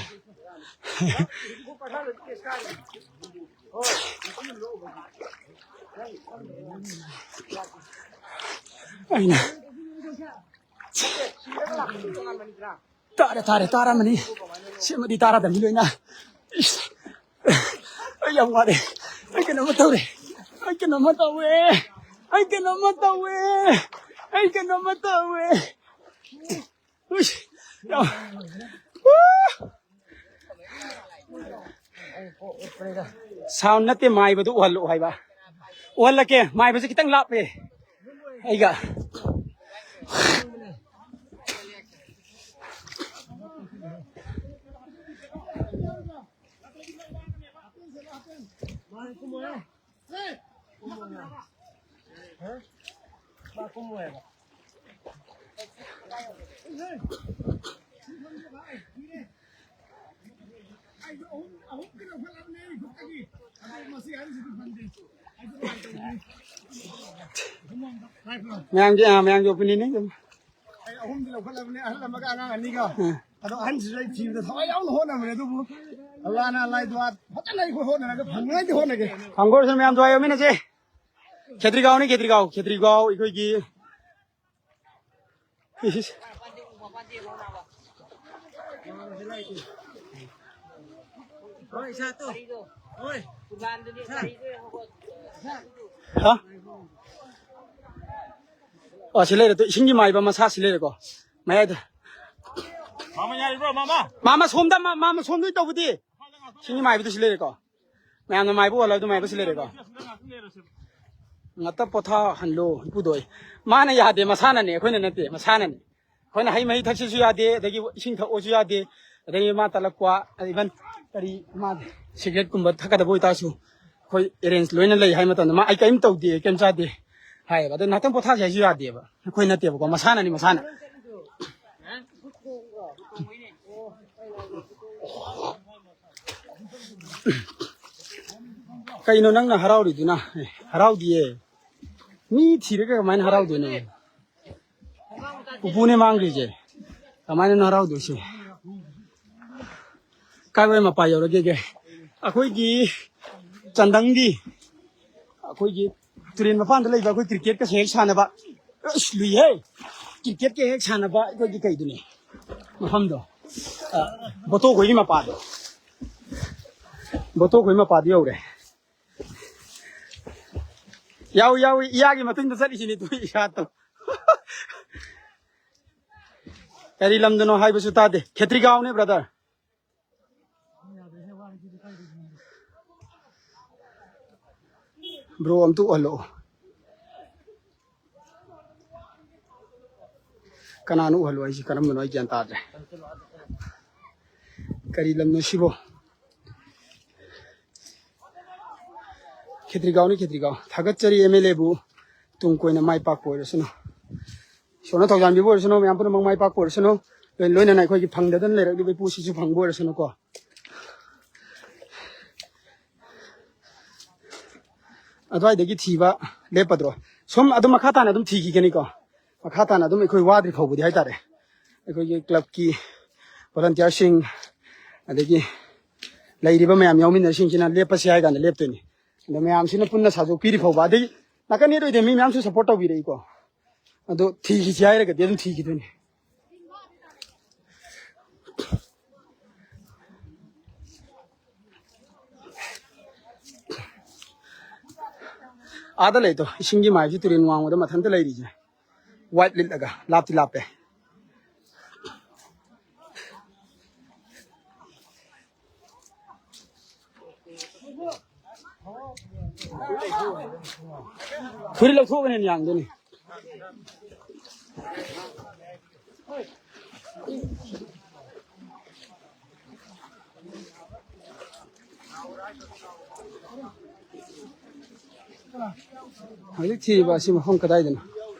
ꯑꯩꯅ ꯇꯥꯔꯦ, ꯇꯥꯔꯦ, ꯇꯥꯔꯝꯃꯅꯤ꯫ ꯁꯤꯃꯗꯤ ꯇꯥꯔꯗꯝꯅꯤ ꯂꯣꯏꯅ꯫ ꯏꯁ! ꯑꯩ ꯌꯥꯝ ꯋꯥꯔꯦ꯫ ꯑꯩ ꯀꯩꯅꯣꯝꯃ ꯇꯧꯔꯦ꯫ ꯑꯩ ꯀꯩꯅꯣꯝꯃ ꯇꯧꯋꯦ꯫ ꯑꯩ ꯀꯩꯅꯣꯝꯃ ꯇꯧꯋꯦ꯫ ꯑꯩ ꯀꯩꯅꯣꯝꯃ ꯇꯧꯋꯦ꯫ ꯎꯏꯁ! ꯌꯥꯝ, ꯁꯥꯎꯟ ꯅꯠꯇꯦ, ꯃꯥꯏꯕꯗꯨ ꯎꯍꯜꯂꯛꯑꯣ ꯍꯥꯏꯕ꯫ ꯎꯍꯜꯂꯛꯀꯦ, ꯃꯥꯏꯕꯁꯦ ꯈꯤꯇꯪ ꯂꯥꯞꯄꯦ ꯑꯩꯒ꯫ ꯃꯌꯥꯝꯒꯤ ꯑꯥ, ꯃꯌꯥꯝꯒꯤ ꯑꯣꯄꯤꯅꯤꯌꯟꯅꯤ ꯑꯗꯨꯝ꯫ ꯑꯩ ꯑꯍꯨꯝꯗꯤ ꯂꯧꯈꯠꯂꯕꯅꯦ, ꯑꯍꯜ ꯑꯃꯒ ꯑꯉꯥꯡ ꯑꯅꯤꯒ꯫ ꯎꯝ꯫ ꯑꯗꯣ ꯑꯍꯟꯁꯤꯁꯨ ꯑꯩ ꯊꯤꯕꯗ ꯊꯋꯥꯏ ꯌꯥꯎꯅ ꯍꯣꯠꯅꯕꯅꯦ, ꯑꯗꯨꯕꯨ ꯑꯜꯂꯥꯅ ꯂꯥꯏꯗꯨ ꯐꯖꯅ ꯑꯩ ꯍꯣꯠꯅꯔꯒ ꯐꯪꯅꯉꯥꯏꯗꯤ ꯍꯣꯠꯅꯒꯦ꯫ ꯐꯪꯕ ꯑꯣꯏꯔꯁꯨ ꯃꯌꯥꯝ ꯊꯋꯥꯏ ꯌꯥꯎꯃꯤꯟꯅꯁꯦ꯫ ꯈꯦꯇ꯭ꯔꯤꯒꯥꯎꯅꯤ, ꯈꯦꯇ꯭ꯔꯤꯒꯥꯎ, ꯈꯦꯇ꯭ꯔꯤꯒꯥꯎ ꯑꯩꯈꯣꯏꯒꯤ꯫ ꯏꯁ, ꯏꯁ꯫ ꯍꯥ? ꯑꯣ, ꯁꯤ ꯂꯩꯔꯦ꯫ ꯇꯨ, ꯏꯁꯤꯡꯒꯤ ꯃꯥꯏꯕ ꯃꯁꯥ ꯁꯤ ꯂꯩꯔꯦꯀꯣ꯫ ꯃꯌꯥꯏꯗ꯫ ꯃꯥꯃ ꯌꯥꯔꯤꯕ꯭ꯔꯣ, ꯃꯥꯃ? ꯃꯥꯃ ꯁꯣꯝꯗ, ꯃꯥ-, ꯃꯥꯃ ꯁꯣꯝꯗ ꯇꯧꯕꯗꯤ꯫ ꯏꯁꯤꯡꯒꯤ ꯃꯥꯏꯕꯗꯨ ꯁꯤ ꯂꯩꯔꯦꯀꯣ꯫ ꯃꯌꯥꯝꯅ ꯃꯥꯏꯕ ꯑꯣꯜꯂ ꯑꯗꯨ ꯃꯥꯏꯕ ꯁꯤ ꯂꯩꯔꯦꯀꯣ꯫ ꯉꯥꯛꯇ ꯄꯣꯊꯥꯍꯜꯂꯣ ꯏꯄꯨꯗꯣ꯫ ꯃꯥꯅ ꯌꯥꯗꯦ, ꯃꯁꯥꯅꯅꯦ, ꯑꯩꯈꯣꯏꯅ ꯅꯠꯇꯦ, ꯃꯁꯥꯅꯅꯦ꯫ ꯑꯩꯈꯣꯏꯅ ꯍꯩ ꯃꯍꯤ ꯊꯛꯁꯤꯁꯨ ꯌꯥꯗꯦ, ꯑꯗꯒꯤ ꯏꯁꯤꯡ ꯊꯛꯑꯣꯁꯨ ꯌꯥꯗꯦ, ꯑꯗꯒꯤ ꯃꯥ ꯇꯂꯛꯄ, even ꯀꯔꯤ ꯃꯥ ꯁꯤꯒꯔꯦꯠꯀꯨꯝꯕ ꯊꯛꯀꯗꯕ ꯑꯣꯏꯇꯥꯔꯁꯨ ꯑꯩꯈꯣꯏ ꯑꯦꯔꯦꯟꯖ ꯂꯣꯏꯅ ꯂꯩ ꯍꯥꯏ ꯃꯇꯝꯗ ꯃꯥ "ꯑꯩ ꯀꯔꯤꯝ ꯇꯧꯗꯦ, ꯑꯩ ꯀꯔꯤꯝ ꯆꯥꯗꯦ" ꯍꯥꯏꯌꯦꯕ꯫ ꯑꯗꯣ ꯉꯥꯛꯇꯪ ꯄꯣꯊꯥꯁꯦ ꯍꯥꯏꯁꯨ ꯌꯥꯗꯦꯕ, ꯑꯩꯈꯣꯏ ꯅꯠꯇꯦꯕꯀꯣ, ꯃꯁꯥꯅꯅꯤ, ꯃꯁꯥꯅ꯫ ꯀꯩꯅꯣ ꯅꯪꯅ ꯍꯔꯥꯎꯔꯤꯗꯨꯅ? ꯑꯦ, ꯍꯔꯥꯎꯗꯤꯌꯦ꯫ ꯃꯤ ꯊꯤꯔꯒ ꯀꯃꯥꯏꯅ ꯍꯔꯥꯎꯗꯣꯏꯅꯣ? ꯄꯨꯄꯨꯅꯦ ꯃꯥꯡꯈ꯭ꯔꯤꯁꯦ꯫ ꯀꯃꯥꯏꯅꯅꯣ ꯍꯔꯥꯎꯗꯣꯏꯁꯦ? ꯀꯥꯏꯋꯥꯏ ꯃꯄꯥ ꯌꯧꯔꯒꯦꯒꯦ? ꯑꯩꯈꯣꯏꯒꯤ ꯆꯟꯗꯪꯒꯤ, ꯑꯩꯈꯣꯏꯒꯤ ꯇꯨꯔꯦꯟ ꯃꯄꯥꯟꯗ ꯂꯩꯕ ꯑꯩꯈꯣꯏ ꯀ꯭ꯔꯤꯀꯦꯠꯀꯁꯦ ꯍꯦꯛ ꯁꯥꯟꯅꯕ꯫ ꯑꯁ, ꯂꯨꯏꯍꯦ꯫ ꯀ꯭ꯔꯤꯀꯦꯠꯀ ꯍꯦꯛ ꯁꯥꯟꯅꯕ ꯑꯩꯈꯣꯏꯒꯤ ꯀꯩꯗꯨꯅꯦ꯫ ꯃꯐꯝꯗꯣ꯫ ꯑ, ꯕꯣꯇꯣꯈꯣꯏꯒꯤ ꯃꯄꯥꯗꯣ꯫ ꯕꯣꯇꯣꯈꯣꯏ ꯃꯄꯥꯗꯣ ꯌꯧꯔꯦ꯫ ꯌꯥꯎꯏ, ꯌꯥꯎꯏ, ꯏꯌꯥꯒꯤ ꯃꯇꯨꯡꯗ ꯆꯠꯂꯤꯁꯤꯅꯤ ꯇꯨ ꯏꯁꯥꯠꯇꯣ꯫ ꯀꯔꯤ ꯂꯝꯗꯅꯣ ꯍꯥꯏꯕꯁꯨ ꯇꯥꯗꯦ꯫ ꯈꯦꯇ꯭ꯔꯤꯒꯥꯎꯅꯦ, brother꯫ Bro, ꯑꯝꯇ ꯎꯍꯜꯂꯛꯑꯣ꯫ ꯀꯅꯥꯅꯣ ꯎꯍꯜꯂꯣ ꯍꯥꯏꯁꯤ? ꯀꯔꯝꯕꯅꯣ? ꯑꯩ ꯒ꯭ꯌꯥꯟ ꯇꯥꯗ꯭ꯔꯦ꯫ ꯀꯔꯤ ꯂꯝꯅꯣ ꯁꯤꯕꯣ? ꯈꯦꯇ꯭ꯔꯤꯒꯥꯎꯅꯤ, ꯈꯦꯇ꯭ꯔꯤꯒꯥꯎ꯫ ꯊꯥꯒꯠꯆꯔꯤ ꯑꯦꯝ ꯑꯦꯜ ꯑꯦꯕꯨ꯫ ꯇꯨꯡ ꯀꯣꯏꯅ ꯃꯥꯏ ꯄꯥꯛꯄ ꯑꯣꯏꯔꯁꯅꯨ꯫ ꯏꯁꯣꯔꯅ ꯊꯧꯖꯥꯟꯕꯤꯕ ꯑꯣꯏꯔꯁꯅꯨ, ꯃꯌꯥꯝ ꯄꯨꯝꯅꯃꯛ ꯃꯥꯏ ꯄꯥꯛꯄ ꯑꯣꯏꯔꯁꯅꯨ꯫ ꯂꯣꯏ-, ꯂꯣꯏꯅꯅ ꯑꯩꯈꯣꯏꯒꯤ ꯐꯪꯗꯗꯅ ꯂꯩꯔꯛꯂꯤꯕ ꯏꯄꯨꯁꯤꯁꯨ ꯐꯪꯕ ꯑꯣꯏꯔꯁꯅꯨꯀꯣ꯫ ꯑꯗꯨꯋꯥꯏꯗꯒꯤ ꯊꯤꯕ ꯂꯦꯞꯄꯗ꯭ꯔꯣ? ꯁꯨꯝ ꯑꯗꯨꯝ ꯃꯈꯥ ꯇꯥꯅ ꯑꯗꯨꯝ ꯊꯤꯈꯤꯒꯅꯤꯀꯣ꯫ ꯃꯈꯥ ꯇꯥꯅ ꯑꯗꯨꯝ ꯑꯩꯈꯣꯏ ꯋꯥꯗ꯭ꯔꯤ ꯐꯥꯎꯕꯗꯤ ꯍꯥꯏꯇꯥꯔꯦ꯫ ꯑꯩꯈꯣꯏꯒꯤ ꯀ꯭ꯂꯕꯀꯤ ꯚꯣꯂꯟꯇꯤꯌꯔꯁꯤꯡ, ꯑꯗꯒꯤ ꯂꯩꯔꯤꯕ ꯃꯌꯥꯝ ꯌꯥꯎꯃꯤꯟꯅꯔꯤꯁꯤꯡꯁꯤꯅ ꯂꯦꯞꯄꯁꯤ ꯍꯥꯏ ꯀꯥꯟꯗ ꯂꯦꯞꯇꯣꯏꯅꯤ꯫ ꯑꯗꯣ ꯃꯌꯥꯝꯁꯤꯅ ꯄꯨꯟꯅ ꯁꯥꯖꯣꯛꯄꯤꯔꯤ ꯐꯥꯎꯕ, ꯑꯗꯩ ꯅꯥꯀꯟ ꯌꯦꯠ ꯑꯣꯏꯗꯦ, ꯃꯤ ꯃꯌꯥꯝꯁꯨ ꯁꯞꯄꯣꯔꯠ ꯇꯧꯕꯤꯔꯛꯏꯀꯣ꯫ ꯑꯗꯣ ꯊꯤꯈꯤꯁꯤ ꯍꯥꯏꯔꯒꯗꯤ ꯑꯗꯨꯝ ꯊꯤꯈꯤꯗꯣꯏꯅꯤ꯫ ꯑꯥꯗ ꯂꯩꯗꯣ, ꯏꯁꯤꯡꯒꯤ ꯃꯥꯏꯁꯤ ꯇꯨꯔꯦꯟ ꯋꯥꯡꯃꯗ ꯃꯊꯟꯇ ꯂꯩꯔꯤꯁꯦ, ꯋꯥꯏꯠ ꯂꯤꯠꯂꯒ, ꯂꯥꯞꯇꯤ ꯂꯥꯞꯄꯦ꯫ ꯐꯨꯔꯤꯠ ꯂꯧꯊꯣꯛꯑꯒꯅ ꯍꯦꯟꯅ ꯌꯥꯡꯗꯣꯏꯅꯤ꯫ ꯍꯧꯖꯤꯛ ꯊꯤꯔꯤꯕ ꯑꯁꯤ ꯃꯐꯝ ꯀꯗꯥꯏꯗꯅꯣ?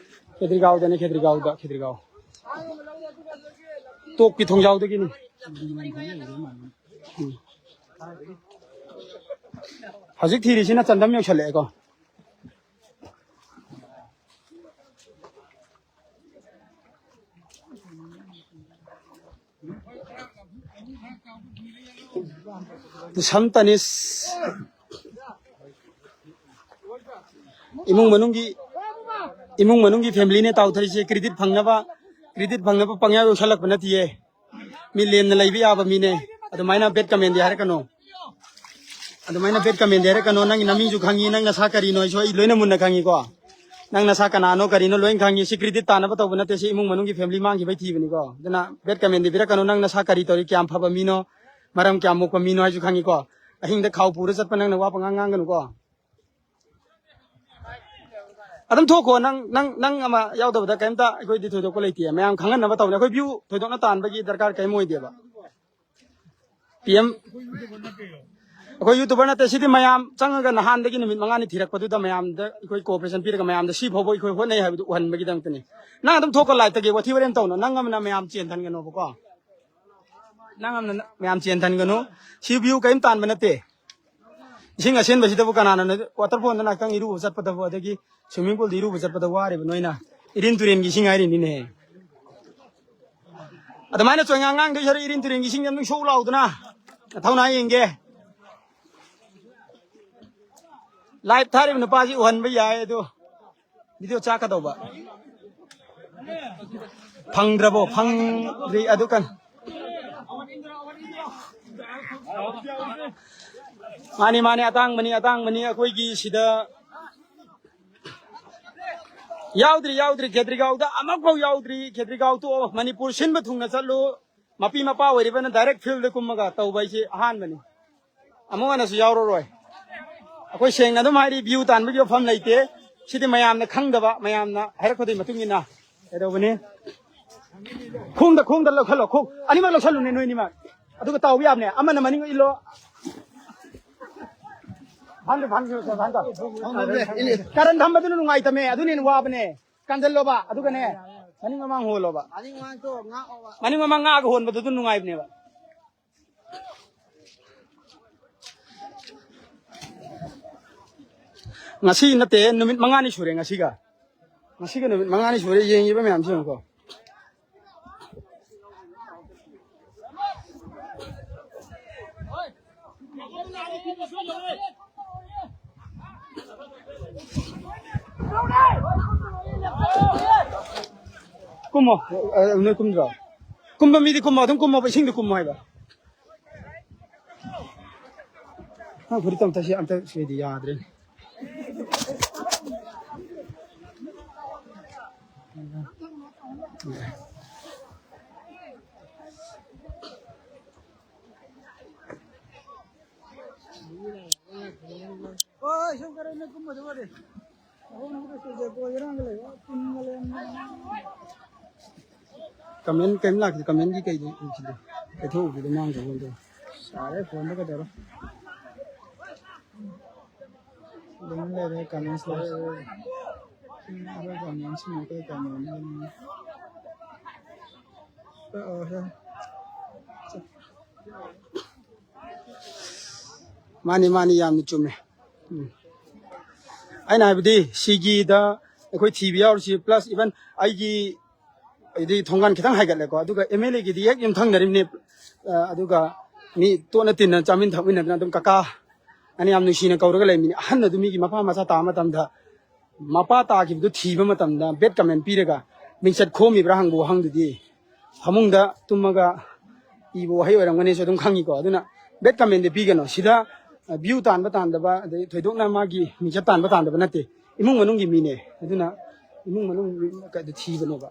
ꯈꯦꯇ꯭ꯔꯤꯒꯥꯎꯗꯅꯤ, ꯈꯦꯇ꯭ꯔꯤꯒꯥꯎꯗ, ꯈꯦꯇ꯭ꯔꯤꯒꯥꯎ꯫ ꯇꯣꯛꯀꯤ ꯊꯣꯡꯖꯥꯎꯗꯒꯤꯅꯤ꯫ ꯎꯝ꯫ ꯍꯧꯖꯤꯛ ꯊꯤꯔꯤꯁꯤꯅ ꯆꯟꯗꯝ ꯌꯧꯁꯜꯂꯛꯑꯦꯀꯣ꯫ ꯁꯝ ꯇꯅꯤꯁ ꯏꯃꯨꯡ ꯃꯅꯨꯡꯒꯤ, ꯏꯃꯨꯡ ꯃꯅꯨꯡꯒꯤ ꯐꯦꯃꯤꯂꯤꯅꯦ ꯇꯥꯎꯊꯔꯤꯁꯦ꯫ ꯀ꯭ꯔꯦꯗꯤꯠ ꯐꯪꯅꯕ, ꯀ꯭ꯔꯦꯗꯤꯠ ꯐꯪꯅꯕ ꯄꯪꯌꯥ ꯌꯧꯁꯜꯂꯛꯄ ꯅꯠꯇꯤꯌꯦ꯫ ꯃꯤ ꯂꯦꯝꯅ ꯂꯩꯕ ꯌꯥꯕ ꯃꯤꯅꯦ꯫ ꯑꯗꯨꯃꯥꯏꯅ ꯕꯦꯠ ꯀꯃꯦꯟꯗꯤ ꯍꯥꯏꯔꯛꯀꯅꯣ꯫ ꯑꯗꯨꯃꯥꯏꯅ ꯕꯦꯠ ꯀꯃꯦꯟꯗꯤ ꯍꯥꯏꯔꯛꯀꯅꯣ꯫ ꯅꯪꯒꯤ ꯅꯃꯤꯡꯁꯨ ꯈꯪꯉꯤ, ꯅꯪ ꯅꯁꯥ ꯀꯔꯤꯅꯣ ꯍꯥꯏꯁꯨ ꯑꯩ ꯂꯣꯏꯅ ꯃꯨꯟꯅ ꯈꯪꯉꯤꯀꯣ꯫ ꯅꯪ ꯅꯁꯥ ꯀꯅꯥꯅꯣ ꯀꯔꯤꯅꯣ ꯂꯣꯏꯅ ꯈꯪꯉꯤ꯫ ꯁꯤ ꯀ꯭ꯔꯦꯗꯤꯠ ꯇꯥꯅꯕ ꯇꯧꯕ ꯅꯠꯇꯦ, ꯁꯤ ꯏꯃꯨꯡ ꯃꯅꯨꯡꯒꯤ ꯐꯦꯃꯤꯂꯤ ꯃꯥꯡꯈꯤꯕꯩ ꯊꯤꯕꯅꯤꯀꯣ꯫ ꯑꯗꯨꯅ ꯕꯦꯠ ꯀꯃꯦꯟꯗꯤ ꯄꯤꯔꯛꯀꯅꯨ, ꯅꯪ ꯅꯁꯥ ꯀꯔꯤ ꯇꯧꯔꯤ, ꯀꯌꯥꯝ ꯐꯕ ꯃꯤꯅꯣ, ꯃꯔꯝ ꯀꯌꯥꯝ ꯃꯣꯛꯄ ꯃꯤꯅꯣ ꯍꯥꯏꯁꯨ ꯈꯪꯉꯤꯀꯣ꯫ ꯑꯍꯤꯡꯗ ꯈꯥꯎ ꯄꯨꯔ ꯆꯠꯄ ꯅꯪꯅ ꯋꯥ ꯄꯉꯥꯡ ꯉꯥꯡꯒꯅꯨꯀꯣ꯫ ꯑꯗꯨꯝ ꯊꯣꯛꯈꯣ, ꯅꯪ, ꯅꯪ, ꯅꯪ ꯑꯃ ꯌꯥꯎꯗꯕꯗ ꯀꯩꯝꯇ ꯑꯩꯈꯣꯏꯗꯤ ꯊꯣꯏꯗꯣꯛꯄ ꯂꯩꯇꯦ꯫ ꯃꯌꯥꯝ ꯈꯪꯍꯟꯅꯕ ꯇꯧꯅꯤ꯫ ꯑꯩꯈꯣꯏ ꯚ꯭ꯌꯨ ꯊꯣꯏꯗꯣꯛꯅ ꯇꯥꯟꯕꯒꯤ ꯗꯔꯀꯥꯔ ꯀꯔꯤꯝ ꯑꯣꯏꯗꯦꯕ꯫ ꯄꯤ ꯑꯦꯝ, ꯑꯩꯈꯣꯏ YouTuber ꯅꯠꯇꯦ, ꯁꯤꯗꯤ ꯃꯌꯥꯝ ꯆꯪꯉꯒ ꯅꯍꯥꯟꯗꯒꯤ ꯅꯨꯃꯤꯠ ꯃꯉꯥꯅꯤ ꯊꯤꯔꯛꯄꯗꯨꯗ ꯃꯌꯥꯝꯗ ꯑꯩꯈꯣꯏ cooperation ꯄꯤꯔꯒ ꯃꯌꯥꯝꯗ ꯁꯤ ꯐꯥꯎꯕ ꯑꯩꯈꯣꯏ ꯍꯣꯠꯅꯩ ꯍꯥꯏꯕꯗꯨ ꯎꯍꯟꯕꯒꯤꯗꯃꯛꯇꯅꯤ꯫ ꯅꯪ ꯑꯗꯨꯝ ꯊꯣꯛꯀ live ꯇꯒꯤ ꯋꯥꯊꯤ ꯋꯥꯔꯦꯝ ꯇꯧꯅꯣ꯫ ꯅꯪ ꯑꯃꯅ ꯃꯌꯥꯝ ꯆꯦꯟꯊꯟꯒꯅꯣꯕꯀꯣ꯫ ꯅꯪ ꯑꯃꯅ ꯃꯌꯥꯝ ꯆꯦꯟꯊꯟꯒꯅꯨ꯫ ꯁꯤ view ꯀꯔꯤꯝ ꯇꯥꯟꯕ ꯅꯠꯇꯦ꯫ ꯏꯁꯤꯡ ꯑꯁꯦꯟꯕꯁꯤꯗꯕꯨ ꯀꯅꯥꯅ waterfall ꯗ ꯉꯥꯏꯍꯥꯛꯇꯪ ꯏꯔꯨꯕ ꯆꯠꯄꯗꯕꯨ, ꯑꯗꯒꯤ swimming pool ꯗ ꯏꯔꯨꯕ ꯆꯠꯄꯗ ꯋꯥꯔꯤꯕ ꯅꯣꯏꯅ ꯏꯔꯤꯟ ꯇꯨꯔꯦꯟꯒꯤ ꯏꯁꯤꯡ ꯍꯥꯏꯔꯤꯅꯤꯅꯦ꯫ ꯑꯗꯨꯃꯥꯏꯅ ꯆꯣꯏꯉꯥꯡ ꯉꯥꯡꯗꯣꯏ ꯁꯔꯨꯛ ꯏꯔꯤꯟ ꯇꯨꯔꯦꯟꯒꯤ ꯏꯁꯤꯡ ꯑꯗꯨꯝ ꯁꯣꯛ ꯂꯥꯎꯗꯅ ꯅꯊꯧꯅꯥ ꯌꯦꯡꯒꯦ꯫ Live ꯊꯥꯔꯤꯕ ꯅꯨꯄꯥꯁꯤ ꯎꯍꯟꯕ ꯌꯥꯏ, ꯑꯗꯨ video ꯆꯥꯛꯀꯗꯧꯕ꯫ ꯐꯪꯗ꯭ꯔꯕꯣ? ꯐꯪꯗ꯭ꯔꯤ꯫ ꯑꯗꯨ ꯀꯟ-, ꯃꯥꯅꯤ, ꯃꯥꯅꯤ, ꯑꯇꯥꯡꯕꯅꯤ, ꯑꯇꯥꯡꯕꯅꯤ꯫ ꯑꯩꯈꯣꯏꯒꯤ ꯁꯤꯗ ꯌꯥꯎꯗ꯭ꯔꯤ, ꯌꯥꯎꯗ꯭ꯔꯤ, ꯈꯦꯇ꯭ꯔꯤꯒꯥꯎꯗ ꯑꯃꯐꯥꯎ ꯌꯥꯎꯗ꯭ꯔꯤ꯫ ꯈꯦꯇ꯭ꯔꯤꯒꯥꯎ ꯇꯣꯛꯑꯣ, ꯃꯅꯤꯄꯨꯔ ꯁꯤꯟꯕ ꯊꯨꯡꯅ ꯆꯠꯂꯨ꯫ ꯃꯄꯤ ꯃꯄꯥ ꯑꯣꯏꯔꯤꯕꯅ direct field ꯗ ꯀꯨꯝꯃꯒ ꯇꯧꯕ ꯍꯥꯏꯁꯤ ꯑꯍꯥꯟꯕꯅꯤ꯫ ꯑꯃꯨꯛ ꯍꯟꯅꯁꯨ ꯌꯥꯎꯔꯔꯣꯏ꯫ ꯑꯩꯈꯣꯏ ꯁꯦꯡꯅ ꯑꯗꯨꯝ ꯍꯥꯏꯔꯤ, view ꯇꯥꯟꯕꯒꯤ ꯋꯥꯐꯝ ꯂꯩꯇꯦ꯫ ꯁꯤꯗꯤ ꯃꯌꯥꯝꯅ ꯈꯪꯗꯕ, ꯃꯌꯥꯝꯅ ꯍꯥꯏꯔꯛꯄꯗꯨꯒꯤ ꯃꯇꯨꯡ ꯏꯟꯅ ꯀꯩꯗꯧꯕꯅꯤ? ꯈꯣꯡꯗ, ꯈꯣꯡꯗ ꯂꯧꯁꯜꯂꯣ, ꯈꯣꯡ ꯑꯅꯤꯃꯛ ꯂꯧꯁꯜꯂꯨꯅꯦ ꯅꯣꯏꯅꯤꯃꯛ꯫ ꯑꯗꯨꯒ ꯇꯥꯎꯕ ꯌꯥꯕꯅꯦ, ꯑꯃꯅ ꯃꯅꯤꯡ ꯏꯜꯂꯣ꯫ ꯐꯥꯟꯗ, ꯐꯥꯟꯗ, ꯐꯥꯟꯗ꯫ ꯀꯔꯟ ꯊꯝꯕꯗꯨꯅ ꯅꯨꯡꯉꯥꯏꯇꯝꯃꯦ, ꯑꯗꯨꯅ ꯍꯦꯟꯅ ꯋꯥꯕꯅꯦ꯫ ꯀꯟꯖꯜꯂꯣꯕ, ꯑꯗꯨꯒꯅꯦ, ꯃꯅꯤꯡ ꯃꯃꯥꯡ ꯍꯣꯜꯂꯣꯕ꯫ ꯃꯅꯤꯡ ꯃꯃꯥꯡ ꯉꯥꯛꯑꯣꯕ꯫ ꯃꯅꯤꯡ ꯃꯃꯥꯡ ꯉꯥꯛꯑꯒ ꯍꯣꯟꯕꯗꯨ ꯑꯗꯨꯝ ꯅꯨꯡꯉꯥꯏꯕꯅꯦꯕ꯫ ꯉꯁꯤ ꯅꯠꯇꯦ, ꯅꯨꯃꯤꯠ ꯃꯉꯥꯅꯤ ꯁꯨꯔꯦ ꯉꯁꯤꯒ꯫ ꯉꯁꯤꯒ ꯅꯨꯃꯤꯠ ꯃꯉꯥꯅꯤ ꯁꯨꯔꯦ ꯌꯦꯡꯉꯤꯕ ꯃꯌꯥꯝꯁꯤ ꯌꯦꯡꯉꯨꯀꯣ꯫ ꯀꯨꯝꯃꯣ꯫ ꯑ, ꯅꯣꯏ ꯀꯨꯝꯗ꯭ꯔꯣ? ꯀꯨꯝꯕ ꯃꯤꯗꯤ ꯀꯨꯝꯃꯣ, ꯑꯗꯨꯝ ꯀꯨꯝꯃꯣꯕ, ꯏꯁꯤꯡꯗ ꯀꯨꯝꯃꯣ ꯍꯥꯏꯕ꯫ ꯅꯪ ꯐꯨꯔꯤꯠꯇꯣ ꯑꯝꯇ ꯁꯤ-, ꯑꯝꯇ ꯁꯤꯗꯤ ꯌꯥꯗ꯭ꯔꯦꯅꯦ꯫ Comment ꯀꯩꯝ ꯂꯥꯛꯇꯦ, comment ꯀꯤ ꯀꯩꯗꯤ ꯎꯈꯤꯗꯦ꯫ ꯀꯩꯊꯣꯛꯎꯈꯤꯗꯦ ꯃꯥꯡꯈ꯭ꯔꯕ ꯈꯪꯗꯦ꯫ ꯁꯥꯔꯦ ꯐꯣꯟꯗ ꯀꯩꯗꯧꯔꯣ꯫ ꯑꯗꯨꯝ ꯂꯩꯔꯦ, comments ꯂꯩꯔꯦ꯫ ꯑꯩꯈꯣꯏ comments ꯁꯤꯅ ꯑꯩꯈꯣꯏ comment ꯑꯗꯨꯝ꯫ ꯑ, ꯑ, ꯍꯦ꯫ ꯃꯥꯅꯤ, ꯃꯥꯅꯤ, ꯌꯥꯝꯅ ꯆꯨꯝꯃꯦ꯫ ꯎꯝ꯫ ꯑꯩꯅ ꯍꯥꯏꯕꯗꯤ, ꯁꯤꯒꯤꯗ ꯑꯩꯈꯣꯏ ꯊꯤꯕ ꯌꯥꯎꯔꯤꯁꯤ, plus even ꯑꯩꯒꯤ ꯍꯥꯏꯗꯤ ꯊꯣꯡꯒꯥꯟ ꯈꯤꯇꯪ ꯍꯥꯏꯒꯠꯂꯦꯀꯣ, ꯑꯗꯨꯒ M L A ꯒꯤꯗꯤ ꯍꯦꯛ ꯌꯨꯝꯊꯪꯅꯔꯤꯕꯅꯤ꯫ ꯑ, ꯑꯗꯨꯒ ꯃꯤ ꯇꯣꯠꯅ ꯇꯤꯟꯅ ꯆꯥꯃꯤꯟ ꯊꯛꯃꯤꯟꯅꯗꯅ ꯑꯗꯨꯝ ꯀꯀꯥ ꯑꯅ ꯌꯥꯝ ꯅꯨꯡꯁꯤꯅ ꯀꯧꯔꯒ ꯂꯩꯃꯤꯅꯤ꯫ ꯑꯍꯟ ꯑꯗꯨ ꯃꯤꯒꯤ ꯃꯄꯥ ꯃꯆꯥ ꯇꯥꯕ ꯃꯇꯝꯗ, ꯃꯄꯥ ꯇꯥꯈꯤꯕꯗꯨ ꯊꯤꯕ ꯃꯇꯝꯗ bad comment ꯄꯤꯔꯒ ꯃꯤꯡꯆꯠ ꯈꯣꯝꯃꯤꯕ꯭ꯔꯥ ꯍꯪꯕ ꯋꯥꯍꯪꯗꯨꯗꯤ, ꯐꯃꯨꯡꯗ ꯇꯨꯝꯃꯒ ꯏꯕ ꯋꯥꯍꯩ ꯑꯣꯏꯔꯝꯒꯅꯤꯁꯨ ꯑꯗꯨꯝ ꯈꯪꯉꯤꯀꯣ꯫ ꯑꯗꯨꯅ bad comment ꯗꯤ ꯄꯤꯒꯅꯨ꯫ ꯁꯤꯗ, ꯑ, view ꯇꯥꯟꯕ ꯇꯥꯟꯗꯕ, ꯑꯗꯩ ꯊꯣꯏꯗꯣꯛꯅ ꯃꯥꯒꯤ ꯃꯤꯡꯆꯠ ꯇꯥꯟꯕ ꯇꯥꯟꯗꯕ ꯅꯠꯇꯦ, ꯏꯃꯨꯡ ꯃꯅꯨꯡꯒꯤ ꯃꯤꯅꯦ꯫ ꯑꯗꯨꯅ ꯏꯃꯨꯡ ꯃꯅꯨꯡ ꯀꯩꯗ ꯊꯤꯕꯅꯦꯕ꯫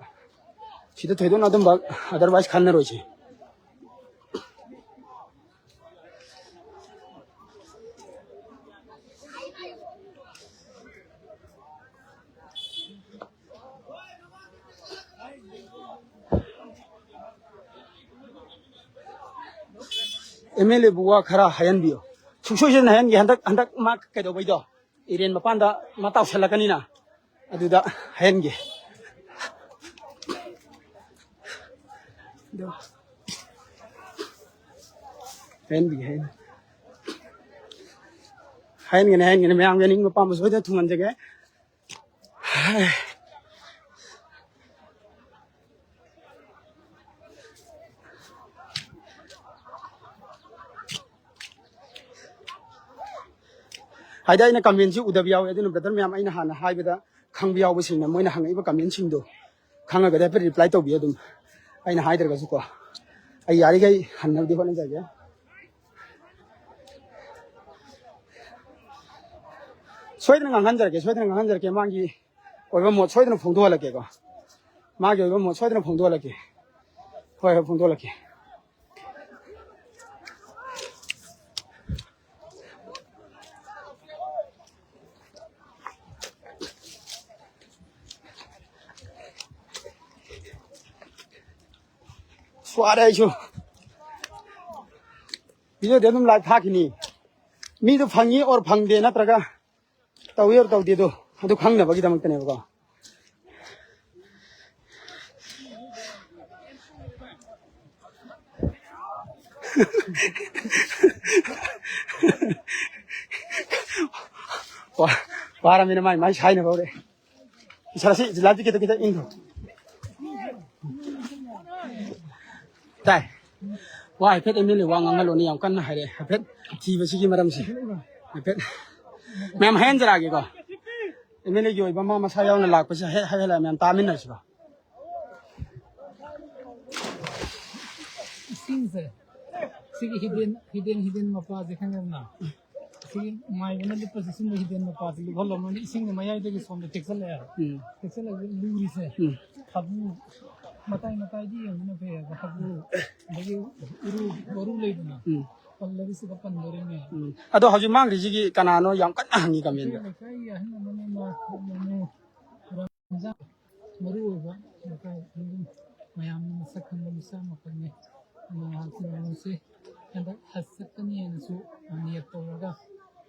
ꯁꯤꯗ ꯊꯣꯏꯗꯣꯛꯅ ꯑꯗꯨꯝꯕ otherwise ꯈꯟꯅꯔꯣꯏꯁꯦ꯫ M L A ꯕꯨ ꯋꯥ ꯈꯔ ꯍꯥꯏꯍꯟꯕꯤꯌꯨ꯫ ꯁꯨꯡꯁꯣꯏ ꯁꯣꯏꯗꯅ ꯍꯥꯏꯍꯟꯒꯦ꯫ ꯍꯟꯗꯛ, ꯍꯟꯗꯛ ꯃꯥ ꯀꯩꯗꯧꯕꯩꯗꯣ? ꯏꯔꯦꯟ ꯃꯄꯥꯟꯗ ꯃꯥ ꯇꯥꯎꯁꯜꯂꯛꯀꯅꯤꯅ꯫ ꯑꯗꯨꯗ ꯍꯥꯏꯍꯟꯒꯦ꯫ ꯑꯗꯣ ꯍꯥꯏꯍꯟꯕꯤꯒꯦ, ꯍꯥꯏꯍꯟ-, ꯍꯥꯏꯍꯟꯒꯅꯤ, ꯍꯥꯏꯍꯟꯒꯅꯤ꯫ ꯃꯌꯥꯝꯒꯤ ꯑꯅꯤꯡꯕ ꯑꯄꯥꯝꯕ ꯁꯣꯏꯗꯅ ꯊꯨꯡꯍꯟꯖꯒꯦ꯫ ꯍꯥꯏꯗꯤ ꯑꯩꯅ comment ꯁꯤ ꯎꯗꯕ ꯌꯥꯎꯋꯦ, ꯑꯗꯨꯅ brother ꯃꯌꯥꯝ, ꯑꯩꯅ ꯍꯥꯟꯅ ꯍꯥꯏꯕꯗ ꯈꯪꯕ ꯌꯥꯎꯕꯁꯤꯡꯅ, ꯃꯣꯏꯅ ꯍꯪꯉꯛꯏꯕ comment ꯁꯤꯡꯗꯣ ꯈꯪꯉꯒꯗꯤ ꯍꯥꯏꯐꯦꯠ reply ꯇꯧꯕꯤꯌꯨ ꯑꯗꯨꯝ, ꯑꯩꯅ ꯍꯥꯏꯗ꯭ꯔꯒꯁꯨꯀꯣ꯫ ꯑꯩ ꯌꯥꯔꯤꯈꯩ ꯍꯟꯅꯕꯗꯤ ꯍꯣꯠꯅꯖꯒꯦ꯫ ꯁꯣꯏꯗꯅ ꯉꯥꯡꯍꯟꯖꯔꯛꯀꯦ, ꯁꯣꯏꯗꯅ ꯉꯥꯡꯍꯟꯖꯔꯛꯀꯦ꯫ ꯃꯥꯒꯤ ꯑꯣꯏꯕ ꯃꯣꯠ ꯁꯣꯏꯗꯅ ꯐꯣꯡꯗꯣꯛꯍꯜꯂꯛꯀꯦꯀꯣ꯫ ꯃꯥꯒꯤ ꯑꯣꯏꯕ ꯃꯣꯠ ꯁꯣꯏꯗꯅ ꯐꯣꯡꯗꯣꯛꯍꯜꯂꯛꯀꯦ꯫ ꯍꯣꯏ, ꯍꯣꯏ, ꯐꯣꯡꯗꯣꯛꯍꯜꯂꯛꯀꯦ꯫ ꯁ꯭ꯋꯥꯔꯦ ꯑꯩꯁꯨ꯫ Video ꯗꯤ ꯑꯗꯨꯝ live ꯊꯥꯈꯤꯅꯤ꯫ ꯃꯤꯗꯣ ꯐꯪꯉꯤ ꯑꯣꯔ ꯐꯪꯗꯦ, ꯅꯠꯇ꯭ꯔꯒ ꯇꯧꯏ ꯑꯣꯔ ꯇꯧꯗꯦꯗꯣ, ꯑꯗꯨ ꯈꯪꯅꯕꯒꯤꯗꯃꯛꯇꯅꯦꯕꯀꯣ꯫ ꯋꯥ-, ꯋꯥꯔꯃꯤꯅ ꯃꯥꯏ ꯃꯥꯏ ꯁꯥꯏꯅꯕ ꯍꯧꯔꯦ꯫ ꯁꯥꯔ, ꯁꯤ ꯂꯥꯏꯚꯇꯤ ꯈꯤꯇꯪ ꯈꯤꯇꯪ ꯏꯟꯈꯣ꯫ ꯇꯥꯏ꯫ ꯋꯥ ꯍꯥꯏꯐꯦꯠ ꯑꯦꯝ ꯑꯦꯜ ꯑꯦ ꯋꯥ ꯉꯥꯡꯍꯜꯂꯣꯅꯦ, ꯌꯥꯝ ꯀꯟꯅ ꯍꯥꯏꯔꯛꯑꯦ꯫ ꯍꯥꯏꯐꯦꯠ ꯊꯤꯕꯁꯤꯒꯤ ꯃꯔꯝꯁꯦ ꯍꯥꯏꯐꯦꯠ ꯃꯌꯥꯝ ꯍꯥꯏꯍꯟꯖꯔꯛꯑꯒꯦꯀꯣ꯫ ꯑꯦꯝ ꯑꯦꯜ ꯑꯦꯒꯤ ꯑꯣꯏꯕ ꯑꯃ ꯃꯁꯥ ꯌꯥꯎꯅ ꯂꯥꯛꯄꯁꯦ ꯍꯦꯛ ꯍꯥꯏꯍꯜꯂꯒ ꯃꯌꯥꯝ ꯇꯥꯃꯤꯟꯅꯁꯤꯀꯣ꯫ ꯏꯁꯤꯡꯁꯦ, ꯁꯤꯒꯤ ꯍꯤꯗꯦꯟ, ꯍꯤꯗꯦꯟ, ꯍꯤꯗꯦꯟ ꯃꯄꯥꯁꯦ ꯈꯪꯉꯦꯗꯅ? ꯁꯤꯒꯤ ꯃꯥꯏꯕꯅ ꯂꯨꯞꯄꯁꯦ, ꯁꯨꯝꯕ ꯍꯤꯗꯦꯟ ꯃꯄꯥꯁꯦ ꯂꯨꯞꯍꯜꯂꯝꯃꯅꯤ, ꯏꯁꯤꯡꯅ ꯃꯌꯥꯏꯗꯒꯤ ꯁꯣꯝꯗ ꯊꯦꯛꯆꯜꯂꯛꯑꯦ꯫ ꯎꯝ꯫ ꯊꯦꯛꯆꯜꯂꯛꯑꯒ ꯂꯨꯔꯤꯁꯦ꯫ ꯎꯝ꯫ ꯍꯥꯄꯨ ꯃꯇꯥꯏ ꯃꯇꯥꯏꯗꯤ ꯌꯦꯡꯕꯅ ꯐꯩꯌꯦꯕ, ꯍꯥꯄꯨ ꯑꯗꯒꯤ ꯎꯔꯨ, ꯋꯥꯔꯨ ꯂꯩꯗꯅ? ꯎꯝ꯫ ꯄꯜꯂꯒ ꯁꯤꯗ ꯄꯟꯗꯣꯔꯤꯅꯦ꯫ ꯎꯝ꯫ ꯑꯗꯣ ꯍꯧꯖꯤꯛ ꯃꯥꯡꯈ꯭ꯔꯤꯁꯤꯒꯤ ꯀꯅꯥꯅꯣ ꯌꯥꯝ ꯀꯟꯅ ꯍꯪꯉꯤ ꯀꯃꯦꯟꯗ꯫ ꯂꯩꯀꯥꯏꯒꯤ ꯑꯍꯜ ꯑꯃꯅ ꯃꯥ ꯃꯔꯨ ꯑꯣꯏꯕ ꯂꯩꯀꯥꯏ ꯑꯗꯨꯝ ꯃꯌꯥꯝꯅ ꯃꯁꯛ ꯈꯪꯕ ꯃꯤꯁꯛ ꯑꯃꯈꯛꯅꯤ꯫ ꯃꯍꯥꯛꯁꯤ ꯍꯟꯗꯛ ꯍꯖ ꯆꯠꯀꯅꯤ ꯍꯥꯏꯅꯁꯨ ꯅꯤꯌꯠ ꯇꯧꯔꯒ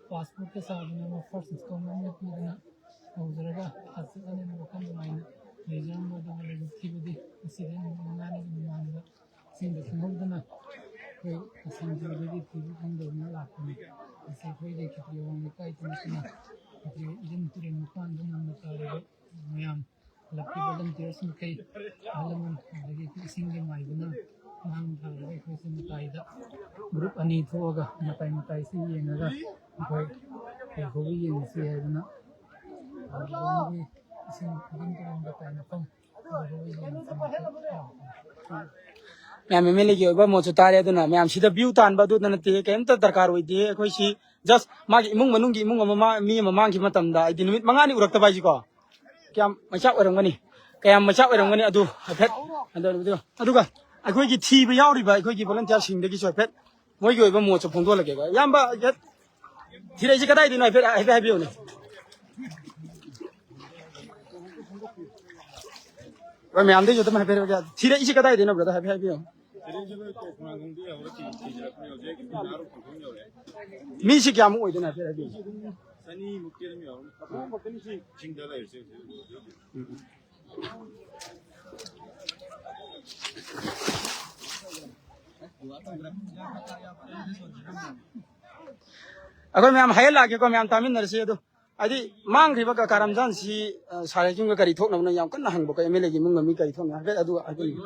ꯄꯥꯁꯄꯣꯔꯠꯀ ꯁꯥꯗꯅ ꯐꯥꯔꯁ ꯏꯟꯁꯇꯣꯜꯃꯦꯟꯒ ꯄꯤꯗꯅ ꯇꯧꯖꯔꯒ ꯍꯖ ꯆꯠꯀꯅꯤ ꯍꯥꯏꯅ ꯋꯥꯈꯜ ꯅꯨꯡꯉꯥꯏꯅ ꯂꯩꯖꯔꯝꯕ ꯑꯗꯨꯒ ꯂꯥꯏꯕꯛ ꯊꯤꯕꯗꯤ ꯉꯁꯤꯗꯤ ꯅꯨꯃꯤꯠ ꯃꯉꯥꯅꯤꯒꯤ ꯃꯃꯥꯡꯗ ꯏꯁꯤꯡꯗ ꯈꯪꯍꯧꯗꯅ ꯑꯩꯈꯣꯏ ꯑꯁꯥꯝꯗꯒꯤ ꯊꯤꯕ ꯐꯪꯗꯗꯅ ꯂꯥꯛꯄꯅꯤ꯫ ꯃꯁꯤ ꯑꯩꯈꯣꯏ ꯂꯩꯈꯤꯗ꯭ꯔꯤ ꯑꯋꯥꯡ ꯂꯩꯀꯥꯏꯗ ꯅꯠꯇꯅ ꯑꯩꯈꯣꯏ ꯏꯔꯝ ꯇꯨꯔꯦꯜ ꯃꯄꯥꯟꯗ ꯅꯝꯅ ꯇꯥꯔꯤꯕ ꯃꯌꯥꯝ ꯍꯜꯂꯛꯄ ꯚꯣꯂꯟꯇꯤꯌꯔꯁ ꯃꯈꯩ, ꯑꯍꯜ ꯂꯃꯟ, ꯑꯗꯒꯤ ꯏꯁꯤꯡꯒꯤ ꯃꯥꯏꯕꯅ ꯑꯉꯥꯡ ꯊꯥꯔꯒ ꯑꯩꯈꯣꯏꯁꯦ ꯃꯇꯥꯏꯗ ꯒ꯭ꯔꯨꯞ ꯑꯅꯤ ꯊꯣꯛꯑꯒ ꯃꯇꯥꯏ ꯃꯇꯥꯏꯁꯤ ꯌꯦꯡꯉꯒ ꯑꯩꯈꯣꯏ ꯀꯩꯐꯥꯎꯕ ꯌꯦꯡꯉꯁꯤ ꯍꯥꯏꯗꯅ ꯑꯗꯨꯗꯒꯤ ꯏꯁꯤꯡ ꯐꯤꯕꯝ ꯇꯨꯔꯦꯜ ꯃꯇꯥꯏ ꯃꯐꯝ ꯃꯌꯥꯝ ꯑꯦꯝ ꯑꯦꯜ ꯑꯦꯒꯤ ꯑꯣꯏꯕ ꯃꯣꯠꯁꯨ ꯇꯥꯔꯦ꯫ ꯑꯗꯨꯅ ꯃꯌꯥꯝ ꯁꯤꯗ ꯚ꯭ꯌꯨ ꯇꯥꯟꯕ ꯑꯗꯨꯗ ꯅꯠꯇꯦ, ꯀꯩꯝꯇ ꯗꯔꯀꯥꯔ ꯑꯣꯏꯗꯦ꯫ ꯑꯩꯈꯣꯏ ꯁꯤ ꯖꯁ ꯃꯥꯒꯤ ꯏꯃꯨꯡ ꯃꯅꯨꯡꯒꯤ ꯏꯃꯨꯡ ꯑꯃ ꯃꯥ-, ꯃꯤ ꯑꯃ ꯃꯥꯡꯈꯤꯕ ꯃꯇꯝꯗ ꯍꯥꯏꯗꯤ ꯅꯨꯃꯤꯠ ꯃꯉꯥꯅꯤ ꯎꯔꯛꯇꯕ ꯍꯥꯏꯁꯤꯀꯣ, ꯀꯌꯥꯝ ꯃꯩꯆꯥꯛ ꯑꯣꯏꯔꯝꯒꯅꯤ, ꯀꯌꯥꯝ ꯃꯩꯆꯥꯛ ꯑꯣꯏꯔꯝꯒꯅꯤ ꯑꯗꯨ ꯍꯥꯏꯐꯦꯠ꯫ ꯑꯗꯨ, ꯑꯗꯨ, ꯑꯗꯨꯒ ꯑꯩꯈꯣꯏꯒꯤ ꯊꯤꯕ ꯌꯥꯎꯔꯤꯕ ꯑꯩꯈꯣꯏꯒꯤ ꯚꯣꯂꯟꯇꯤꯌꯥꯔꯁꯤꯡꯗꯒꯤꯁꯨ ꯍꯥꯏꯐꯦꯠ ꯃꯣꯏꯒꯤ ꯑꯣꯏꯕ ꯃꯣꯠꯁꯨ ꯐꯣꯡꯗꯣꯛꯍꯜꯂꯒꯦꯀꯣ꯫ ꯏꯌꯥꯝꯕ, ꯍꯥꯏꯐꯦꯠ ꯊꯤꯔꯛꯏꯁꯤ ꯀꯗꯥꯏꯗꯩꯅꯣ ꯍꯥꯏꯐꯦꯠ, ꯍꯥꯏꯐꯦꯠ ꯍꯥꯏꯕꯤꯌꯨꯅꯦ꯫ ꯑꯩꯈꯣꯏ ꯃꯌꯥꯝꯗꯩꯁꯨ ꯑꯗꯨꯝ ꯍꯥꯏꯐꯦꯠ ꯍꯥꯏꯐꯦꯠ ꯊꯤꯔꯛꯏꯁꯤ ꯀꯗꯥꯏꯗꯩꯅꯣ, ꯕ꯭ꯔꯗꯔ? ꯍꯥꯏꯐꯦꯠ ꯍꯥꯏꯕꯤꯌꯨ꯫ ꯃꯤꯁꯤ ꯀꯌꯥꯃꯨꯛ ꯑꯣꯏꯗꯣꯏꯅꯣ ꯍꯥꯏꯐꯦꯠ ꯍꯥꯏꯕꯤꯌꯨ꯫ ꯆꯅꯤꯃꯨꯛꯇꯤ ꯑꯗꯨꯝ ꯌꯧꯔꯝꯅꯤ꯫ ꯆꯤꯡꯗ ꯂꯩꯔꯤꯁꯦ ꯍꯧꯖꯤꯛ ꯍꯧꯖꯤꯛ꯫ ꯑꯩꯈꯣꯏ ꯃꯌꯥꯝ ꯍꯥꯏꯍꯜꯂꯛꯑꯒꯦꯀꯣ, ꯃꯌꯥꯝ ꯇꯥꯃꯤꯟꯅꯔꯁꯤ꯫ ꯑꯗꯨ ꯍꯥꯏꯗꯤ ꯃꯥꯡꯈ꯭ꯔꯤꯕ ꯀ-, ꯀꯥꯔꯝꯖꯥꯟꯁꯤ, ꯑ, ꯁꯥꯔ ꯍꯦꯛꯆꯨꯡꯒ ꯀꯔꯤ ꯊꯣꯛꯅꯕꯅꯣ ꯌꯥꯝ ꯀꯟꯅ ꯍꯪꯕꯀꯣ, ꯑꯦꯝ ꯑꯦꯜ ꯑꯦꯒꯤ ꯏꯃꯨꯡ ꯃꯅꯨꯡ ꯀꯔꯤ ꯊꯣꯛꯅꯕ ꯍꯥꯏꯐꯦꯠ ꯑꯗꯨ ꯍꯥꯏꯕꯤꯌꯨ꯫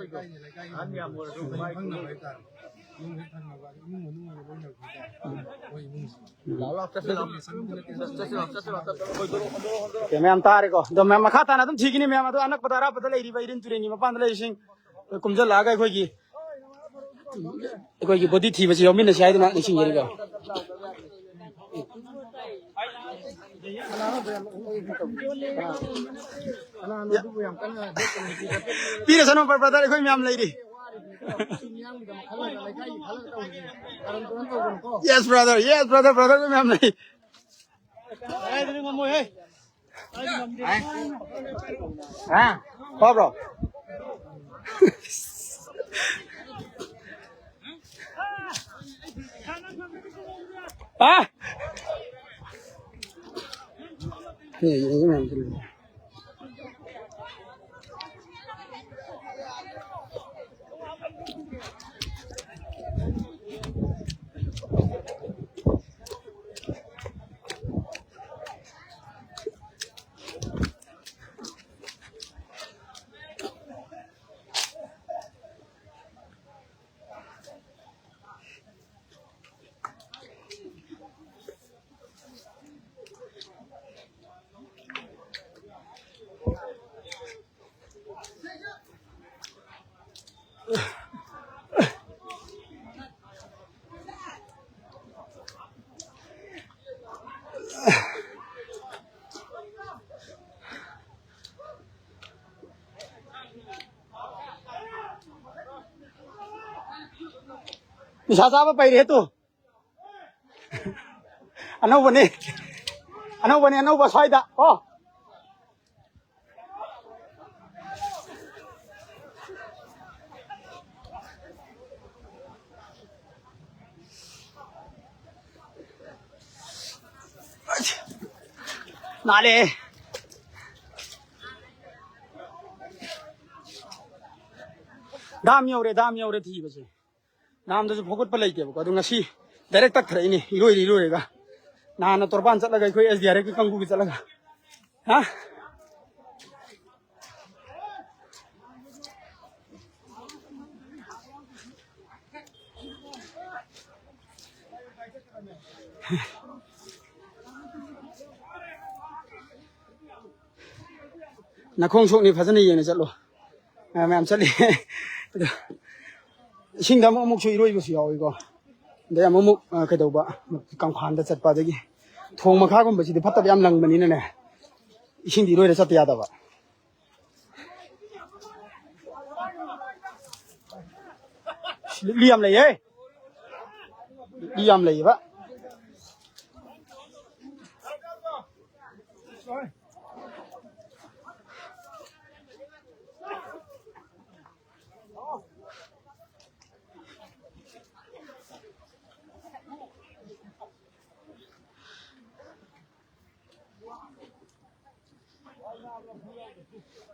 ꯑꯣꯀꯦ, ꯃꯌꯥꯝ ꯇꯥꯔꯦꯀꯣ꯫ ꯑꯗꯣ ꯃꯌꯥꯝ ꯃꯈꯥ ꯇꯥꯅ ꯑꯗꯨꯝ ꯊꯤꯒꯅꯤ ꯃꯌꯥꯝ꯫ ꯑꯗꯣ ꯑꯅꯛꯄꯗ ꯑꯔꯥꯞꯄꯗ ꯂꯩꯔꯤꯕ ꯏꯔꯤꯟ ꯇꯨꯔꯦꯟꯒꯤ ꯃꯄꯥꯟꯗ ꯂꯩꯔꯤꯁꯤꯡ, ꯑꯩꯈꯣꯏ ꯀꯨꯝꯖꯜꯂꯛꯑꯒ ꯑꯩꯈꯣꯏꯒꯤ, ꯑꯩꯈꯣꯏꯒꯤ ꯕꯣꯗꯤ ꯊꯤꯕꯁꯤ ꯌꯥꯎꯃꯤꯟꯅꯁꯤ ꯍꯥꯏꯗꯨꯅ ꯅꯤꯡꯁꯤꯡꯖꯔꯤꯀꯣ꯫ ꯄꯤꯔꯁꯅꯨ ꯕ꯭ꯔꯗꯔ, ꯑꯩꯈꯣꯏ ꯃꯌꯥꯝ ꯂꯩꯔꯤ꯫ Yes brother, yes brother, brother, ꯑꯩꯈꯣꯏ ꯃꯌꯥꯝ ꯂꯩ꯫ ꯍꯥ? ꯐꯕ꯭ꯔꯣ? ꯍꯥ? ꯅꯤꯁꯥ ꯆꯥꯕ ꯄꯩꯔꯦ ꯇꯨ꯫ ꯑꯅꯧꯕꯅꯤ꯫ ꯑꯅꯧꯕꯅꯤ, ꯑꯅꯧꯕ ꯁ꯭ꯋꯥꯏꯗ꯫ ꯀꯣ꯫ ꯅꯥꯜꯂꯦ꯫ ꯗꯥꯝ ꯌꯧꯔꯦ, ꯗꯥꯝ ꯌꯧꯔꯦ ꯊꯤꯕꯁꯦ꯫ ꯗꯥꯝꯗꯁꯨ ꯐꯥꯎꯒꯠꯄ ꯂꯩꯇꯦꯕꯀꯣ꯫ ꯑꯗꯨ ꯉꯁꯤ ꯗꯥꯏꯔꯦꯛ ꯇꯛꯊꯔꯛꯏꯅꯦ, ꯏꯔꯣꯏꯔ ꯏꯔꯣꯏꯔꯒ꯫ ꯅꯍꯥꯟꯅ ꯇꯣꯔꯕꯥꯟ ꯆꯠꯂꯒ, ꯑꯩꯈꯣꯏ ꯑꯦꯁ ꯗꯤ ꯑꯥꯔ ꯑꯦꯐꯀꯤ ꯀꯥꯡꯕꯨꯒꯤ ꯆꯠꯂꯒ꯫ ꯍꯥ? ꯅꯈꯣꯡ ꯁꯣꯛꯅꯤ, ꯐꯖꯅ ꯌꯦꯡꯅ ꯆꯠꯂꯣ꯫ ꯃꯌꯥꯝ ꯃꯌꯥꯝ ꯆꯠꯂꯤ꯫ ꯑꯗꯣ ꯏꯁꯤꯡꯗ ꯑꯃꯨꯛ ꯑꯃꯨꯛꯁꯨ ꯏꯔꯣꯏꯕꯁꯨ ꯌꯥꯎꯏꯀꯣ꯫ ꯑꯗꯩ ꯑꯃꯨꯛ ꯑꯃꯨꯛ, ꯑ, ꯀꯩꯗꯧꯕ, ꯀꯪꯐꯥꯟꯗ ꯆꯠꯄ, ꯑꯗꯒꯤ ꯊꯣꯡ ꯃꯈꯥꯒꯨꯝꯕꯁꯤꯗꯤ ꯐꯠꯇꯕ ꯌꯥꯝ ꯂꯪꯕꯅꯤꯅꯅꯦ, ꯏꯁꯤꯡꯗꯤ ꯏꯔꯣꯏꯔ ꯆꯠꯇ ꯌꯥꯗꯕ꯫ ꯂꯤꯛꯂꯤ ꯌꯥꯝ ꯂꯩꯌꯦ꯫ ꯂꯤꯛꯂꯤ ꯌꯥꯝ ꯂꯩꯌꯦꯕ꯫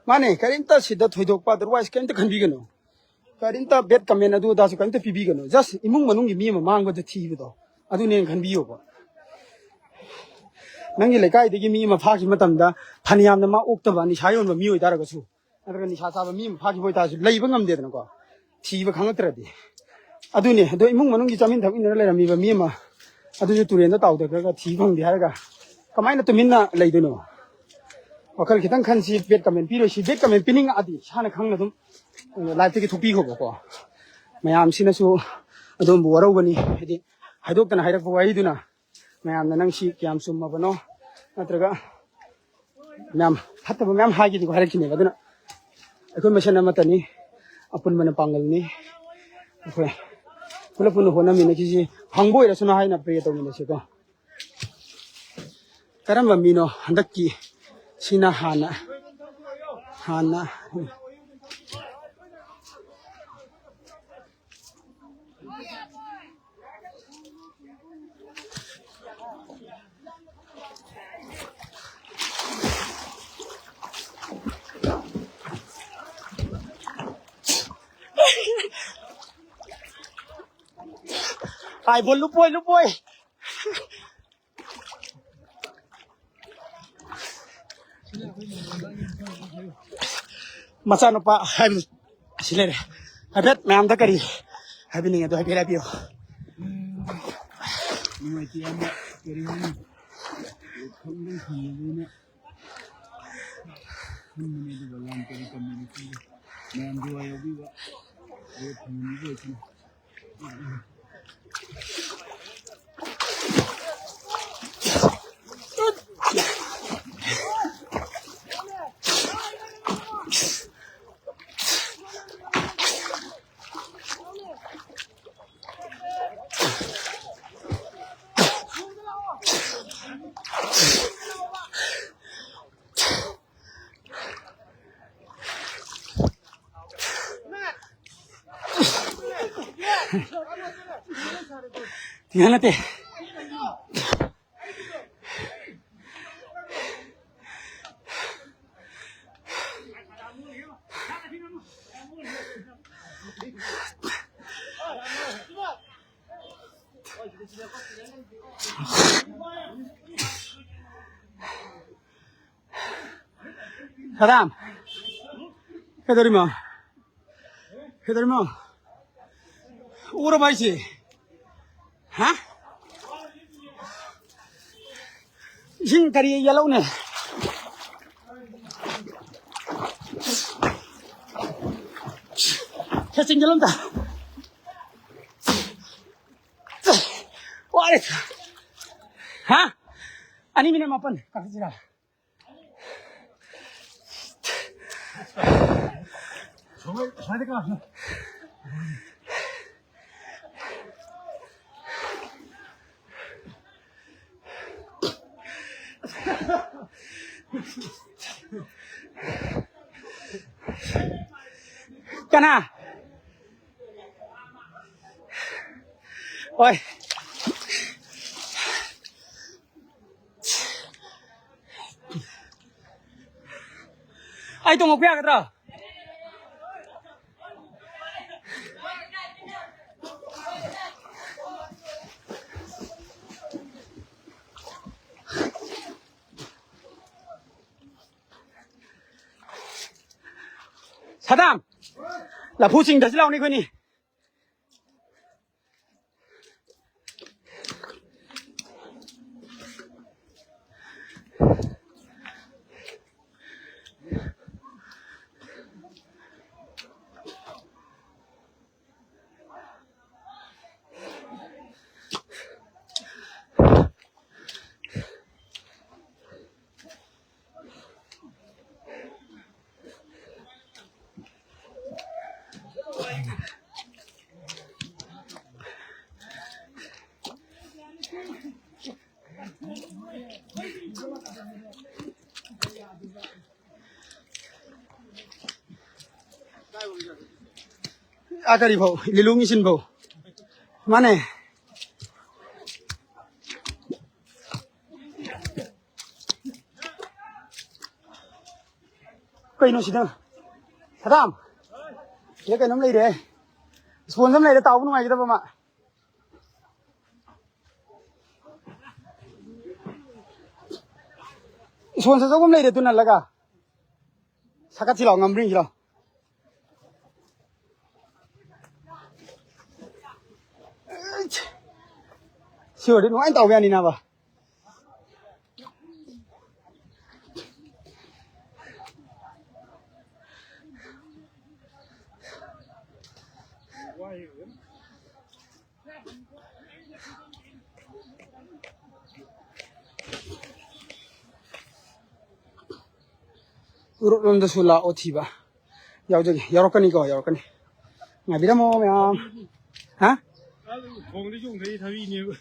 ꯃꯥꯅꯦ, ꯀꯔꯤꯝꯇ ꯁꯤꯗ ꯊꯣꯏꯗꯣꯛꯄ, otherwise ꯀꯔꯤꯝꯇ ꯈꯟꯕꯤꯒꯅꯨ꯫ ꯀꯔꯤꯝꯇ bad comment ꯑꯗꯨ ꯑꯗꯥꯁꯨ ꯀꯔꯤꯝꯇ ꯄꯤꯕꯤꯒꯅꯨ꯫ Just ꯏꯃꯨꯡ ꯃꯅꯨꯡꯒꯤ ꯃꯤ ꯑꯃ ꯃꯥꯡꯕꯗ ꯊꯤꯕꯗꯣ, ꯑꯗꯨꯅꯦꯅ ꯈꯟꯕꯤꯌꯣꯕ꯫ ꯅꯪꯒꯤ ꯂꯩꯀꯥꯏꯗꯒꯤ ꯃꯤ ꯑꯃ ꯐꯥꯈꯤꯕ ꯃꯇꯝꯗ, ꯐꯅꯌꯥꯝꯅ ꯃꯥ ꯑꯣꯛꯇꯕ ꯅꯤꯁꯥ ꯌꯣꯟꯕ ꯃꯤ ꯑꯣꯏꯇꯥꯔꯒꯁꯨ, ꯅꯠꯇ꯭ꯔꯒ ꯅꯤꯁꯥ ꯆꯥꯕ ꯃꯤ ꯑꯃ ꯐꯥꯈꯤꯕ ꯑꯣꯏꯇꯥꯔꯁꯨ, ꯂꯩꯕ ꯉꯝꯗꯦꯗꯅꯀꯣ, ꯊꯤꯕ ꯈꯪꯉꯛꯇ꯭ꯔꯗꯤ꯫ ꯑꯗꯨꯅꯦ꯫ ꯑꯗꯣ ꯏꯃꯨꯡ ꯃꯅꯨꯡꯒꯤ ꯆꯥꯃꯤꯟ ꯊꯛꯃꯤꯟꯅꯔ ꯂꯩꯔꯝꯃꯤꯕ ꯃꯤ ꯑꯃ, ꯑꯗꯨꯁꯨ ꯇꯨꯔꯦꯟꯗ ꯇꯥꯎꯊꯈ꯭ꯔꯒ ꯊꯤ ꯐꯪꯗꯦ ꯍꯥꯏꯔꯒ ꯀꯃꯥꯏꯅ ꯇꯨꯃꯤꯟꯅ ꯂꯩꯗꯣꯏꯅꯣ? ꯋꯥꯈꯜ ꯈꯤꯇꯪ ꯈꯟꯁꯤ꯫ Bad comment ꯄꯤꯔꯣꯏꯁꯤ꯫ Bad comment ꯄꯤꯅꯤꯡꯉꯛꯑꯗꯤ ꯏꯁꯥꯅ ꯈꯪꯅ ꯑꯗꯨꯝ live ꯇꯒꯤ ꯊꯣꯛꯄꯤꯈꯣꯕꯀꯣ꯫ ꯃꯌꯥꯝꯁꯤꯅꯁꯨ ꯑꯗꯣꯝꯕꯨ ꯋꯥꯔꯧꯒꯅꯤ, ꯍꯥꯏꯗꯤ ꯍꯥꯏꯗꯣꯛꯇꯅ ꯍꯥꯏꯔꯛꯄ ꯋꯥꯍꯩꯗꯨꯅ꯫ ꯃꯌꯥꯝꯅ ꯅꯪ ꯁꯤ ꯀꯌꯥꯝ ꯆꯨꯝꯃꯕꯅꯣ, ꯅꯠꯇ꯭ꯔꯒ ꯃꯌꯥꯝ ꯐꯠꯇꯕ ꯃꯌꯥꯝ ꯍꯥꯏꯈꯤꯅꯤꯀꯣ, ꯍꯥꯏꯔꯛꯈꯤꯅꯦꯕ꯫ ꯑꯗꯨꯅ ꯑꯩꯈꯣꯏ ꯃꯁꯦꯟ ꯑꯃꯠꯇꯅꯤ, ꯑꯄꯨꯟꯕꯅ ꯄꯥꯡꯒꯜꯅꯤ꯫ ꯑꯩꯈꯣꯏ ꯄꯨꯂꯞ ꯄꯨꯟꯅ ꯍꯣꯠꯅꯃꯤꯟꯅꯈꯤꯁꯤ, ꯐꯪꯕ ꯑꯣꯏꯔꯁꯅꯨ ꯍꯥꯏꯅ pray ꯇꯧꯃꯤꯟꯅꯁꯤꯀꯣ꯫ ꯀꯔꯝꯕ ꯃꯤꯅꯣ ꯍꯟꯗꯛꯀꯤ ꯁꯤꯅ ꯍꯥꯟꯅ, ꯍꯥꯟꯅ ꯀꯥꯏꯕꯣ ꯂꯨꯞꯄꯣꯏ, ꯂꯨꯞꯄꯣꯏ꯫ ꯃꯆꯥꯅꯨꯄꯥ ꯍꯥꯏꯕ ꯑꯁꯤ ꯂꯩꯔꯦ꯫ ꯍꯥꯏꯐꯦꯠ ꯃꯌꯥꯝꯗ ꯀꯔꯤ ꯍꯥꯏꯕꯤꯅꯤꯡꯉꯦ ꯑꯗꯨ ꯍꯥꯏꯐꯦꯠ ꯍꯥꯏꯕꯤꯌꯨ꯫ ꯅꯨꯡꯉꯥꯏꯇꯦ ꯌꯥꯝꯅ꯫ ꯀꯔꯤ ꯍꯥꯏꯅꯤ? ꯈꯪꯗꯪ ꯈꯪꯗꯕꯅꯤꯅ ꯈꯟꯕꯅꯦ, ꯑꯗꯨꯒ ꯂꯥꯟ ꯀꯔꯤ ꯇꯝꯃꯤꯅꯣ ꯈꯪꯗꯦ꯫ ꯃꯌꯥꯝꯒꯤ ꯋꯥ ꯌꯥꯎꯕꯤꯕ꯫ ꯑꯗꯨꯒ ꯐꯪꯍꯟꯕꯤꯕ ꯑꯣꯏꯁꯅꯨ꯫ ꯊꯤꯡꯍꯜꯂꯠꯇꯦ꯫ ꯁꯗꯥꯝ, ꯀꯩꯗꯧꯔꯤꯃꯣ? ꯀꯩꯗꯧꯔꯤꯃꯣ? ꯎꯔꯕ ꯑꯩꯁꯦ? ꯍꯥ? ꯏꯁꯤꯡ ꯀꯔꯤ ꯌꯦꯜꯂꯧꯅꯦ? ꯈꯔ ꯆꯤꯡꯁꯤꯜꯂꯣ ꯑꯝꯇ꯫ ꯋꯥꯔꯦ꯫ ꯍꯥ? ꯑꯅꯤ ꯃꯤꯅꯤꯠ ꯃꯥꯄꯟ ꯀꯛꯊꯠꯁꯤꯔꯥ? ꯀꯅꯥ? ꯍꯣꯏ꯫ ꯑꯩ ꯇꯣꯡꯉꯛꯄ ꯌꯥꯒꯗ꯭ꯔꯣ? ꯁꯗꯥꯝ! ꯂꯐꯨ ꯆꯤꯡꯊꯁꯤ ꯂꯥꯎꯅꯤ ꯑꯩꯈꯣꯏꯅꯤ꯫ ꯑꯥ, ꯀꯔꯤ ꯐꯧ? ꯂꯤꯂꯣꯡꯒꯤ ꯁꯤꯟ ꯐꯧ꯫ ꯃꯥꯅꯦ꯫ ꯀꯩꯅꯣ ꯁꯤꯗ? ꯁꯗꯥꯝ! ꯁꯤꯗ ꯀꯩꯅꯣꯝ ꯂꯩꯔꯦ꯫ ꯁ꯭ꯄꯣꯟꯖ ꯑꯃ ꯂꯩꯔꯦ, ꯇꯥꯎꯕ ꯅꯨꯡꯉꯥꯏꯒꯗꯕ ꯑꯃ꯫ ꯁ꯭ꯄꯣꯟꯖ ꯑꯆꯧꯕ ꯑꯃ ꯂꯩꯔꯦ, ꯑꯗꯨ ꯅꯜꯂꯒ꯫ ꯁꯀꯠꯁꯤ ꯂꯥꯎ, ꯉꯝꯕ꯭ꯔ ꯌꯦꯡꯁꯤ ꯂꯥꯎ꯫ ꯁꯤ ꯑꯣꯏꯔꯗꯤ ꯅꯨꯡꯉꯥꯏꯅ ꯇꯥꯎꯕ ꯌꯥꯅꯤ ꯅꯥꯕ꯫ ꯎꯔꯨꯞ ꯂꯣꯝꯗꯁꯨ ꯂꯥꯛꯑꯣ ꯊꯤꯕ꯫ ꯌꯥꯎꯖꯒꯦ꯫ ꯌꯥꯎꯔꯛꯀꯅꯤꯀꯣ, ꯌꯥꯎꯔꯛꯀꯅꯤ꯫ ꯉꯥꯏꯕꯤꯔꯝꯃꯣ ꯃꯌꯥꯝ꯫ ꯍꯥ? ꯊꯣꯡꯗ ꯆꯣꯡꯊꯩ ꯊꯕꯤꯅꯦꯕ꯫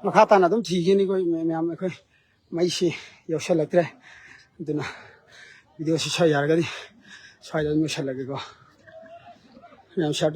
ꯃꯈꯥ ꯇꯥꯅ ꯑꯗꯨꯝ ꯊꯤꯒꯅꯤꯀꯣ ꯃꯌꯥꯝ꯫ ꯑꯩꯈꯣꯏ ꯃꯩꯁꯤ ꯌꯧꯁꯜꯂꯛꯇ꯭ꯔꯦ, ꯑꯗꯨꯅ ꯚꯤꯗꯤꯑꯣꯁꯤ ꯁ꯭ꯋꯥꯏ ꯌꯥꯔꯒꯗꯤ ꯁ꯭ꯋꯥꯏꯗ ꯑꯗꯨꯝ ꯂꯣꯏꯁꯜꯂꯒꯦꯀꯣ꯫ ꯃꯌꯥꯝ ꯁꯤꯌꯥꯔ